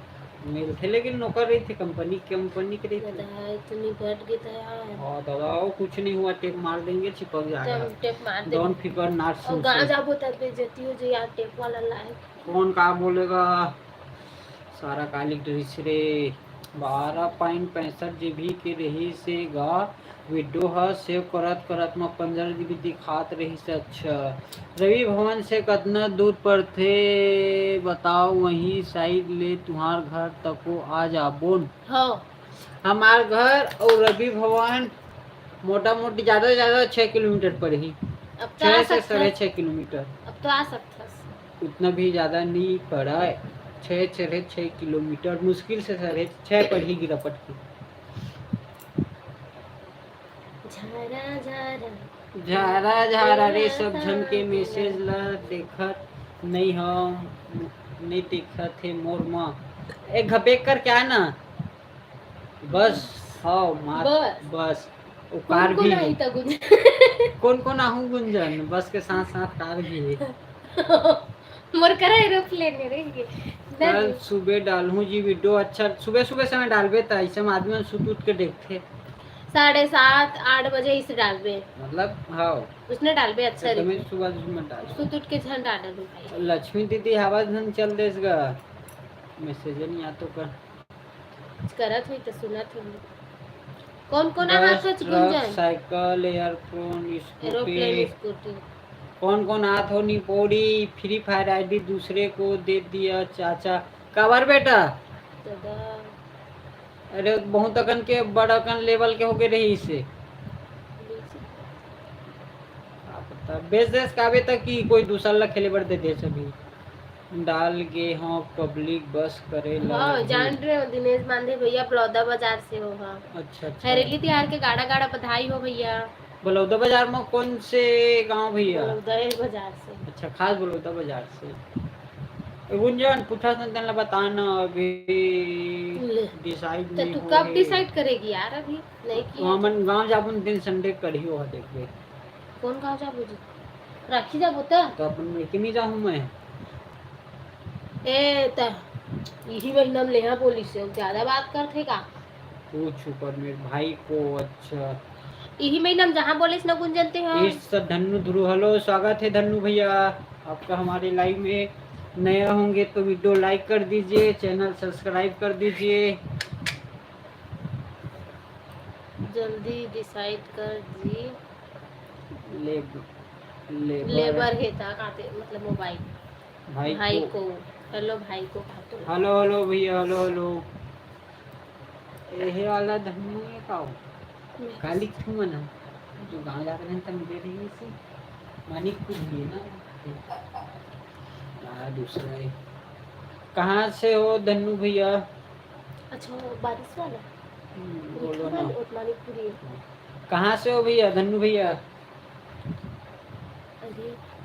मिलथे, लेकिन नोकर रहिथे, कंपनी, कंपनी के रहिथे। दादा, इतनी बढ़ गई था यार। हाँ, दादा, वो कुछ नहीं हुआ, टेप मार देंगे, चिपक जाएगा। तब टेप मार देंगे। Don't fear, not और गाँव suicide। जाबो तब बेइज्जती हो जाए यार, टेप वाला लाए। कौन का बोलेगा? सारा काली ड्रेस रे। बारह पॉइंट पैंसठ जीबी के रहिस हे गा। वीडियो ह सेव करत करत म पंद्रह जीबी दिखात रहिस हे। अच्छा, रवि भवन से कतना दूर पड़थे बताओ, वहीं साइड ले तुहार घर तको आ जाबोन। हाँ। हमार घर अउ रवि भवन मोटा मोटी ज्यादा से ज्यादा छह किलोमीटर पड़ही। अब तो आ छह से सकथस। साढ़े छह किलोमीटर। अब तो आ सकथस। उतना भी ज्यादा नहीं पड़ा, छह, साढ़े छह किलोमीटर मुश्किल से साढ़े छह पड़ही गिरापट की। झारा झारा। झारा झारा रे, सब झन के मैसेज ला देखत नहीं हो, नहीं देखत हे मोर माँ। एक घपेक करके आए ना। बस, हाँ, मार, बस। बस। वो कौन कार कौन भी आई है। था गुंजन? कौन कौन आहू गुंजन? बस के साथ साथ कार भी है। मोर करा एरोप्लेन है रे ये। कल सुबह डालहूँ जी वीडियो। अच्छा, सुबह सुबह समय डालबे त ऐसे में आदमी मन सुत उठ के देखथे। साढ़े सात, आठ बजे इसे डालबे। मतलब, हाँ। उसने डालबे अच्छा तो तुम्हें रही। सुबह सुबह डाल। सुत उठ के झन डालबे भाई। लक्ष्मी दीदी हवा झन चल देस गा। मैसेज नहीं आ तो कर। कुछ करत हुई तो सुनत हुई। कौन कौन आ बस, हाथ से truck, Gunjan? Cycle, airplane, scooty. Aeroplane, scooty. कौन कौन आत हो निपोड़ी? फ्री फायर आईडी दूसरे को दे दिया चाचा। काबर बेटा? दादा। अरे, बहुत अकन के बड़ अकन लेवल के होके रही इसे। आप बता, बेच देस काबे तक कि कोई दूसर ला खेले बर दे दे सभी। डाल गे हो पब्लिक बस करे ला हाँ, अभी। जान रहे हो दिनेश मांझी भैया बलौदा बाजार से हो, हाँ। अच्छा, अच्छा। हरेली तिहार के गाड़ा गाड़ा बधाई हो भैया। बलौदा बाजार में कौन से गांव भैया? बलौदा बाजार से। अच्छा, खास बलौदा बाजार से। ए, गुंजन, पूछा सन तेन ला बता ना, अभी ले। डिसाइड तो नहीं तू हो कब हे। डिसाइड करेगी यार, अभी नहीं किया? हमन गांव जाबो न दिन संडे कढ़ी हो देखबे। कौन गांव जाबो जी? राखी जाबो त? तो अपन में के नहीं जाहूं मैं। ए, त इही महीना में लेहा बोलिस हे, ज्यादा बात करथे का? पूछ ऊपर मेरे भाई को। अच्छा। इही महीना में जहाँ बोलिस न गुंजन ते हो। इस धन्नू ध्रुव, हेलो, स्वागत है धन्नू भैया आपका हमारे लाइव में। नया होंगे तो वीडियो लाइक कर दीजिए, चैनल सब्सक्राइब कर दीजिए। जल्दी डिसाइड कर जी। लेब-, लेबर। लेबर हे ता काते, मतलब मोबाइल। भाई भाई को। को। हेलो भाई को काते। हेलो, हेलो भैया, हेलो, हेलो। एहे वाला धनिया का हो? मैं काली क्यों मना? जो गांव जाते हैं तब दे रही है इसे। मानिक कुछ भी ना। हाँ, दूसरा है। कहाँ से हो धन्नू भैया? अच्छा, वो बारिश वाला? हम्म, बोलो ना। उठवानी पूरी। कहाँ से हो भैया, धन्नू भैया? अरे,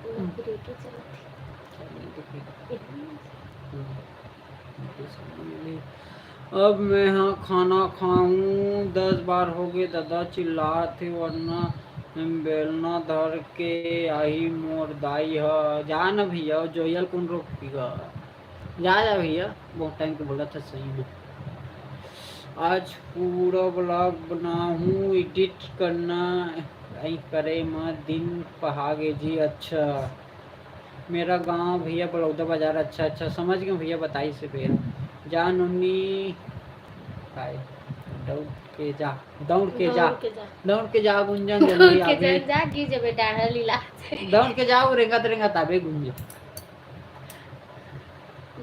वो हम्म। ब्रेक ही चलत हे। चलिए, देखिए। हम्म। अब मैं हा खाना खाऊं, दस बार हो गए दादा चिल्लात हे, वरना बेलना धर के आही मोर दाई ह। जा न भैया, जोयल कौन रोक पीगा? जा, जा भैया, बहुत टाइम के बोला था सही में। आज पूरा व्लॉग बनाहूं, एडिट करना, यही करे म दिन पहागे जी। अच्छा, मेरा गांव भैया बलौदा बाजार। अच्छा, अच्छा, समझ गए भैया, बताई से भैया। जा नोनी, काय? दौड़ के जा, दौड़ के जा, दौड़ के जा। दौड़ के जा गुंजन, दौड़ जल्दी के आबे। जा, जा, गिर जबे डाढ़ लीला। दौड़ के जा, वो रेंगत रेंगत आबे गुंजन।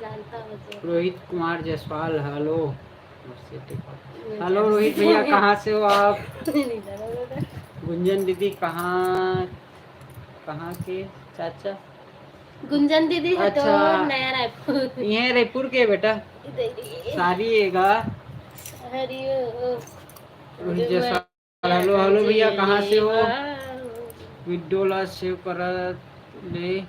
जानता हो तो। रोहित कुमार जायसवाल, हेलो। हेलो रोहित भैया, कहाँ से हो आप? गुंजन दीदी, कहाँ, कहाँ के चाचा? गुंजन दीदी है तो अच्छा। नया रायपुर। ये रायपुर के बेटा। इधर ही। सारी है गा। हरिओम। रोहित जैसा। हेलो, हेलो भैया, कहाँ से हो? वीडियो ला सेव कर ले।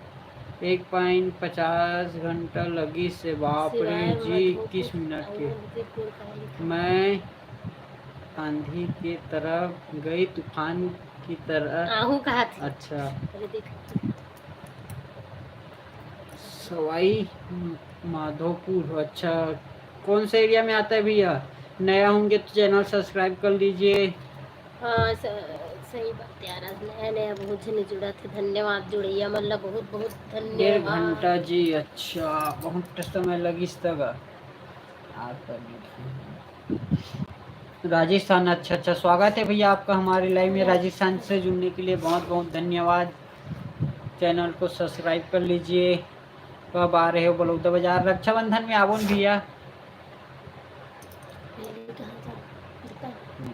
एक पॉइंट पचास घंटा लगी से, बाप रे जी, इक्कीस मिनट के। मैं आंधी के तरफ गई, तूफान की तरह। आहू कहा थी। अच्छा। अरे देख। सवाई माधोपुर, अच्छा, कौन से एरिया में आता है भैया? नया होंगे तो चैनल सब्सक्राइब कर लीजिए। हाँ, स-, सही बात यार, आज नया नया बहुत झने जुड़त हे। धन्यवाद जुड़ैया मन ला, बहुत बहुत डेढ़ धन्यवाद। घंटा जी, अच्छा, बहुत समय लगिस तक। आपका राजस्थान, अच्छा अच्छा, स्वागत है भैया आपका हमारे लाइव में। राजस्थान से जुड़ने के लिए बहुत बहुत धन्यवाद। चैनल को सब्सक्राइब कर लीजिए। कब आ रहे हो बलौदा बाजार? रक्षाबंधन में आवो न भैया। पहले कहाँ था? पता है? हम्म।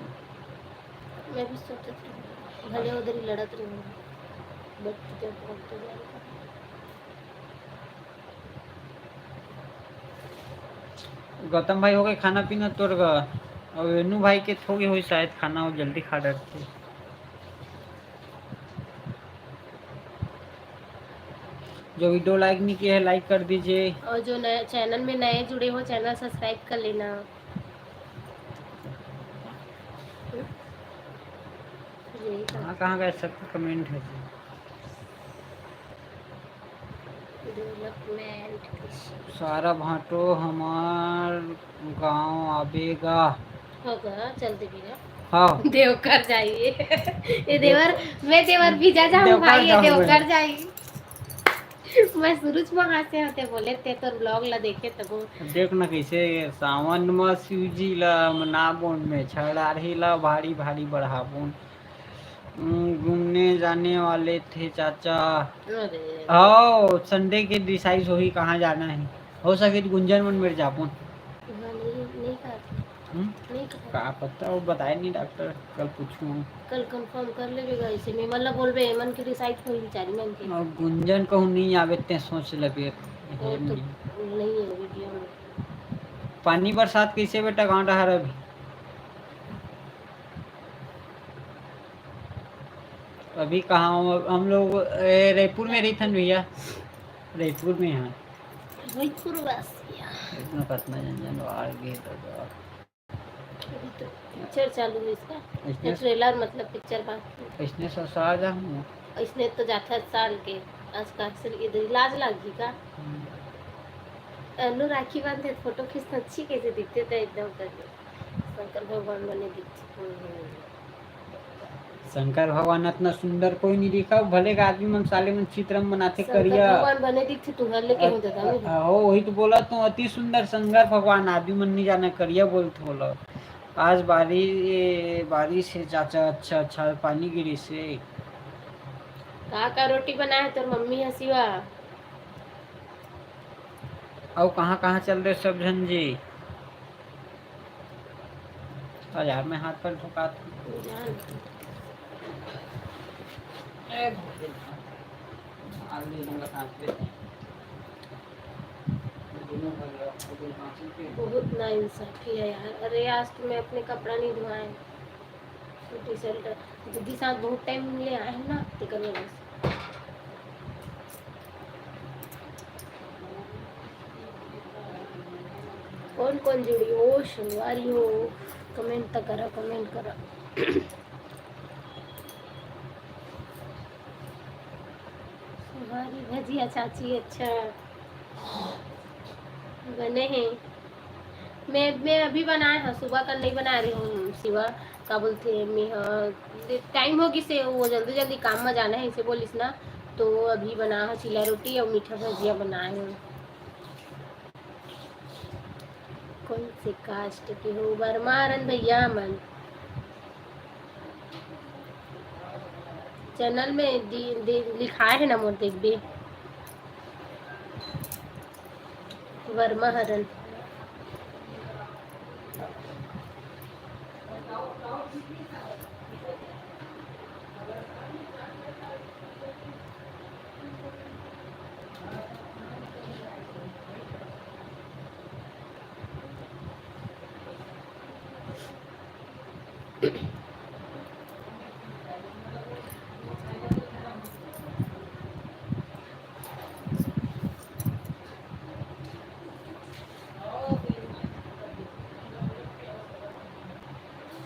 मैं भी सोचत रही, भले उधर ही लड़त रही, but जब वक्त जाएगा। गौतम भाई, हो गए खाना पीना तोर गा? और वेनू भाई के थोड़ी हुई शायद खाना, वो जल्दी खा डरते। जो वीडियो लाइक नहीं किया है, लाइक कर दीजिए। और जो नए चैनल में नए जुड़े हो, चैनल सब्सक्राइब कर लेना। यही था। हाँ, कहाँ गए सबके कमेंट है जी? डेवलपमेंट। सारा भांटो हमार गांव आबेगा। होगा, चल देबेगा। हाँ। देवकर जाइए। ये देवर, मैं देवर भी जा जाऊँ देवकर भाई, ये जाऊँ देवकर मैं। जाइए। मैं सुरुज महाशय होते बोले थे, तो व्लॉग ला देखे तब। देख ना कैसे सावन में शिव जी ला मनाबोन में छड़ारही ला भारी भारी बढ़ाबोन। हम्म, घूमने जाने वाले थे चाचा। अरे। आओ, संडे के डिसाइड होही कहाँ जाना है। हो सके तो गुंजन मन मेर जाबोन। हाँ, नहीं, नहीं कहा था। हम्म? नहीं कहा। का पता, वो बताए नहीं डॉक्टर, कल पूछूँ। कल कंफर्म कर लेबे, ऐसे में मतलब बोलबे, एमन के डिसाइड होही, चारी मन के। और गुंजन कहूँ नहीं आवे, ते सोच लेबे। वो तो नहीं है वीडियो में। पानी बरसात कैसे बेटा गाँव डहर अभी? अभी कहाँ हम, हम लोग, ए, रायपुर में रहिथन भैया, रायपुर में है। रायपुर वासिया। इतना कतना जन जन बाहर गए तो, तो। अभी तो पिक्चर चालू है इसका, इसने ये ट्रेलर मतलब पिक्चर बाकी। इसने ससुराल जा हूँ। इसने तो जाता है साल के आसपास से इधर इलाज लागी का। हम्म। अनु राखी बांधे फोटो खींचना अच्छी कैसे दिखते थे एकदम करके। शंकर भगवान बने दिखते। शंकर भगवान अतना सुंदर कोई नहीं दिखा, भले के आदमी मन साले मन चित्र में बनाते शंकर करिया। भगवान बने दिखते तुहर लेके हो दादा में। आ, हो, वही तो बोला तो, अति सुंदर शंकर भगवान आदमी मन नहीं जाना करिया बोलते बोला। आज बारिश, ए, बारिश है चाचा, अच्छा अच्छा पानी गिरी से। का का रोटी बनाए तोर मम्मी ह शिवा? अउ कहाँ कहाँ चल रहे सब झन जी? अरे यार, मैं हाथ पर ठोकात हूँ। जान। ए, आलू लंगा काट ले। बहुत नाइंसाफी है यार। अरे, आज तो मैं अपने कपड़ा नहीं धोए, टी शर्ट दीदी साथ बहुत टाइम ले आए हैं ना, तेकर वजह से। कौन कौन जुड़ी हो, संगवारी हो, कमेंट तो करा, कमेंट करा। संगवारी भजिया चाची, अच्छा बने हैं। मैं, मैं अभी बनाए हूँ, सुबह का नहीं बना रही हूँ शिवा, का बोलते हैं, मैं, हाँ, टाइम हो गिस हे, वो जल्दी जल्दी काम में जाना है, इसे बोलिस ना, तो अभी बना हूँ चीला रोटी और मीठा भजिया बनाए हूँ। कौन से कास्ट के हो? वर्मा हरन भैया मन। चैनल में दि-, दि-, लिखाए हे ना मोर, देखबे। वर्मा हरन।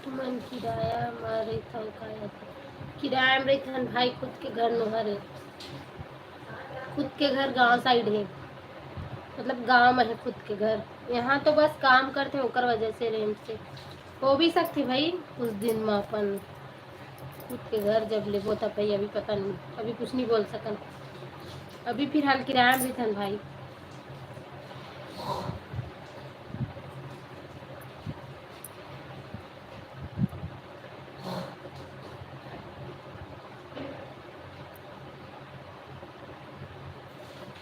तुमन किराया म रहिथव का? या तो किराया म रहिथन भाई, खुद के घर नोहर हे। खुद के घर गांव साइड हे, मतलब गांव में हे खुद के घर। यहाँ तो बस काम करथे, ओकर वजह से रेंट से। हो भी सकथे भाई, कुछ दिन में अपन खुद के घर जब लेबो तब भाई, अभी पता नहीं, अभी कुछ नहीं बोल सकन। अभी फिलहाल किराया में रहिथन भाई।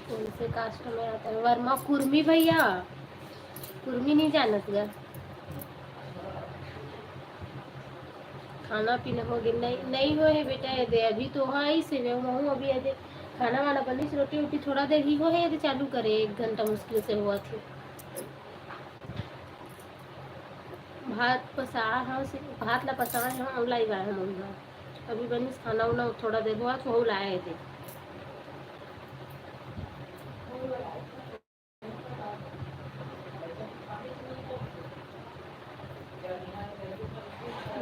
कौन से कास्ट में आता है? वर्मा, कुर्मी भैया, कुर्मी नहीं जानत गा। खाना पीना हो गया? नहीं, नहीं हो है बेटा, ये दे, अभी तो हाँ ही से मैं हूँ, अभी ये दे, खाना वाना बनिस, रोटी वोटी थोड़ा देर ही हो है, ये दे चालू करे, एक घंटा मुश्किल से हुआ थे। भात पसा, हाँ, से भात ला पसा, हाँ, अउ लाई बा, हम अभी बनिस खाना उना, थोड़ा देर हुआ तो हो लाए थे।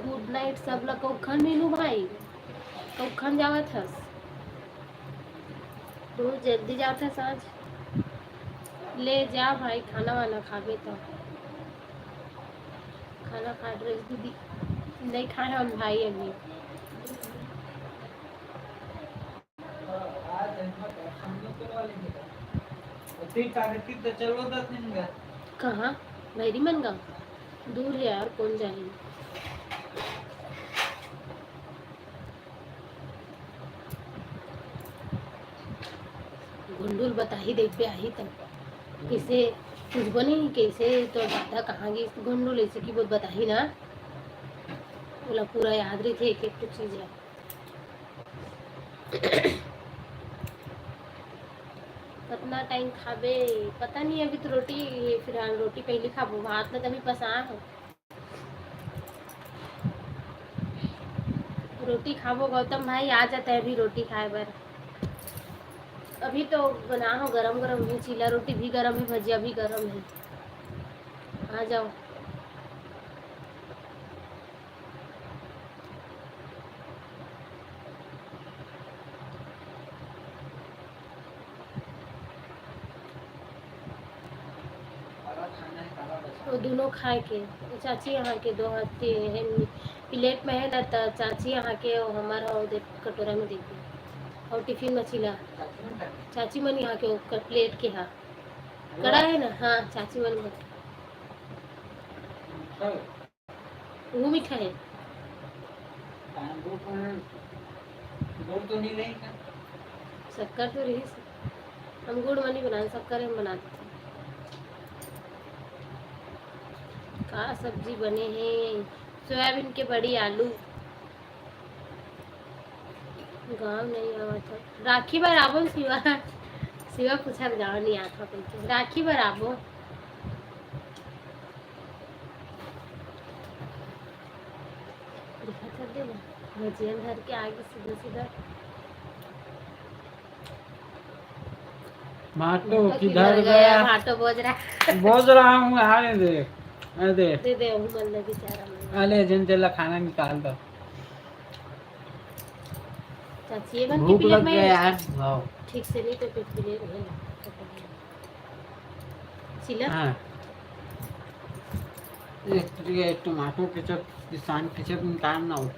गुड नाइट सब ला। कौखन मीनू भाई, कौखन जावत हस? बहुत जल्दी जात हस आज। ले जा भाई, खाना वाना खाबे तो। खाना खा रही दीदी, नहीं खाए हम भाई अभी। कहाँ? भैरी मन गाँव दूर है यार, कौन जाही? गोंडुल बताही देखबे आही तब। कैसे पूछबो नहीं, कैसे तो दादा कहाँ गिस गोंडुल, ऐसे की बहुत बताही ना। ओला पूरा याद रहिथे एक एक ठो चीज है। कतना टाइम खाबे? पता नहीं, अभी तो रोटी, फिलहाल रोटी पहले खाबो, भात में तभी पसा हो। रोटी खाबो गौतम भाई, आ जाता है अभी रोटी खाए बर। अभी तो बना हो गरम गरम ही, चीला रोटी भी गरम है, भजिया भी गरम है, आ जाओ। वो दोनों खाए के, वो चाची यहाँ के दो हाथ के है, प्लेट में है ना, तो चाची यहाँ के, वो हमारा वो दे, कटोरा में दे दे, और टिफिन में चिला। चाची मन यहाँ के वो क-, प्लेट के हा, कड़ा है ना, हाँ, चाची मन में। वो मीठा है। हाँ, गुड़ तो नहीं, गुड़ तो नहीं रही ना। शक्कर तो रही से। हम गुड़ में नहीं बनाए, शक्कर में बना देते हैं। का सब्जी बने है? सोयाबीन के बड़ी, आलू। गाँव नहीं आवत हो। राखी बर आबो न शिवा। शिवा पूछा गाँव नहीं आता कइसे। राखी बर आबो। देखा कर दे ना। भजिया धर के आगे सीधा सीधा। भाटो भाटो किधर किधर गया? गया? भाटो बोज रहा है। बोज रहा हूँ, आने दे। अरे दे। दे दे, वो मल दे बेचारा मल दे। अरे जन तेला खाना निकाल दो। चाची, ये बन के भूख प्लेट लग में गया यार। वाओ। ठीक से नहीं तो फिर प्लेट में ना। सिला? हाँ। एक, ये टमाटर केचप, किसान केचप निकालना हो।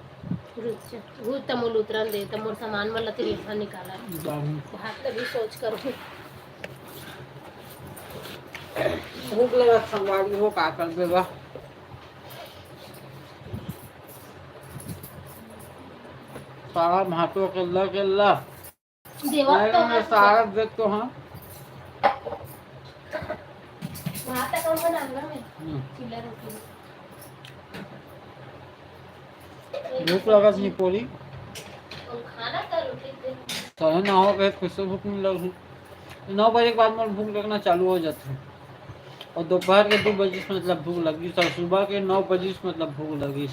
रुक जा। वो तमोल उतरन दे, तमोल सामान वाला तो रेखा निकाला। बाबू। भात तभी सोच करो। भूख लगा संगवारी हो, का कर देगा? सारा भाटो के ला, के ला। देवत नहीं, तो मैं है। सारा देख तो हाँ। वहाँ तक हम बना लूँगा मैं। हम्म। चिल्ला रोटी। भूख लगत नहीं पूरी। और खाना का रोटी दे। सही ना हो गए, फिर से भूख नहीं लग रही। नौ बजे के बाद मोर भूख लगना चालू हो जाता है। और दोपहर के दो बजे से मतलब भूख लगी, और सुबह के नौ बजे से मतलब भूख लगी।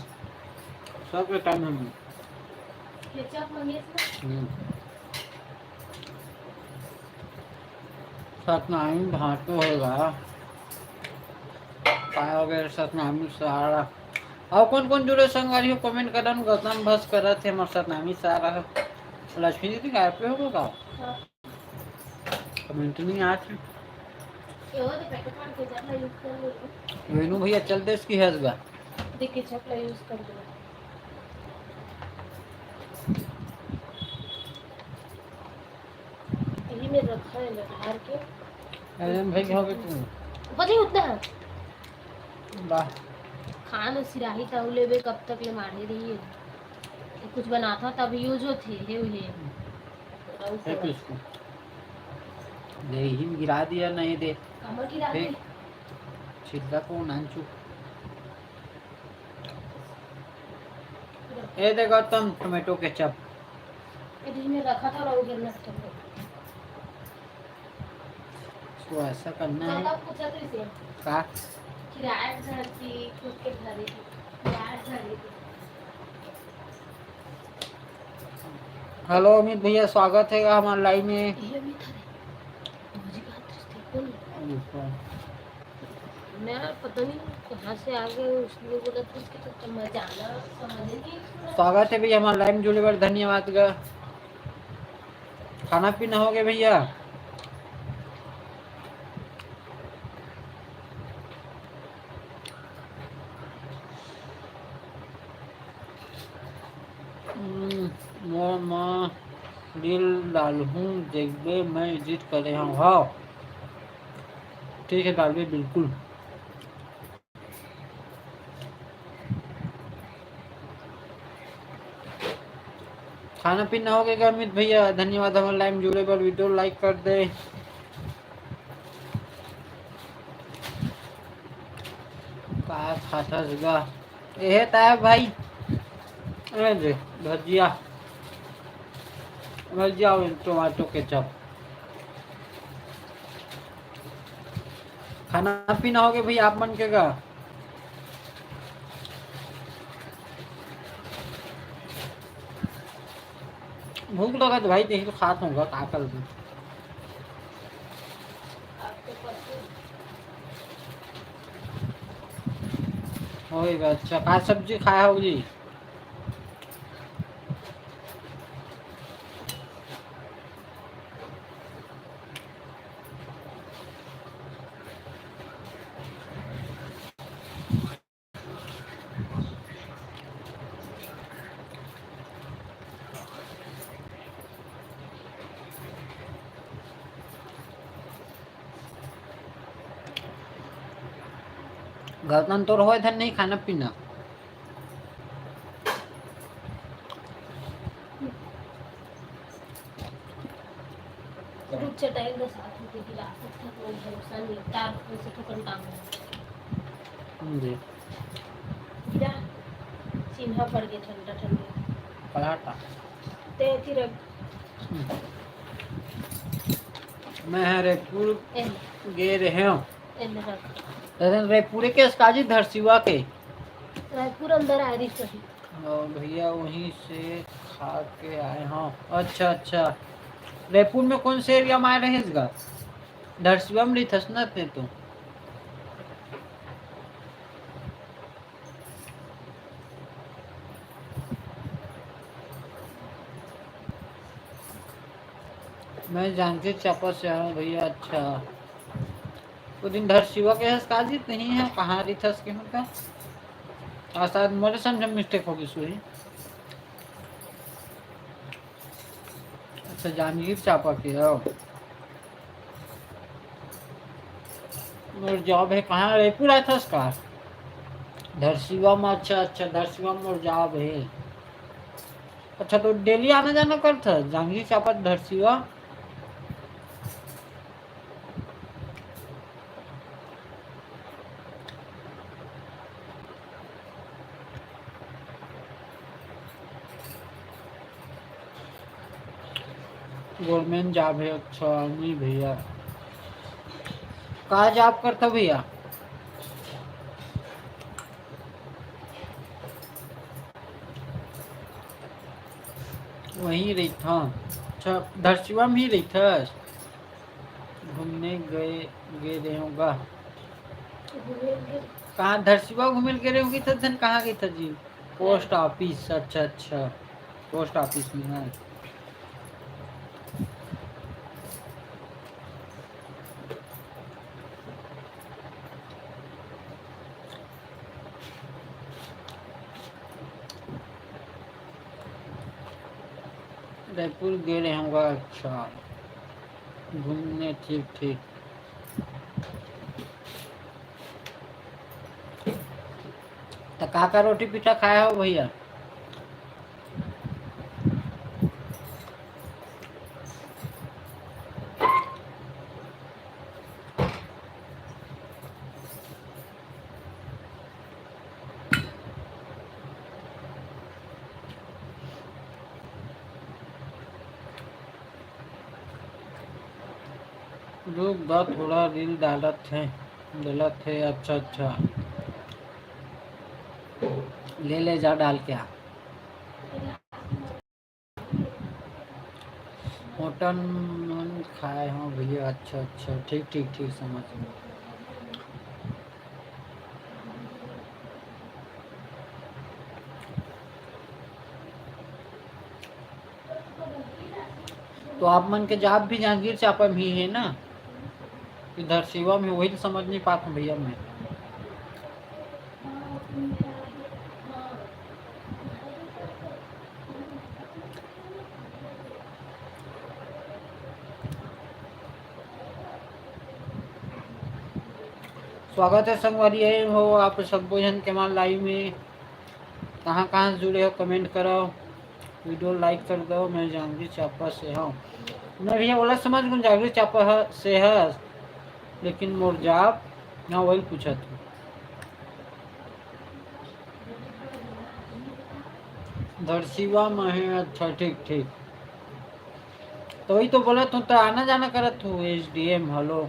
सबके टाइम हम केचप मंगेस ना? हम्म। सतनामी भाटो होगा। काय हो गए सतनामी सारा? और कौन कौन जुड़े संगवारी हो, comment करन। गौतम भस करत हे हमर सतनामी सारा। लक्ष्मी दीदी गायब पे होगा का? हाँ। Comment नहीं आज। ये वो तो पैकेट वाले के जब यूज़ कर लो। वेणु भैया चल दे इसकी हैज बा। देखिए चपला यूज़ कर लो। यही में रखा है लधार के। अरे भाई हो गए तुम। बजे उतना है। वाह। खान सिराही ताऊ लेबे कब तक ले मारे रही है। कुछ बनाता तब यूज़ होती है, ये। है किसको? नहीं, हिम गिरा दिया, नहीं दे। कमर गिरा फेंक। दी। छिलका को नानचू। ये देखो तुम टोमेटो केचप। ये बीच में रखा था, वो गिरना था। इसको ऐसा करना है। ज्यादा पूछा तो इसे। का? किराया घर की, खुद के घर की, किराया घर की। हेलो अमित भैया, स्वागत है हमारे लाइव में। ये अमित है। भौजी का हाथ से कौन? अच्छा। मैं पता नहीं कहाँ से आ गए, उसने बोला था उसके तो मैं जाना समझ नहीं। स्वागत है भैया हमारे लाइव में जुड़े बर, धन्यवाद गा। खाना पीना हो गया भैया? हम्म, मोर माँ reel डालहूँ, देखबे मैं edit करे हूँ। हाँ, ठीक है, डालबे बिल्कुल। खाना पीना हो गया अमित भैया? धन्यवाद हमारे लाइव में जुड़े बर, video like कर दे। का खाथस गा? एहे ताय भाई। ए दे, भजिया। भजिया और टोमेटो केचप। खाना पीना हो गया भैया आप मन के का? भूख लगा तो भाई, देखिए खात होगा, का कर दूँ। होएगा, अच्छा, का सब्जी खाया हो जी? गलतन तोर होए धन नहीं खाना पीना। रुक चटाई में साथ में गिरा सकते हैं, कोई भरोसा नहीं, तार कोई से ठोकर काम नहीं। जी। गिरा, चिन्हा पड़ गया ठंडा ठंडा। पलाटा। ते फिर अब हम्म। मैं ह रायपुर एने। गे रहेंव। एने रख। अरे, रायपुर के असकाजी धरसीवा के। रायपुर अंदर आ रही सही। और भैया वहीं से खा के आए हंव। अच्छा, अच्छा। रायपुर में कौन से एरिया में आए रहेस गा? धरसीवा में रहिथस ना ते तो। मैं जांजगीर चांपा से हंव भैया। अच्छा, वो दिन धरसीवा के हस काजी, नहीं है, कहाँ रहिथस के हूँ का? आ, शायद मोरे समझ में मिस्टेक हो गई सुई। अच्छा, जांजगीर चांपा के हो। मोर जॉब है कहाँ? रायपुर आथस का? धरसीवा में। अच्छा, अच्छा, धरसीवा में मोर जॉब है। अच्छा, तो डेली आना जाना करथस जांजगीर चांपा धरसीवा? गवर्नमेंट जॉब है। अच्छा, नहीं भैया, का जॉब करता भैया? वहीं रहिथस। अच्छा, धरसीवा में ही रहिथस? घूमने गए, गए रहेंव गा। कहाँ धरसीवा घूमे गे रहेंव कि त धन कहाँ गई था जी? Post office. अच्छा, अच्छा, पोस्ट ऑफिस में है। रायपुर गे रहेंव गा। अच्छा, घूमने। ठीक, ठीक। त का का रोटी पीठा खाए हो भैया? रुक दा, थोड़ा रील डालत है, डालत है। अच्छा, अच्छा, ले ले जा डाल के आ। होटल में खाए हो भैया। अच्छा, अच्छा, ठीक, ठीक, ठीक, समझ गए। तो आप मन के जॉब भी जांजगीर चांपा में ही है ना? इधर सेवा में, वही तो समझ नहीं पाता हूँ भैया मैं। स्वागत है संगवारी, आए हो आप सब्बो झन के हमारे लाइव में। कहाँ कहाँ से जुड़े हो, कमेंट करो, वीडियो लाइक कर दो। मैं जांजगीर चांपा से हूँ। मैं भैया ओला समझ गूँ, जांजगीर चांपा ह-, से हस, लेकिन मोर जॉब ना वही पूछत हूँ। धरसीवा में है। अच्छा, ठीक, ठीक। तो वही तो बोलत हूँ, तो आना जाना करत हूँ। एसडीएम, हेलो,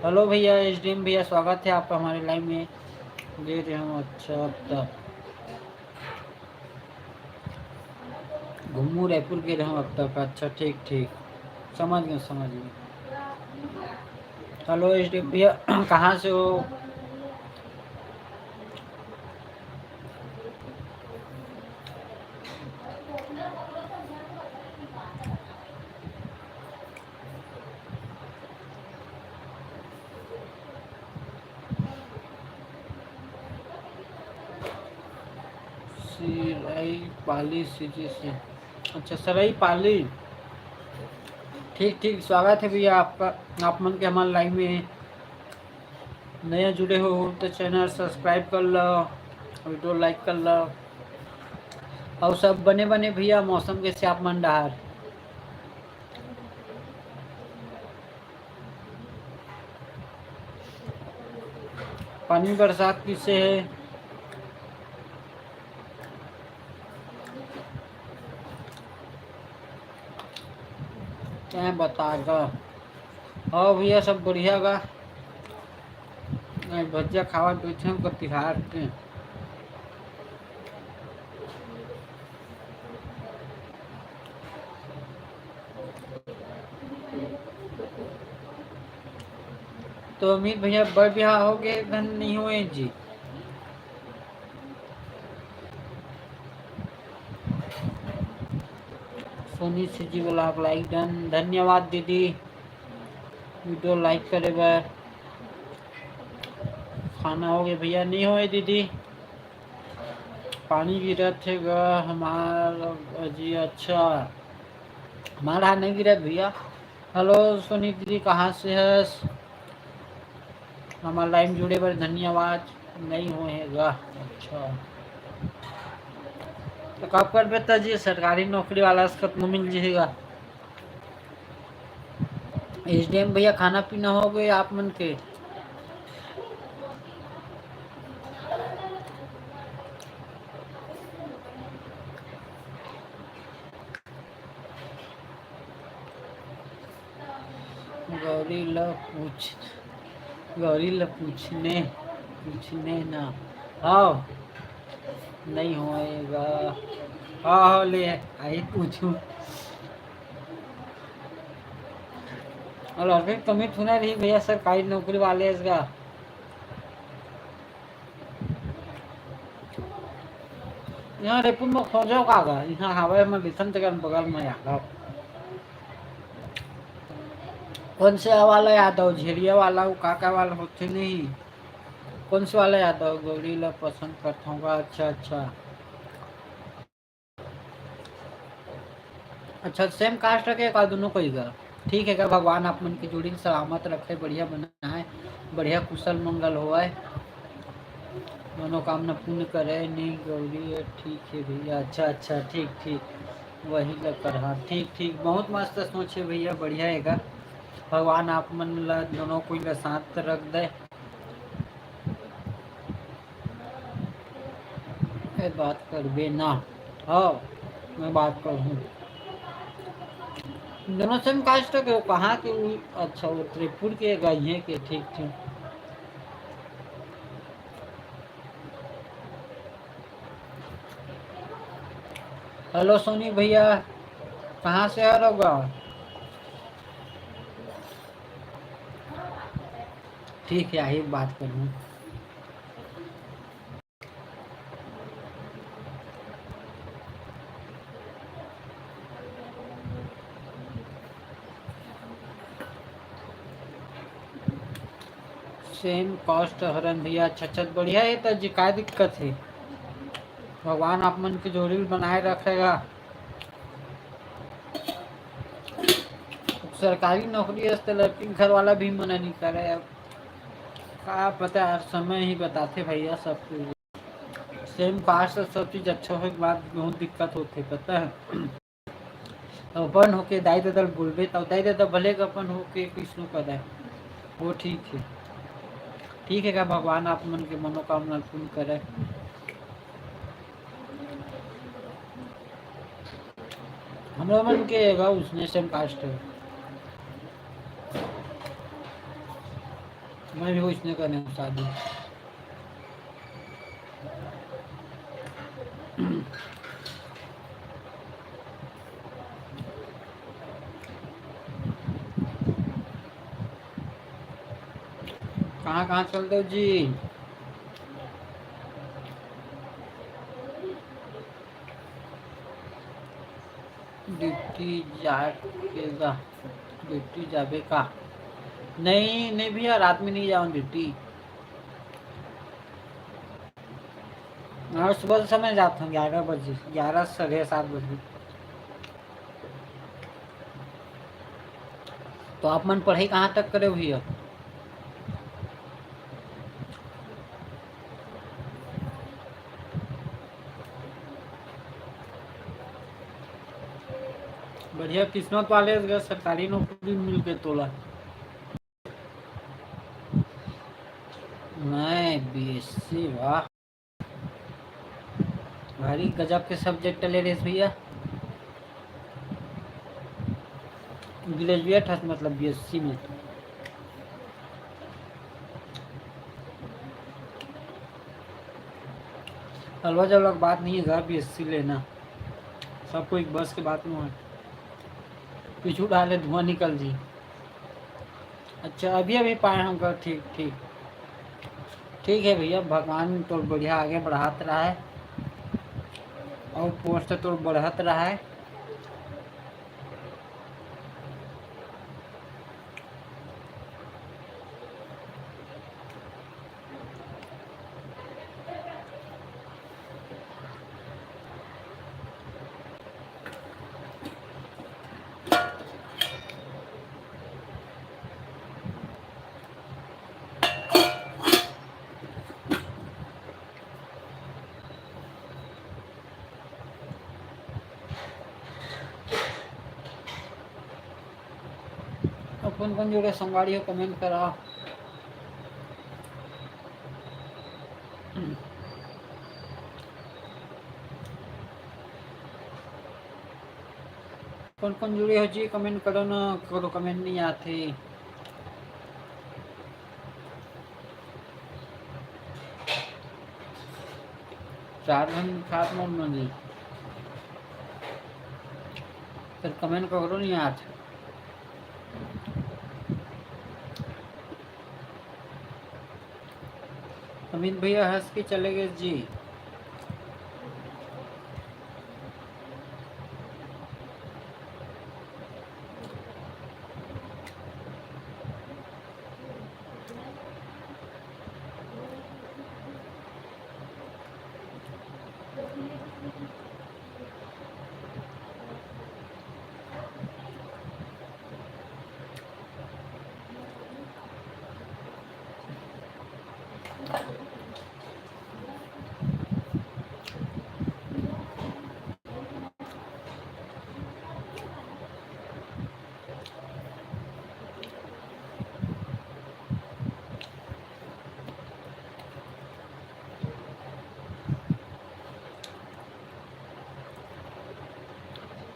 हेलो भैया, एसडीएम भैया, स्वागत है आपका हमारे लाइव में। दे रहे हम। अच्छा, अब तक घूमू रायपुर गे रहेंव अब तक। अच्छा, ठीक, ठीक, समझ गए, समझ गए। हेलो एसडीएम भैया, कहाँ से हो? सिराई पाली सिटी से। अच्छा, सराई पाली। ठीक, ठीक, स्वागत है भैया आपका, आप मन के हमारे लाइव में। नया जुड़े हो तो चैनल सब्सक्राइब कर लो, वीडियो लाइक कर लो। और सब बने बने भैया, मौसम कैसे आप मन डहार? पानी बरसात किसे है, क्या बताएगा? हाँ भैया, सब बढ़िया गा। आज भजिया खावत बैठे हन, कति हार के। तो अमित भैया, बर बिहाव हो गए, धन नहीं हुए जी। Soni CG vlog like done, धन्यवाद दीदी। वीडियो like करे बर। खाना हो गया भैया? नहीं होए दीदी, पानी गिरत हे गा हमार। जी अच्छा, हमार हाथ नहीं गिरत भैया। हेलो सोनी दीदी, कहाँ से हस? हमार लाइन जुड़े बर धन्यवाद। नहीं होए गा। अच्छा, तो कब करबे त जी? सरकारी नौकरी वाला से कतनो मिल जाएगा। एसडीएम भैया, खाना पीना हो गए आप मन के? गौरी ल पूछ, गौरी ल पूछने, पूछने ना। हाँ, नहीं होएगा। हाँ, हाँ, ले, आई पूछू। और अभी कमी सुना रही भैया, सरकारी नौकरी वाले इसका। यहाँ रेपुर में खोजो का गा? यहाँ हवा में बिथन तक बगल में आ गा। कौन से वाला यादव? झेरिया वाला, वो काका वाला होते नहीं। कौन से वाला यादव? गौरी ला पसंद करता हूँ। अच्छा, अच्छा। अच्छा, सेम कास्ट के का दोनों कोई का? ठीक है का, भगवान आप मन की जोड़ी सलामत रखे, बढ़िया बनाए, बढ़िया कुशल मंगल होए, मनोकामना पूर्ण करे। नहीं गौरी है, ठीक है भैया। अच्छा, अच्छा, ठीक, ठीक, वही लग कर। हाँ, ठीक, ठीक, बहुत मस्त सोच है भैया, बढ़िया है का। भगवान आप मन ला दोनों कोई ला साथ रख दे। ए, बात करबे ना। हाँ, मैं बात करूँ। दोनों सेम कास्ट के हो, कहाँ के? अच्छा, वो त्रिपुर के, गई है के? ठीक, ठीक। हेलो सोनी भैया, कहाँ से आ रहा होगा? ठीक है, आइए बात करूँ। सेम कास्ट हरन भैया। अच्छा, अच्छा, बढ़िया है तो जी, का दिक्कत है? भगवान आप मन की जोड़ी बनाए रखेगा। सरकारी नौकरी है तो लड़की घर वाला भी मना नहीं करे। अब का पता यार, समय ही बताते भैया सब कुछ। सेम कास्ट से सब चीज अच्छा होए के बाद बहुत दिक्कत होते, पता है। अपन होके दाई ददा ल बोलबे, तब दाई ददा भले के अपन होके किसनो कर दे, वो ठीक है। ठीक है का, भगवान आप मन के मनोकामना पूर्ण करे। हम लोग मन के गा उसने सेम कास्ट है, मैं भी उसने करने हूँ शादी। कहाँ कहाँ चल दो जी? ड्यूटी जाके गा, ड्यूटी जाबे का? नहीं, नहीं भैया, रात में नहीं जाऊँ ड्यूटी। और सुबह समय जाता हूँ ग्यारह बजे, ग्यारह, साढ़े सात बजे। तो आप मन पढ़ाई कहाँ तक करे हुई है? बढ़िया किस्मत वाले अगर सरकारी नौकरी मिल के तोला। मैं बीएससी, वाह, भारी गजब के सब्जेक्ट ले रहे भैया। ग्रेजुएट हस मतलब बीएससी में। अलवा जलवा के बात नहीं है, घर भी एसी लेना, सब कोई बस के बात नहीं है। पीछू डाले धुआं निकल जी। अच्छा, अभी अभी पाए हम घर। ठीक, ठीक, ठीक है भैया, भगवान तोर बढ़िया आगे बढ़ात रहा है और पोस्ट तोर बढ़त रहा है। अपन कौन जुड़े संगवारी हो, कमेंट करा। कौन कौन जुड़े हो जी, कमेंट करो ना, करो, कमेंट नहीं आते। चार घंटे सात मिनट में जी। सर कमेंट करो नहीं आज। अमित भैया हंस के चले गए जी।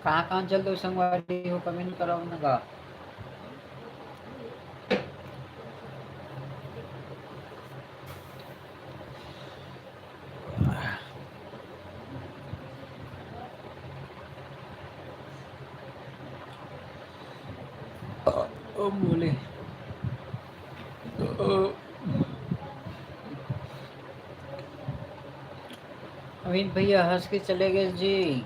कहाँ कहाँ चल दो संगवारी हो, कमेंट कराओ ना गा। ओ बोले। अमित भैया हंस के चले गए जी।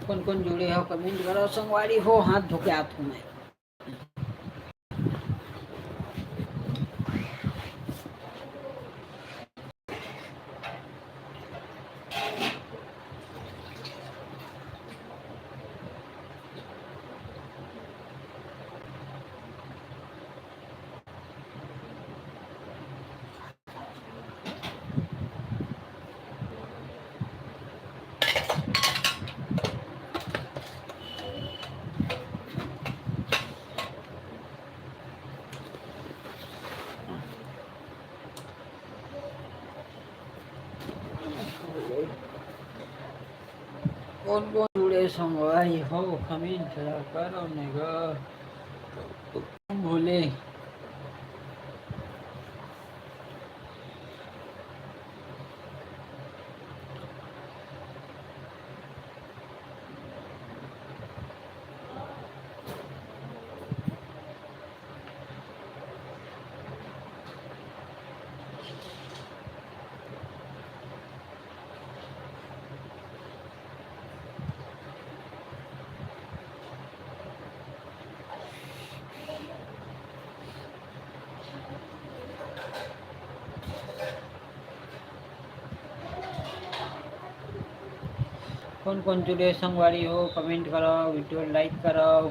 कौन कौन जुड़े हो, कमेंट करो संगवारी हो। हाथ धो के आत हूँ मैं। कौन कौन जुड़े संगवारी हो, कमेंट करो ने गा। भोले। कौन कौन जुड़े संगवारी हो, कमेंट कराओ, वीडियो लाइक कराओ।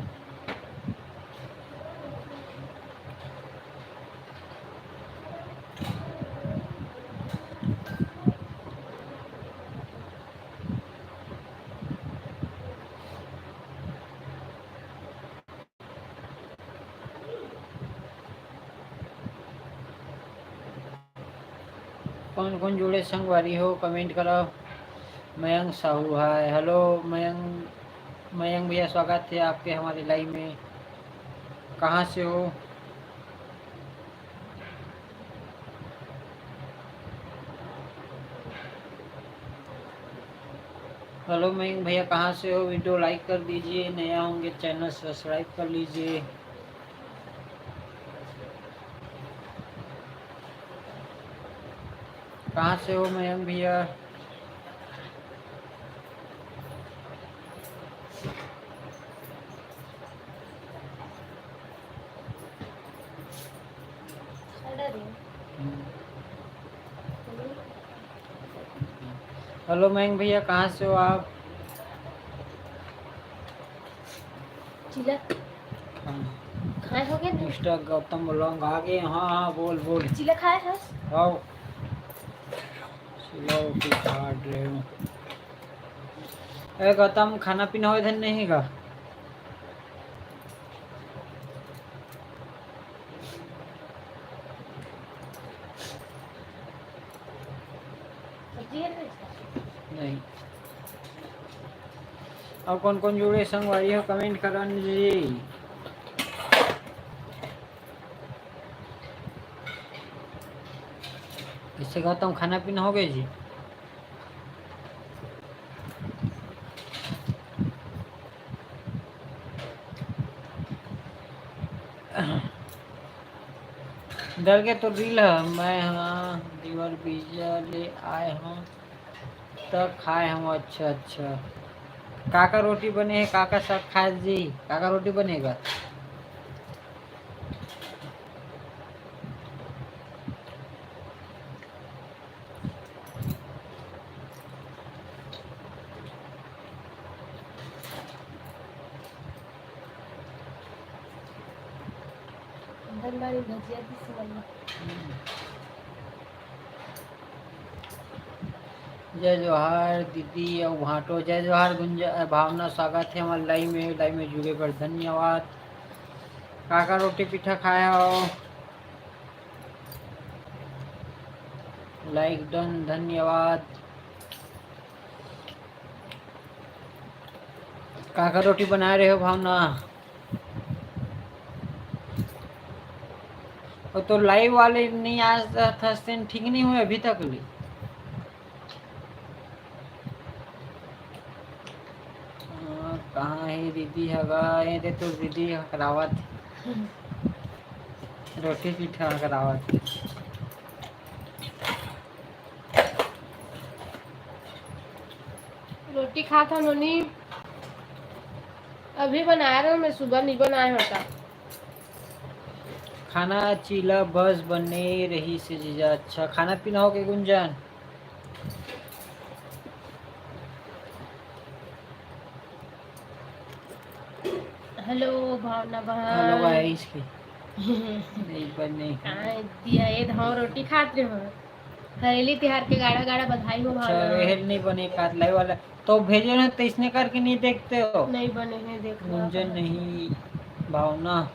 कौन कौन जुड़े संगवारी हो, comment करो। मयंक साहू, हाय, हेलो मयंक, मयंक भैया, स्वागत है आपके हमारे लाइव में। कहाँ से हो? हेलो मयंक भैया, कहाँ से हो? वीडियो लाइक कर दीजिए, नया होंगे चैनल सब्सक्राइब कर लीजिए। कहाँ से हो मयंक भैया? हेलो मयंक भैया, कहाँ से हो आप? चिला हाँ। खाए हो गए ना? मिस्टर गौतम उलंग आ गए। हाँ, हाँ, बोल, बोल। चिला खाए हस? आओ। चिला रोटी खा रहे हो। ए गौतम, खाना पीना होए धन नहीं का? सब्जी है ना इसका? नहीं। और कौन कौन जुड़े संगवारी हो, comment करन जी। इससे कहता हूँ, खाना पीना हो गया जी? डर के तो रील है, मैं हाँ दीवर बीजा ले आए हूँ त खाए हूँ। अच्छा, अच्छा, काका रोटी बने है, काका साग खाए जी, काका रोटी बनेगा। धनबारी भजिया की समझ में। जय जोहार दीदी अउ भांटो, जय जोहार गुंजा, अ, भावना, स्वागत है हमारे लाइव में। लाइव में जुड़े बर धन्यवाद। काका रोटी पीठा खाए हो? लाइक डन, धन्यवाद। काका रोटी बनाए रहे हो भावना? वो तो लाइव वाले नहीं आ सकते, ठीक नहीं हुए अभी तक ले। हाँ, कहाँ है दीदी हगा? ये दे तो दीदी हकरावत। रोटी पीठा हकरावत। रोटी खात हन नोनी, अभी बनाए रहे मैं, सुबह नहीं बनाए होता। खाना चीला बस बने रही से जीजा। अच्छा, खाना पीना हो के गुंजन? हेलो भावना बहन। हेलो गाइस की। नहीं बने। हाँ, दिया ये धान रोटी खात रहे हो। हरेली तिहार के गाड़ा गाड़ा बधाई हो अच्छा, भावना। ये नहीं बने कात लाई वाला। तो भेजे ना तो इसने करके नहीं देखते हो। नहीं बने हैं, देख लो। गुंजन नहीं, भावना।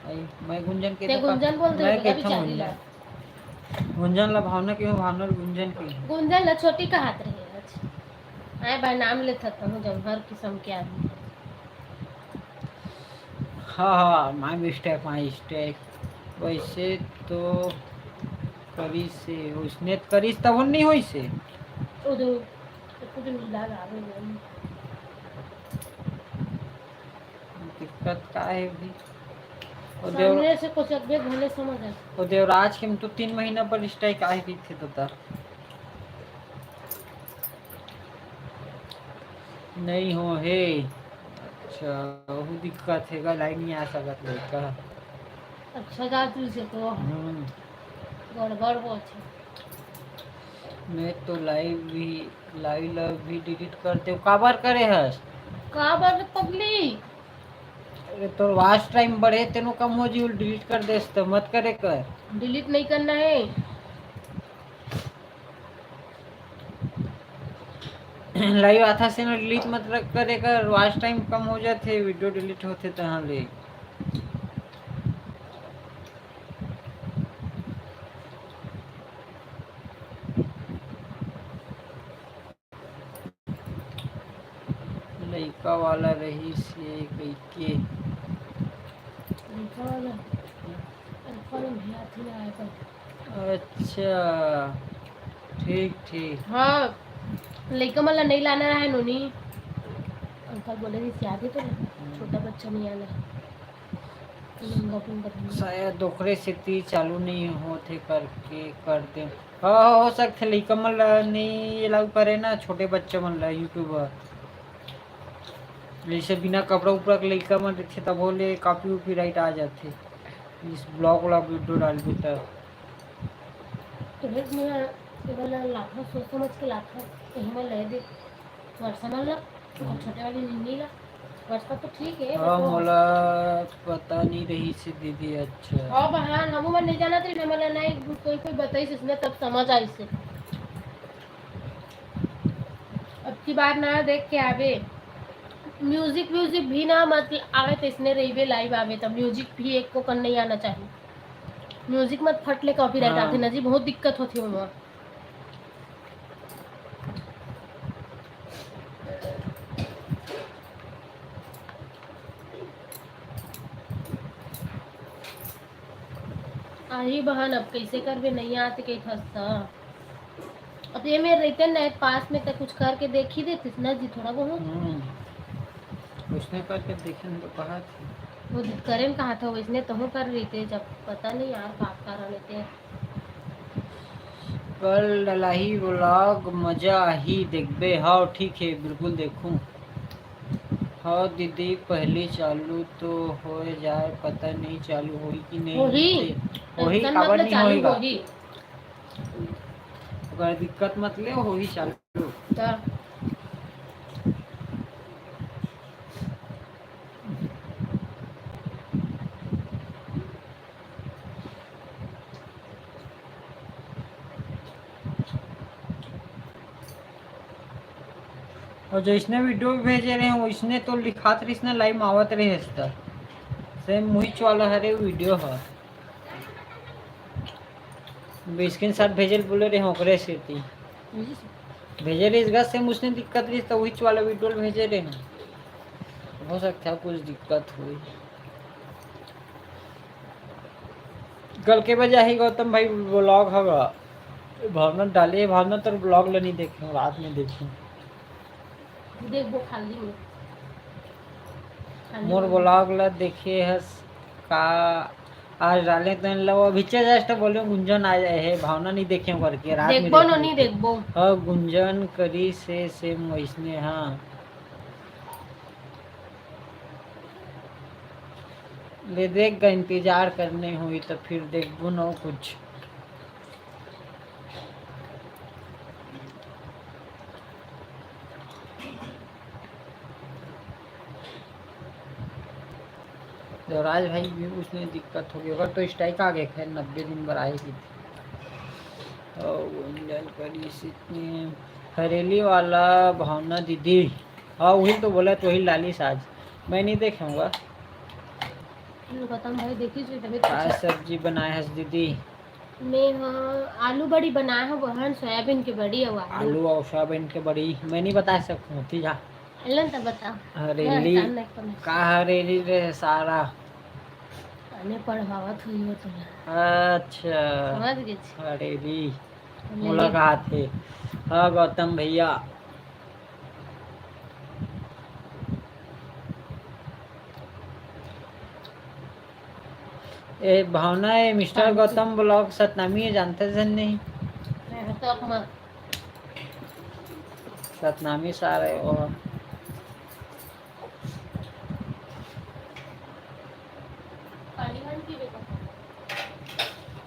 आई, मैं गुंजन के ते तो का-, गुंजन बोल दे, मैं बोला कहता हूँ बिचारी ला। गुंजन। गुंजन ला भावना के, भावना ला गुंजन के। गुंजन ला छोटी कहत रहे आज। आए बा नाम लेत हत हूँ जब हर किस्म के आदमी। हाँ, हाँ, my mistake, my mistake। वैसे तो करिस से, उसने करिस तब नहीं होइस से। ओ दो, तो कुछ मिला ला, आ गई। दिक्कत का है भी? ओ देव-, सामने से कुछ अगले भले समझ आ। ओ देवराज के हम तो तीन महीना पर strike आए रही थे तो तर। नहीं हो हे। अच्छा, वहू दिक्कत हे गा, लाइन नहीं आ सकत लड़का। अच्छा, जा तू से तो हम्म। गड़बड़ हो छे। मैं तो लाइव भी, लाइव ला भी delete कर दे। काबर करे हस? काबर पगली? अरे, तोर watch time बढ़े, तेनो कम हो जी, delete कर देस तो मत करे कर। Delete नहीं करना है। लाइव आथा से ना delete मत रख करे कर, watch time कम हो जाथे, video delete होथे तहाँ ले। लइका वाला रहिस हे कहिके। लइका वाला, लइका वाला भैया थी ना आया था। अच्छा, ठीक, ठीक। हाँ, लइका मन ला नइ लाना रहे नोनी। अंकल बोले रहिस याद हे तो, हम्म। छोटा बच्चा नइ आना। लंगा पुंगा धंधा। शायद ओकरे सेती चालू नइ होत हे करके कर दे। हाँ, हो सकथे लइका मन ला नइ allow करे ना, छोटे बच्चा मन ला YouTuber। जइसे बिना कपड़ा उपड़ा के लइका मन रहिथे, तभो ले copy copyright आ जाथे। इस vlog vlog video डालबे त। तो देख, मैं ये वाला लाथा सोच समझ के लाथा, यही मैं ले दे। वर्षा मन ला, तो छोटे वाली निन्नी ला। वर्षा तो ठीक है, हाँ, बस वो मोला पता नहीं रही से दीदी, अच्छा। हाँ बहन, हमू मन नहीं जानत रही, मैं मोला नहीं कोई, कोई बताइस इसने तब समझ आइस हे। अब की बार ना देख के आवे। Music, music भी ना मत आवे, तो इसने रहिबे live आवे, तो music भी एक को कर नहीं आना चाहिए। Music मत फट ले copyright हाँ। आथे ना जी, बहुत दिक्कत होती है वहाँ। आही बहन, अब कैसे करबे, नहीं आते कई फंसता। अब ये मेरे रहते ना पास में, तो कुछ करके देख ही देतीस ना जी, थोड़ा बहुत। हम्म, उसने करके देखे न तो कहा थी। वो करें कहा था, वैसने तो हूँ कर रही थे, जब पता नहीं यार का कारण रहते। कल डलाही vlog, मजा आही, देखबे। हाँ, ठीक है, बिल्कुल देखूँ। हाँ दीदी, पहली चालू तो हो जाए, पता नहीं चालू होही कि नहीं होही। होही। होही, tension काबर मतलब नहीं चालू होही गा? होही। ओकर दिक्कत मत ले, होही चालू। त और जैसने video भेजे रहे, वैसने तो लिखात रहिस ना, live में आवत रहे त। Same मुहिच वाला हरे video ह। Screenshot भेजे ल बोले रहे ओकरे सेती। भेजे रहिस गा, same उसने दिक्कत रहिस त उहिच वाला video ल भेजे रहे। हो सकता है कुछ दिक्कत हुई। कल के बजे आही गौतम भाई vlog हवा। भावना डाले, भावना तोर vlog ल नहीं देखे, रात में देखे। देखबो खाली में। खाली मोर में। Vlog ल देखे हस का? आज डाले तो इन लो अभी just बोले गुंजन आ जाए है, भावना नहीं देखे करके रात में देखबो नो, देखबो। नहीं देखबो। हाँ, गुंजन करी से same वैसने, हाँ। ले देख गा, इंतजार करने हुई तो फिर देखबो न कुछ। देवराज भाई भी उसने दिक्कत हो गई, अगर तो strike आ गए, खैर नब्बे दिन बर आए ही थी। और गुंजन करी से इतने हरेली वाला भावना दीदी, हाँ वही तो बोला, तो वही लालिस आज, मैं नहीं देखूँगा। गौतम भाई देखी जो तभी आज सब्जी बनाए हस दीदी। मैं हाँ आलू बड़ी बनाए हूँ बहन, सोयाबीन के बड़ी और आलू। आलू और सोयाबीन के बड़ी मैं नहीं बता सकूँ, ठीक है। एलन त बता। हरेली। का हरेली रे सारा? अने पढ़वावत हुई हो तुला। अच्छा। समझ गए छी। हरेली। हरेली। मुलाकात है। हाँ गौतम भैया। ए भावना, ए मिस्टर गौतम vlog सतनामी है, जानते जन नहीं? सतनामी सारे वो।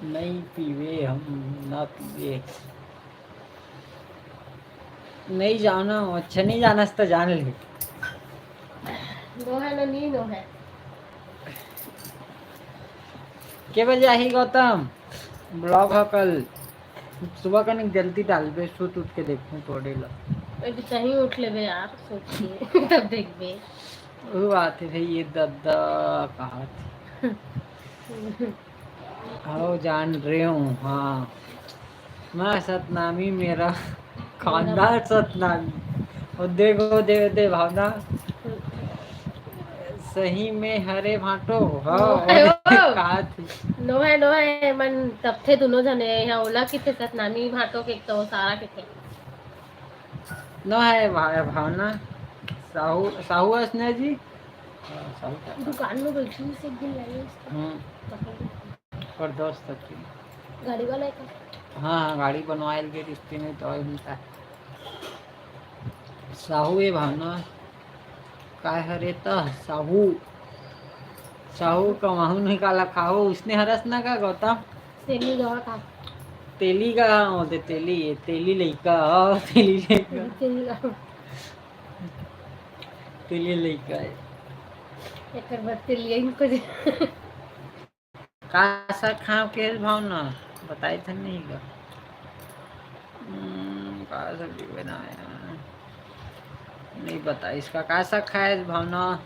नहीं पीवे, हम ना पीवे। नहीं जाना, अच्छा नहीं जाना तो जान ले। दो है ना, नींद है। के बजे आही गौतम? Vlog ह कल सुबह कने जल्दी डालबे, सुत उठ के देखूं थोड़े ला। अभी सही उठ लेबे यार, सोच के तब देखबे। वो बात है भाई, ये दद्दा कहा थी। आओ जान रहे हूँ, हाँ। मैं सतनामी, मेरा खानदान सतनामी। और देखो, दे, दे भावना। सही में हरे भांटो। हाँ, नो है वो। कहा थी। नो है, नो है, मन तब थे दोनों जने, यहाँ ओला किथे, सतनामी भांटो के तो सारा किथे। नो है भा-, भावना। साहू, साहू है स्नेह जी। हाँ, साहू का। दुकान में बैठी हुई से एक दिन लाई है उसको। हम्म। पकड़ ली। पर दोस्त थी। गाड़ी वाला है का? हाँ, हाँ, गाड़ी बनवाए के रिश्ते में तो और मिलता है। साहू ए भावना, काय हरे त साहू, साहू कमाहू नहीं काला खाहू, उसने हरस ना का गौतम? तेली गवा का? तेली का, हाँ, बोलते तेली, ये तेली लइका, हाँ, तेली लइका। तेली गवा। तेली लइका है। एकर बाद तेली इनको जे- का साग खाव के भावना? बताई था नहीं का? हम्म, का सब्जी बनाया? नहीं बताई इसका। का साग खाए भावना?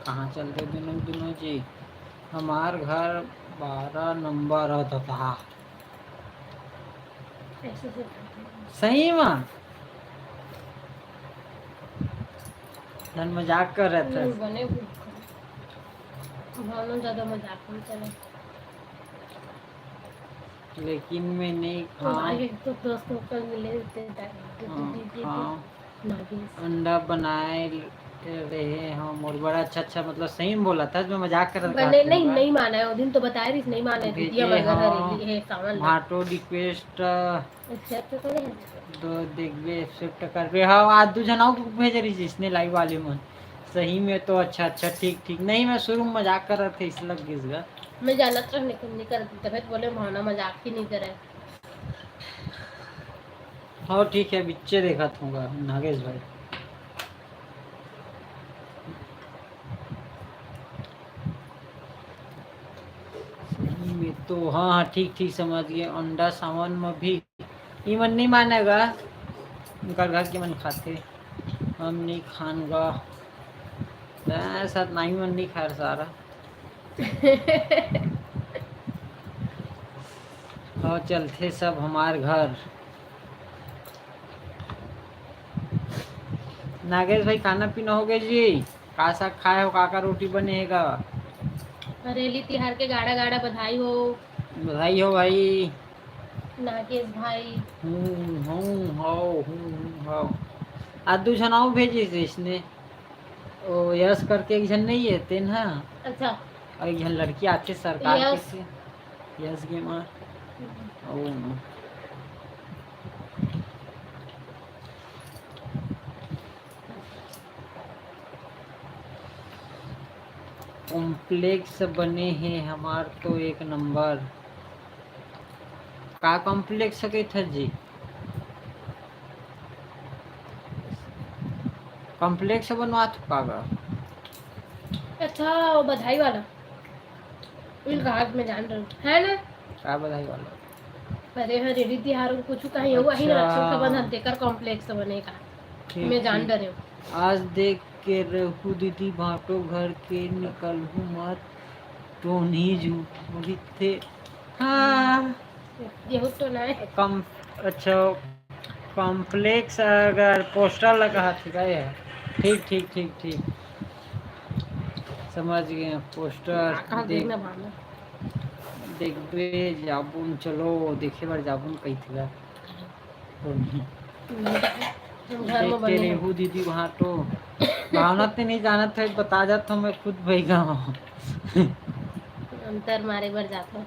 कहाँ चल दे दोनों, दोनों जी? हमार घर बारह नंबर ह ददा। सही में? धन मजाक कर रहे थे। नहीं, बने भावना ज्यादा मजाक नहीं करे। लेकिन मैं नहीं तो खाऊं। भाई, एक तो दोस्त होकर मिले थे, दा-, दीदी, हाँ, दीदी, हाँ। नागेश। अंडा बनाए रहे हम और बड़ा अच्छा, अच्छा, मतलब सही में बोला था, मैं मजाक कर रहा था। नहीं, नहीं माना है, वो दिन तो बताए रही, नहीं माना है, दीदी भेजे हमारे घर हाँ, हरेली है, सावन ला। भाटो request, accept तो करे है। दो देखबे, accept करबे। हाँ, आज दू झन आउ भेज रही जिसने live वाले मन। सही में तो अच्छा, अच्छा, ठीक, ठीक। नहीं, मैं शुरू में मजाक कर रहा था, इस लग गई इसका। मैं जानत रह नहीं, नहीं करती, तबे तो बोले भावना मजाक ही नहीं करे। हाँ, ठीक है, बिच्चे देखा थूंगा नागेश भाई। सही में तो, हाँ, हाँ, ठीक, ठीक समझ गए। अंडा सावन में भी ई मन नहीं मानेगा, उनका घर के मन खाते, हम नहीं खान गा। मैं साथ नहीं मन नहीं खा रहा सारा। और चलते सब हमार घर। नागेश भाई, खाना पीना हो गया जी? का साग खाए हो, का का रोटी बने हे गा? हरेली तिहार के गाड़ा गाड़ा बधाई हो। बधाई हो भाई। नागेश भाई। हूँ, हूँ, हौ, हूँ, हूँ, हौ। आज दू झन आउ भेजिस इसने। ओ, यश करके एक झन नहीं है, तेन हा? अच्छा। और एक झन लड़की आथे सरकार यश। के से। यश गेमर। हम्म। ओ, complex बने हे हमार तो एक नंबर। का complex कहिथे जी? Complex बनवात का गा? अच्छा, वो बधाई वाला। उनका हाथ में जान रहे हो, है ना? का बधाई वाला? अरे, हरेली तिहार में कुछ कहीं हुआ ही ना, अच्छा। रक्षाबंधन तेकर complex बने का। ठीक, मैं जान ठीक। डरे हूँ। आज देख के रहू दीदी, भाटो घर के निकलहू मत, टोनी झूठ बोलथे। हाँ। यहू तो ना है। कम, अच्छा, complex अगर poster लगा हाथ का है। ठीक, ठीक, ठीक, ठीक। समझ गए, poster का देख, देखना भावना। देखबे जाबुन, चलो देखे बर जाबुन कही थी। घर में देख के बने। रेहू दीदी भाटो। भावना ते नहीं जानत है, बता जात हूँ मैं खुद बैगा हूँ। अंतर मारे बर जात हूँ।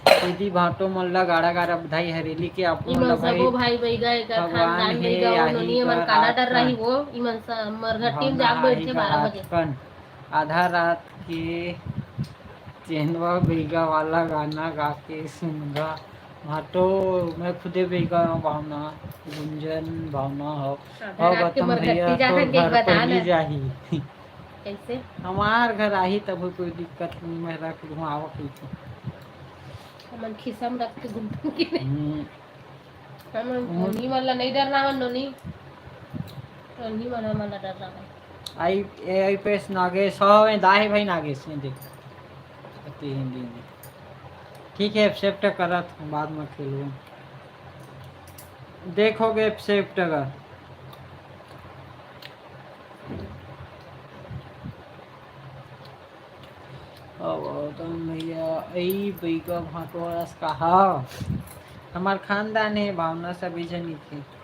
दीदी भाटो मन ला गाड़ा गाड़ा बधाई हरेली के। आप मन ला भाई सबो भाई बैगा, एकर भगवान खानदान हे बैगा, वो आही नोनी मन कर काला डर रही आतकन। वो, इमन स-, मरघट्टी में भावना जाके आही बैठे कर बारह बजे। आतकन। आधा रात के चेंदवा बैगा वाला गाना गा के सुनगा। भाटो, मैं खुदे बैगा हूँ भावना, गुंजन भावना हो। आधा और रात के गौतम भैया मरघट्टी तो जाके घर बता पहली ना। जाही। कैसे? हमार घर आही तब कोई दिक्कत नहीं, मैं रख दूँ, आवा कोई तो। हमन खिसम रख के घूमते हैं। हम्म। हमन हम्म। नोनी मन ला नहीं डरना, हमन नोनी। नोनी मन हमन ला डरना है। आई, ए, आई पेस नागेश, हाँ, मैं दाहे भाई नागेश, मैं देख। हिंदी में। ठीक है, एक्सेप्ट करत हूँ, बाद में खेलूँ। देखोगे एक्सेप्ट अगर। अब तुम भैया, ई बैगा भांटो रस कहा? हमार खानदान है, भावना सभी जनी के।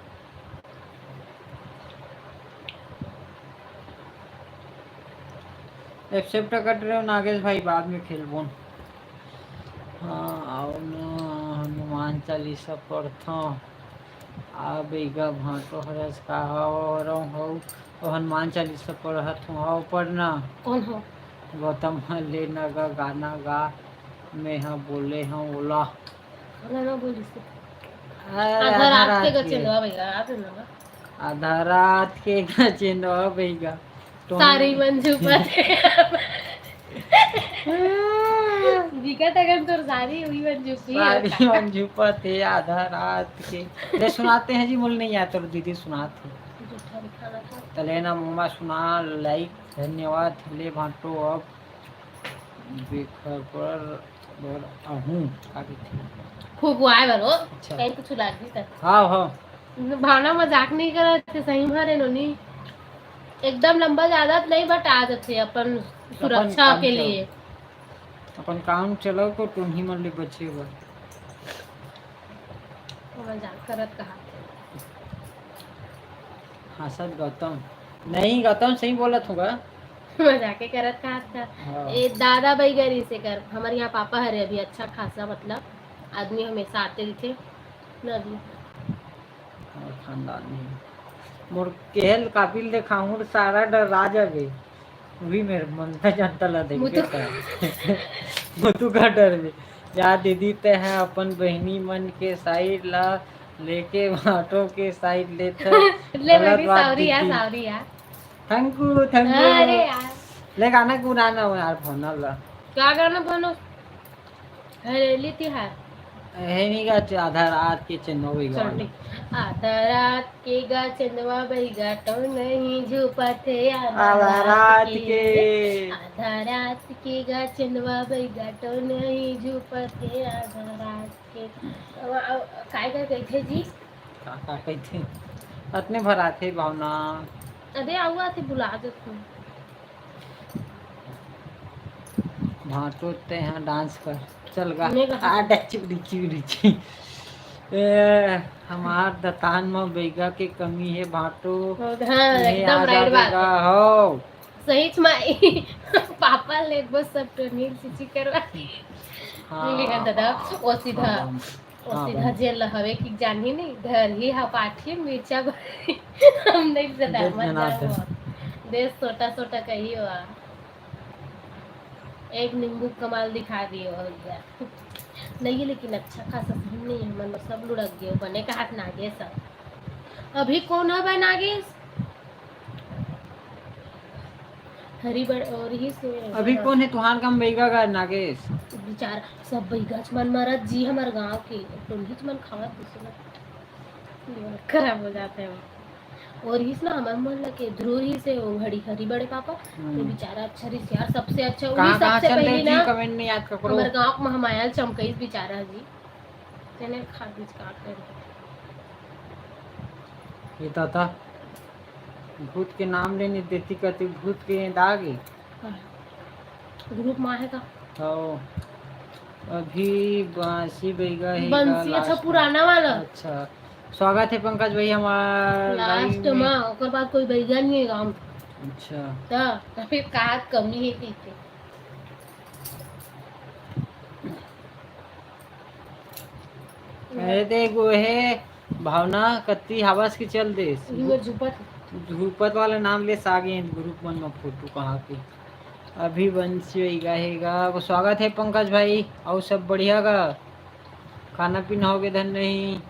एक्सेप्ट कर रहे हो नागेश भाई, बाद में खेलबो। हाँ, आओ ना, हनुमान चालीसा पढ़थों। आ बैगा भांटो हरस का हव, हरव हव, ओ हनुमान चालीसा पढ़त हूँ, हव पढ़ना। कौन हो? गौतम ह, ले न गा, गाना गा, मैं ह बोले हूँ ओला। गाना बोलिस तो। अरे, आधा आधा रात के रात के। गचेंदवा बैगा, आप ना। आधा रात के गचेंदवा बैगा। टोन- सारी मंजू पते। बिकट अगन तोर सारी हुई मंजू पी सारी होता। मंजू पते आधा रात के। ले सुनाते हैं जी, मुल नहीं आया, तोर दीदी सुनात है। जूठा भी खाना खा। तले ना मुमा सुना, लाइक, धन्यवाद, ले भांटो अब बेखबर बर आहूं, का कहिथे? खूब हुआ है बरो। अच्छा। कहीं कुछ लाग नहीं कर। हाँ, हाँ। भावना मजाक नहीं करत थे, सही में रे नोनी। एकदम लंबा ज्यादा तो नहीं, but आ जाते अपन सुरक्षा अपन काम के चलाओ। लिए। अपन काम चलाओ को टोनही मन ले बचे बर। मजाक करत कहा। हाँ, सच गौतम। नहीं, गौतम सही बोलत हूँ गा। मजाके करत कहा था। हाँ। ए, दादा बैगरी से कर, हमारे यहाँ पापा हरे अभी अच्छा खासा, मतलब, आदमी हमेशा आते रहिथे। ना जी। हमर खानदान में। मोर केहल काबिल देखाहूँ, सारा डरा जाबे। उही मेर मनता जनता ला देखबे मुतु- त। मुतु का डरबे। या दीदी, ते ह अपन बहिनी मन के साइड ला लेके भांटो के साइड लेत ह। ले गलत बहिनी, बात सावरी या, दीदी। सावरी या। Thank you, thank you. अरे यार। ले गाना गुनगुना यार, भावना ला। क्या गाना भावना? हरेली तिहार। हे नहीं गा, आधा रात के चंदवा बैगा चल वाला। ठीक। आधा रात के गा चंदवा बैगा तो नहीं झुपत हे आधा आधा रात रात के। के। आधा रात के गा चंदवा बैगा तो नहीं झुपत हे आधा रात के। अब, अब, काय काय कहिथे जी? का का कहिथे? अतने भर आथे भावना। अरे, आऊ आथे, भुला जथों। भांटो ते यहाँ डांस कर। चल गा। मैं कहाँ आ, डची, डची, डची। ए, हमार दतान म बैगा के कमी हे, भांटो। हाँ, ये एकदम आ right बात जाबेगा, है। हो। सही च माई। पापा ले बस सब तो नील चिची करवा। हाँ। नीली का दादा, वो सीधा। हाँ, वो हाँ, सीधा बन। जेल हवे कि जानी नहीं, घर ही हा पाठी मिर्चा भरी। हम नहीं ज्यादा देख मत जना जाओ। दे। देश छोटा छोटा कही हुआ। एक नींबू कमाल दिखा दियो हो गया। नहीं, लेकिन अच्छा खासा सीन नहीं है, मतलब सब लुढ़क गए, बने का हाथ नागेश अब। अभी कौन है भाई नागेश? हरी बड़-, और ही से अभी कौन है तुहार गम बैगा गा नागेश? बेचारा सब बैगाच मन मरत जी, हमार गांव के टोलीच मन खावत दूसरा। दिमाग खराब हो जाता है। और हिस ना हमर मन लगे ध्रुव ही से वो घड़ी हरी बड़े पापा, हम्म। तो बेचारा अच्छा रिस यार, सबसे अच्छा, कहाँ, उही कहाँ सबसे चल पहली रहे जी, ना, comment नहीं याद ककरो। हमर गांव में हम आयल चमकईस बेचारा जी। तेने खा बीच का कर। ये दादा, भूत के नाम लेने देती कहती, भूत के दाग है। हाँ। ग्रुप में आहे का? हाँ। अभी बांसी बैगा है बंसी, का अच्छा, last पुराना वाला। अच्छा, स्वागत है पंकज भाई हमार लास्ट live में। में, ओकर बाद कोई बैगा नहीं है गाँव में। अच्छा। तो, तो फिर का कमी है पीछे? अरे, देख, वो है भावना कत्ती हवस के चल दे। इही में झुपत। झुपत वाला नाम ले सागे ग्रुप मन में फोटो कहाँ के। अभी बंसी होइगा हेगा। वो स्वागत है पंकज भाई, और सब बढ़िया का? खाना पीना हो गया धन नहीं?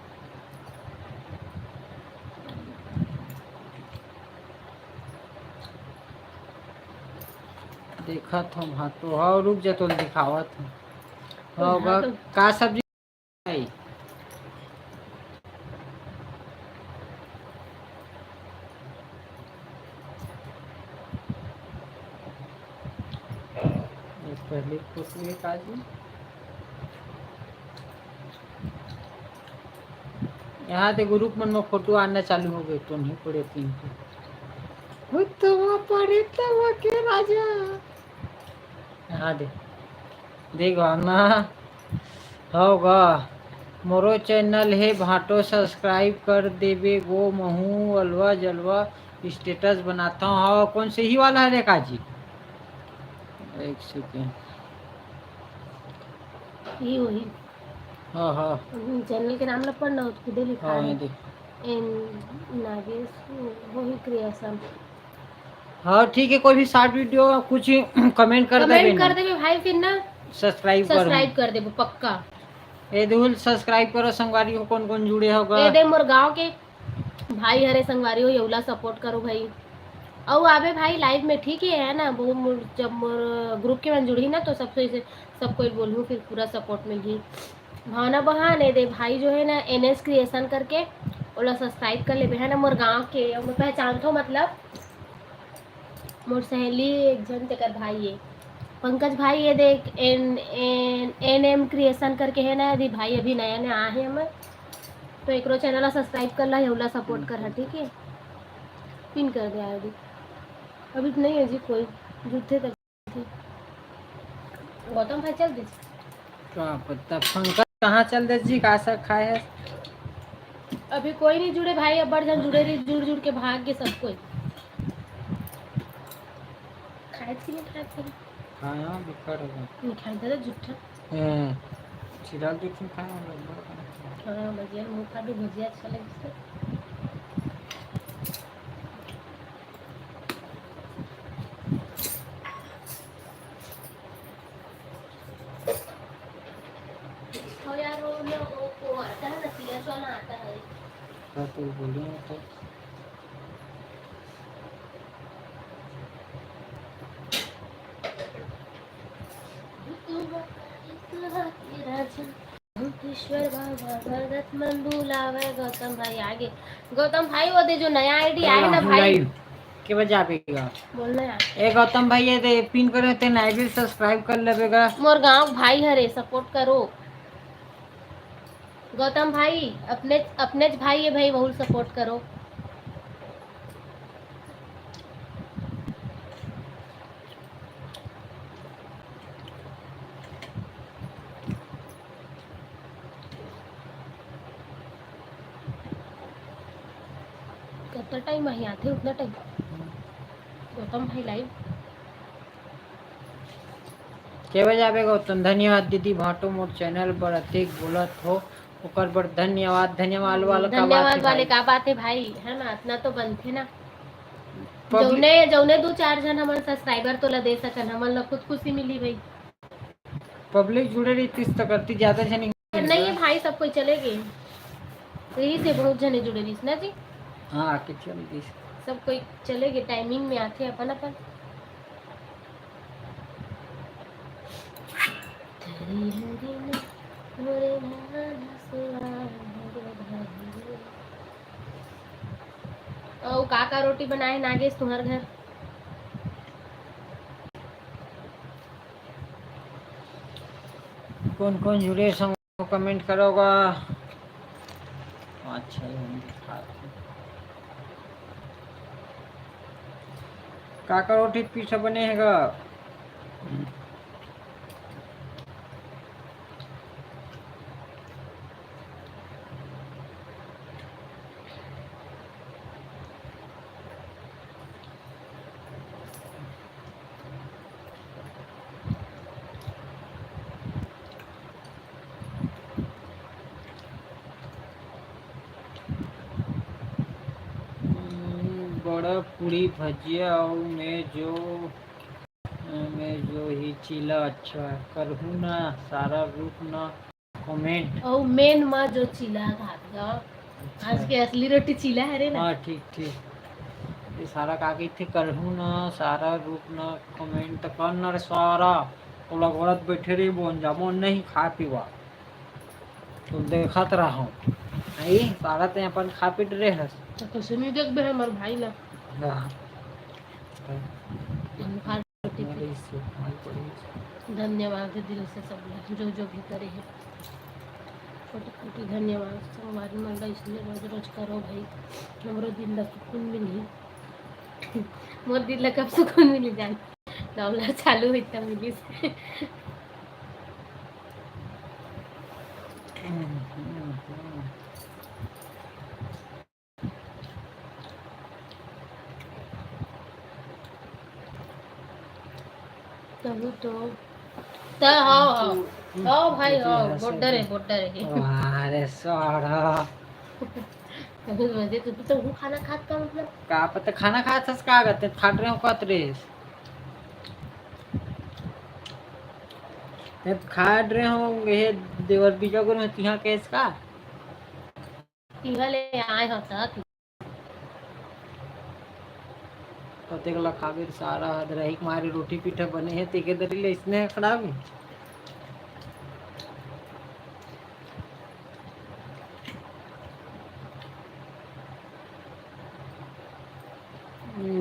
देखत हूँ भाटो, हाँ, रुक जा, तो दिखावत हूँ। हाँ, हाँ, बा-, तो का सब्जी? पहले फोटो एक आ जी। यहाँ दे ग्रुप मन में फोटो आना चालू हो गए, तो नहीं पड़े तीन के। वो तो वो पड़े तो वो के राजा। यहाँ दे। दे गाना होगा। मोरो चैनल हे भाटो, सब्सक्राइब कर देबे गो। महू अलवा जलवा स्टेटस बनाता हूँ। हाँ, कौन से ही वाला है रेखा जी? एक सेकेंड। ये वही। हाँ, हाँ। हम्म, चैनल के नाम ला पढ़ना, वो खुदे लिखा हाँ, है। ये देख। एन नागेश, वही क्रिएशन। हाँ, ठीक है, कोई भी शॉर्ट वीडियो कुछ कमेंट कर देबे कमेंट कर ना। देबे भाई, फिर ना सब्सक्राइब कर सब्सक्राइब कर देबो पक्का। ए दुल सब्सक्राइब करो संगवारी हो, कौन कौन जुड़े हो गा। ए दे मोर गांव के भाई हरे संगवारी हो, येवला सपोर्ट करो भाई। अउ आबे भाई लाइव में, ठीक है, है ना? वो मोर, जब मोर ग्रुप के मन जुड़ही ना, तो सबसे से सब कोई बोलहूँ, फिर पूरा सपोर्ट मिलही। भावना बहान, ए दे भाई जो है ना, एनएस क्रिएशन करके, ओला सब्सक्राइब कर लेबे, है ना? मोर गांव के, अउ मैं पहचानथो, मतलब मोर सहेली एक झन, तेकर भाई ये पंकज भाई, ये देख, N, N, N M creation करके है ना, अभी भाई अभी नया नया आए हैं हमर, तो एकरो चैनल ला सब्सक्राइब कर ला, येवला सपोर्ट कर हा, ठीक है? पिन कर दे आईडी। अभी तो नहीं है जी कोई, जुड़ते तक। गौतम भाई चल दे। का पता पंकज कहाँ चल दे जी, का सब खाए है? अभी कोई नहीं जुड़े भाई, अब बड़ झन जुड़े रही, जुड़ जुड़ के भाग गए सब कोई। खाए थी नहीं खाए थी? खाया बिकट हो गया। नहीं खाए दादा, झूठा। हैं, चिराग देखिन खाया हम लोग, बड़ा खाया। हाँ, भजिया, मुँह खा भी भजिया अच्छा लगे। इसको यार, वो ना, वो, वो आता है ना, पियाज वाला आता है। हाँ, तो बोलिए ना तो। ईश्वर बाबा भगत मन बुलावे। गौतम भाई आगे। गौतम भाई, वो दे जो नया आईडी आए ना भाई। लाइव के बजा बेगा। बोलना यार। ए गौतम भाई, ये दे पिन करे ते नाइबिल सब्सक्राइब कर लेबेगा। मोर गांव भाई हरे, सपोर्ट करो। गौतम भाई, अपने, अपने भाई है भाई, बहुत सपोर्ट करो। कतना टाइम आही आथे उतना टाइम। गौतम भाई लाइव। के बजाबे गौतम, धन्यवाद दीदी भाटो, मोर चैनल बर अतेक बोलत हो, ओकर बर धन्यवाद। धन्यवाद वाला का बात धन्यवाद है वाले भाई? का बात है भाई, है ना, इतना तो बनथे ना। पब्लिक जौने, जौने दो चार झन हमन सब्सक्राइबर तोला दे सकन, हमन ला खुद खुशी मिली भाई। पब्लिक जुड़े रहितिस त करती ज्यादा झन नहीं है भाई, सब कोई चले गए। यही से बहुत झने जुड़े रहिस ना जी। हाँ, आके चल दिस। सब कोई चले गए, टाइमिंग में आथे अपन अपन। हरी हरी ना, मोरे नाना सुआ, मोरे भाई। अउ का का रोटी बनाए नागेश तुहर घर? कौन कौन जुड़े संग कमेंट करोगा। अच्छा, ये हम दिखा दे। का का रोटी पीठा बने है गा? हम्म, बड़ा पूड़ी भजिया अउ मैं जो, मैं जो ही चीला अच्छा करहूँ ना, सारा रुक ना। कमेंट। अउ मेन म जो चीला घात गा। अच्छा। आज के असली रोटी चीला हरे ना। हाँ, ठीक, ठीक। ये सारा का कहिथे करहूँ ना, सारा रुक ना, कमेंट कर ना रे सारा। ओला गोड़त बैठे रही बोन जा, मोन नहीं खा पीवा। तो देखत रहो। आई, सारा ते अपन खा पी डरे हस। तो कैसे नहीं देखबे हमर भाई ला? हाँ। हम खा धन्यवाद दिल से सब ला, जो जो भी करे हे, कोटि कोटि धन्यवाद। संगवारी मन ला इसने रोज रोज करो भाई, हमरो दिल ला सुकून मिलही। मोर दिल ला कब सुकून मिली जान, डॉलर चालू होई तब मिली। तभी तो। त हव, हव। हव भाई, हव। बॉर्डर हे, बॉर्डर हे। वाह रे साढ़ा। तभी मजे तो, तू तो हूँ खाना खात का मतलब? का पता खाना खात हस का करते, खाट रहे हो कत रे। ते खाट रहे हो, ये देवर बीजा गुरु में तिहा केस का? तिहा ले आए हो त। तो तेक ला खाबे सारा हद रही के मारे रोटी पीठा बने हे, तेके दरी ले इसने खड़ा भी।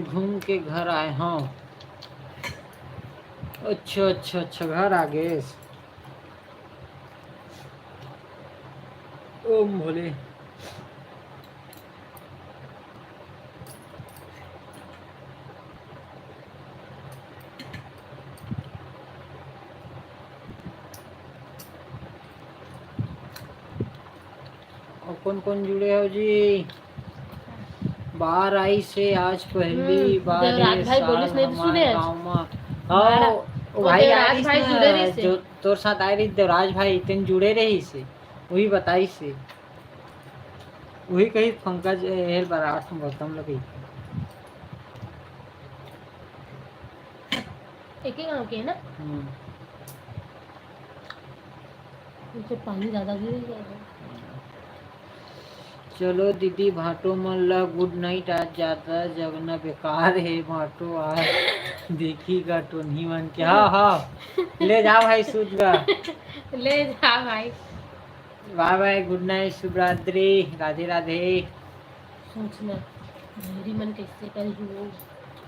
घूम के घर आए हव। अच्छा, अच्छा, अच्छा, घर आ गेस। ओम भोले। अउ कोन कोन जुड़े हो जी? बार आइस हे आज पहली हम्म, बार देवराज हे भाई साल बोलिस नहीं तो हमारे सुने आज। गाँव मा। हमारा हाँ, वो वो भाई देवराज आइस भाई ना, जुड़े रहिस हे। जो तोर साथ आए रहिस देवराज भाई, तेन जुड़े रहिस हे, वही बताइस हे। वही कही पंकज, ए, हेल बरात में गौतम लगी। एक ही गाँव के है ना? हम्म। उनसे पानी ज़्यादा गिर गया है। चलो दीदी, भांटो मन ला गुड नाइट। आज ज्यादा जगना बेकार हे भांटो, आज देखी गा टोनही मन के। हाँ, हाँ, ले जा भाई, सूत गा। ले जा भाई। बाय बाय, गुड नाइट, शुभ रात्रि, राधे राधे। सोच ना, मेरी मन कैसे करी हो।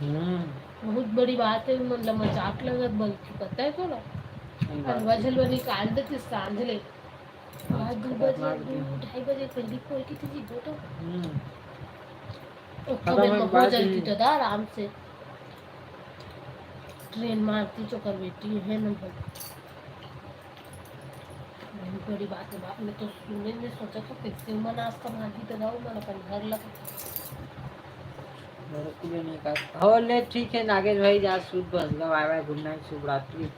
हम्म। बहुत बड़ी बात है, मतलब मजाक लगत बल्कि, पता है तोला? सही बात अलवा है। झलवा निकाल देते सांझ ले। आज आज दू खतरनाक बजे, दिन दू है। ढाई बजे पहली कोई की थी जी, दो तो। हम्म। ओतको खतरनाक बेर में हो बात जाती ही। दादा आराम से। ट्रेन मारती चोकर बेटी है ना भाई। बहुत बड़ी बात है बाप, मैं तो सुने ने सोचा तो कैसे मन आज का भागी दादा वो मन अपन घर लग। घर के लिए नहीं काट। हो ले, ठीक है नागेश भाई, जा सूत बस गा, बाय बाय, गुड नाइट, शुभ रात्रि,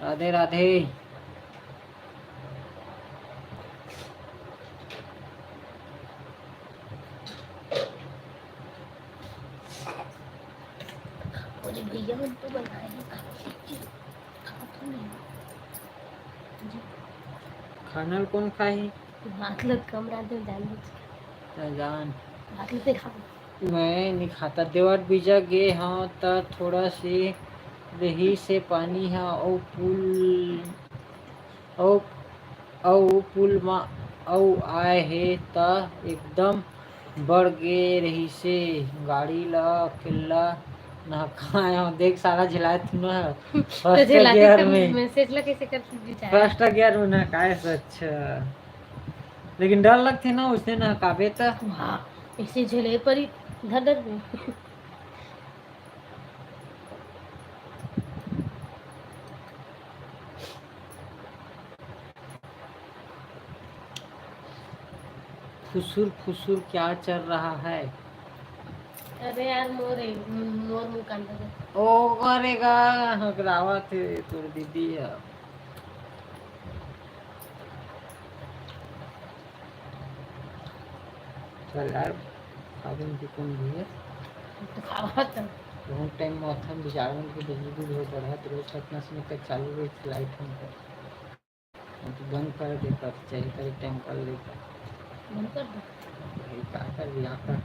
राधे राधे। अरे भैया, हम तो बनाए हैं, खा लीजिए। खा तो नहीं। खाना ल कोन खाही? भात ल कम रांधे, जान बुझ के। त जान। भात ल ते खा। मैं नहीं खाता। देवर बीजा गे हाँ, त थोड़ा से रही से पानी हा, अउ पुल, अउ, अउ पुल मा अउ आए हे, त एकदम बढ़ गे रहिसे। गाड़ी ला अकेल्ला नहकाए हव। देख साला झेलाए तू ना। तो फर्स्ट झेलाती गियर तब में। मैसेज ला कैसे करती बेचारा? फर्स्ट गियर में नहकाए से अच्छा। लेकिन डर लगथे ना उसने नहकाबे त। हाँ, ऐसे झेले परी धर धर में। फुसुर फुसुर क्या चल रहा है? अरे यार, मोर हे, मोर मुंह कान लगे। ओ, अरे गा, हकरावत हे तोर दीदी ह। चल यार, खावन की कौन भी है? तो खावा था। बहुत टाइम में अथम विचारवन की बिजली बिल हो बढ़ा, तो रोज कितना समय तक चालू रही लाइट हमको। अब तो बंद कर दे, पर चल कर टाइम कर लेता। बंद कर दो। भाई, का कर दिया का?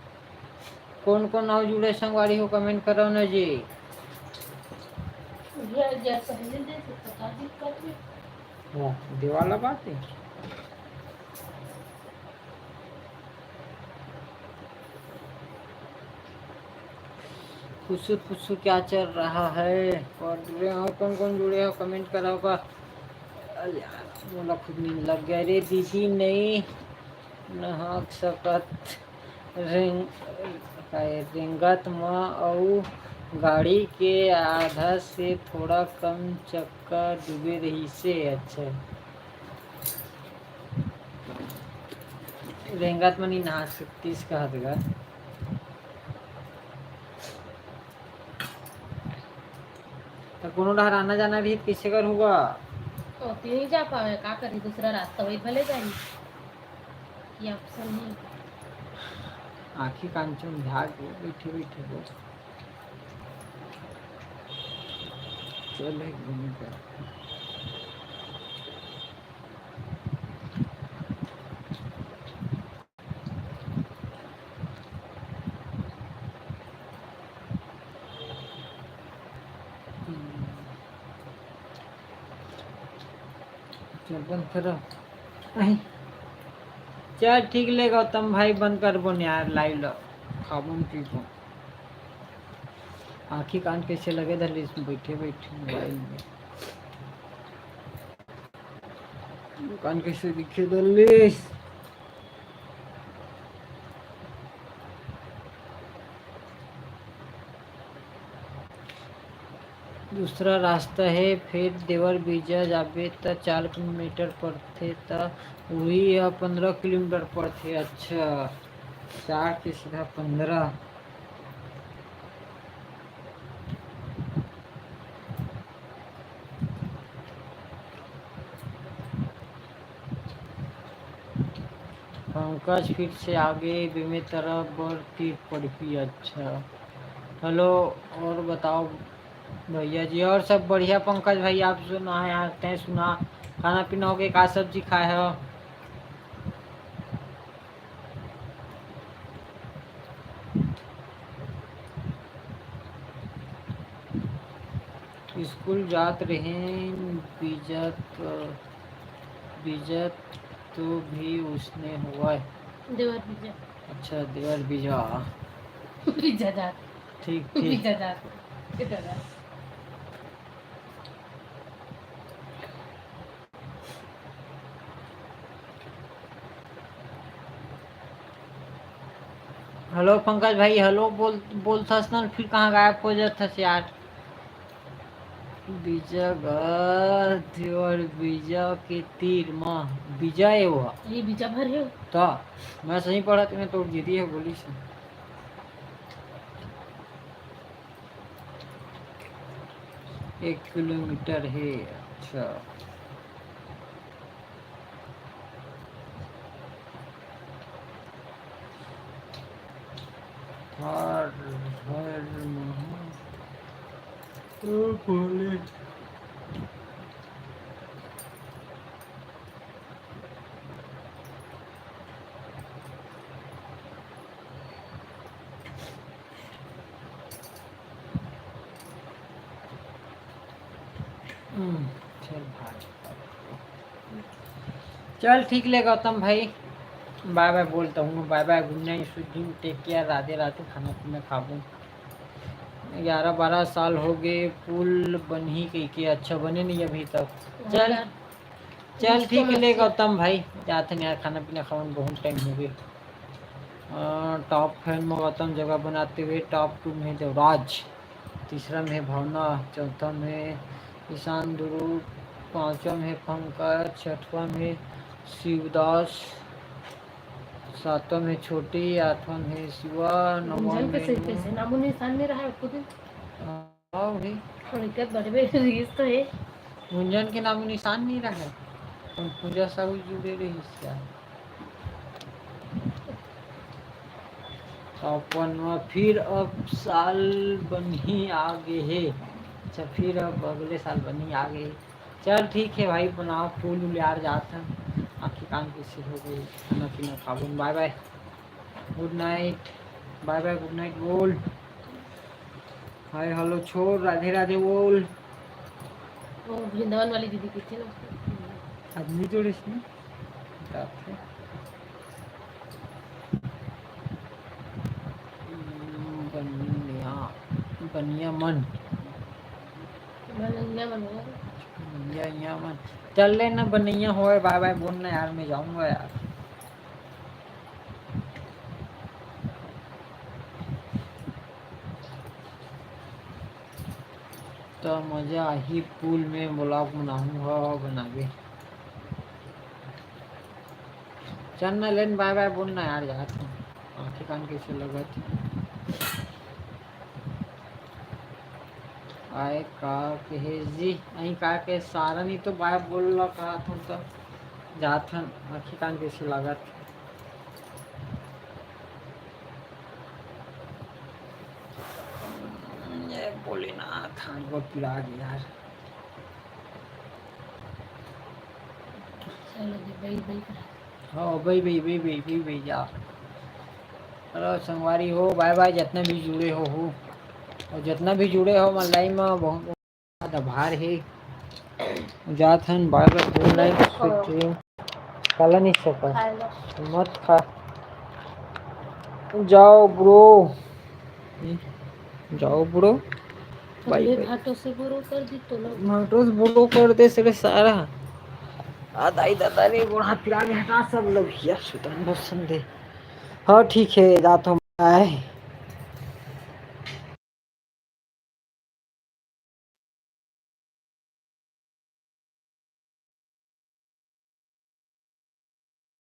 कौन कौन अउ जुड़े संगवारी हो, कमेंट करो ना जी। भैया, जब पहले दे तो पता भी कर दे। वाह, दिवाला बात है। फुसुर फुसुर क्या चल रहा है? पढ़ रहे हो, कौन कौन जुड़े हो, कमेंट कराओ का। अरे यार, मोला खुद नींद लग गया रे दीदी, नहीं नहा सकत। रेंग-, काय, रेंगत म अउ गाड़ी के आधा से थोड़ा कम चक्का डूबे रहिसे। अच्छा, रेंगत म नहीं नहा सकतीस कहत गा। त कोनो डहर आना जाना रही त कइसे कर होगा? ओती नहीं जा पावे, का करी, दूसरा रास्ता वही भले जाही। ये ऑप्शन नहीं। आँखी कान चुंधा के बैठे बैठे हो। चल एक घूमे कर। चल, बंद करो। नहीं। चल, ठीक ले गौतम भाई, बंद करबो न यार, लाइव लो। खाबो न पीबो। आँखी कान कैसे लगे धर लीस बैठे बैठे मोबाइल में। कान कैसे दिखे धर लीस। दूसरा रास्ता हे, फेर देवर बीजा जाबे त चार किलोमीटर पड़थे, त उही ह पंद्रह किलोमीटर पड़थे। अच्छा, चार के सीधा पंद्रह। पंकज फिर से आगे, बेमे तरफ बर तीर पड़ही। अच्छा, हेलो, और बताओ भैया जी, और सब बढ़िया? पंकज भाई, आप सुना है यार, तय सुना, खाना पीना हो गया, का सब्जी खाए हो? स्कूल जात रहेन बीजा त, बीजा तो भी उसने हुआ है। देवर बीजा। अच्छा, देवर बीजा। बीजा जात। ठीक, ठीक। बीजा जात। किधर है? हेलो पंकज भाई, हेलो बोल, बोलथस ना, फिर कहाँ गायब हो जाथस यार? बीजा गा, देवर बीजा के तीर म बीजा ए वो। ये बीजा भर है। तो मैं सही पढ़त, मैं तो गिरी है बोली से। एक किलोमीटर है। अच्छा, हर हर महा-, ओ भोले। हम्म, चल भाई। चल ठीक ले गौतम भाई, बाय बाय बोलता हूँ, बाय बाय, गुड नाइट, स्वीट ड्रीम, टेक केयर, राधे राधे, खाना पीना खाबो। ग्यारह बारह साल हो गए, पुल बनही कह के, अच्छा बने नहीं अभी तक। चल, चल ठीक ले गौतम भाई, जाते हैं यार, खाना पीना खावन, बहुत टाइम हो गए। टॉप फाइव में गौतम जगह बनाते हुए टॉप टू में देवराज, तीसरा में भावना, चौथा में ईशान दुरू, पांचवा में पंकज, छठवा में शिवदास, सातवा में छोटी, आठवा में शिवा, नौवा गुंजन के में सही कैसे नामो निशान नहीं रहा है खुद ही। हाँ, वही। उनके बड़े बड़े रील्स तो है। गुंजन के नामो निशान नहीं रहा है। हम पूजा साहू जुड़े रही इसका। अपन म फिर अब साल बनही आ गे हे। अच्छा, फिर अब अगले साल बनही आ गे हे। चल ठीक है भाई, बनाओ फूल उल यार, जात हन। आँखी कान के सिर हो गई, खाना पीना खाबो। बाय बाय, गुड नाइट, बाय बाय, गुड नाइट बोल। हाय हेलो छोड़, राधे राधे बोल। वो वृंदावन वाली दीदी की थी ना। आदमी जोड़े इसमें। बताते। हम्म, बनिया। कनिया मन। बनैया मन हो। बनैया मन। चल ले ना बनैया होए, बाय बाय बोल ना यार, मैं जाऊंगा यार। तो मजा आही, पूल में ब्लॉग बनाहूँ, हाँ, हाँ, बनाबे। चल ना लेन, बाय बाय बोल ना यार, जात हूँ। आँखी कान कैसे लगत? आए का कहे जी, अहीं का के सारा नहीं तो बाय बोल ला कहा था तो जात हन, आँखी कान कैसे लगत? ये भोलेनाथ, हमको पिला गया यार। चलो जी, बई, बई करा। हाँ, बई, बई, बई, बई, बई, बई, जा। हेलो संगवारी हो, बाय बाय, जितना भी जुड़े हो, हो। और जितना भी जुड़े हो, मैं लाइन में बहुत आभार हे। जात हन, बाय बाय, गुड नाइट, स्वीट ड्रीम। काला नहीं सकत? मत खा। जाओ ब्रो, जाओ ब्रो। बाय बाय। भाटो से ब्रो कर दी तो लोग। भाटो से ब्रो कर दे सरे सारा। आ दाई दादा रे, गोड़ हाथ पिला के हटा सब लोग। या सुतन बसन दे। हाँ, ठीक है, जात हूँ, बाय।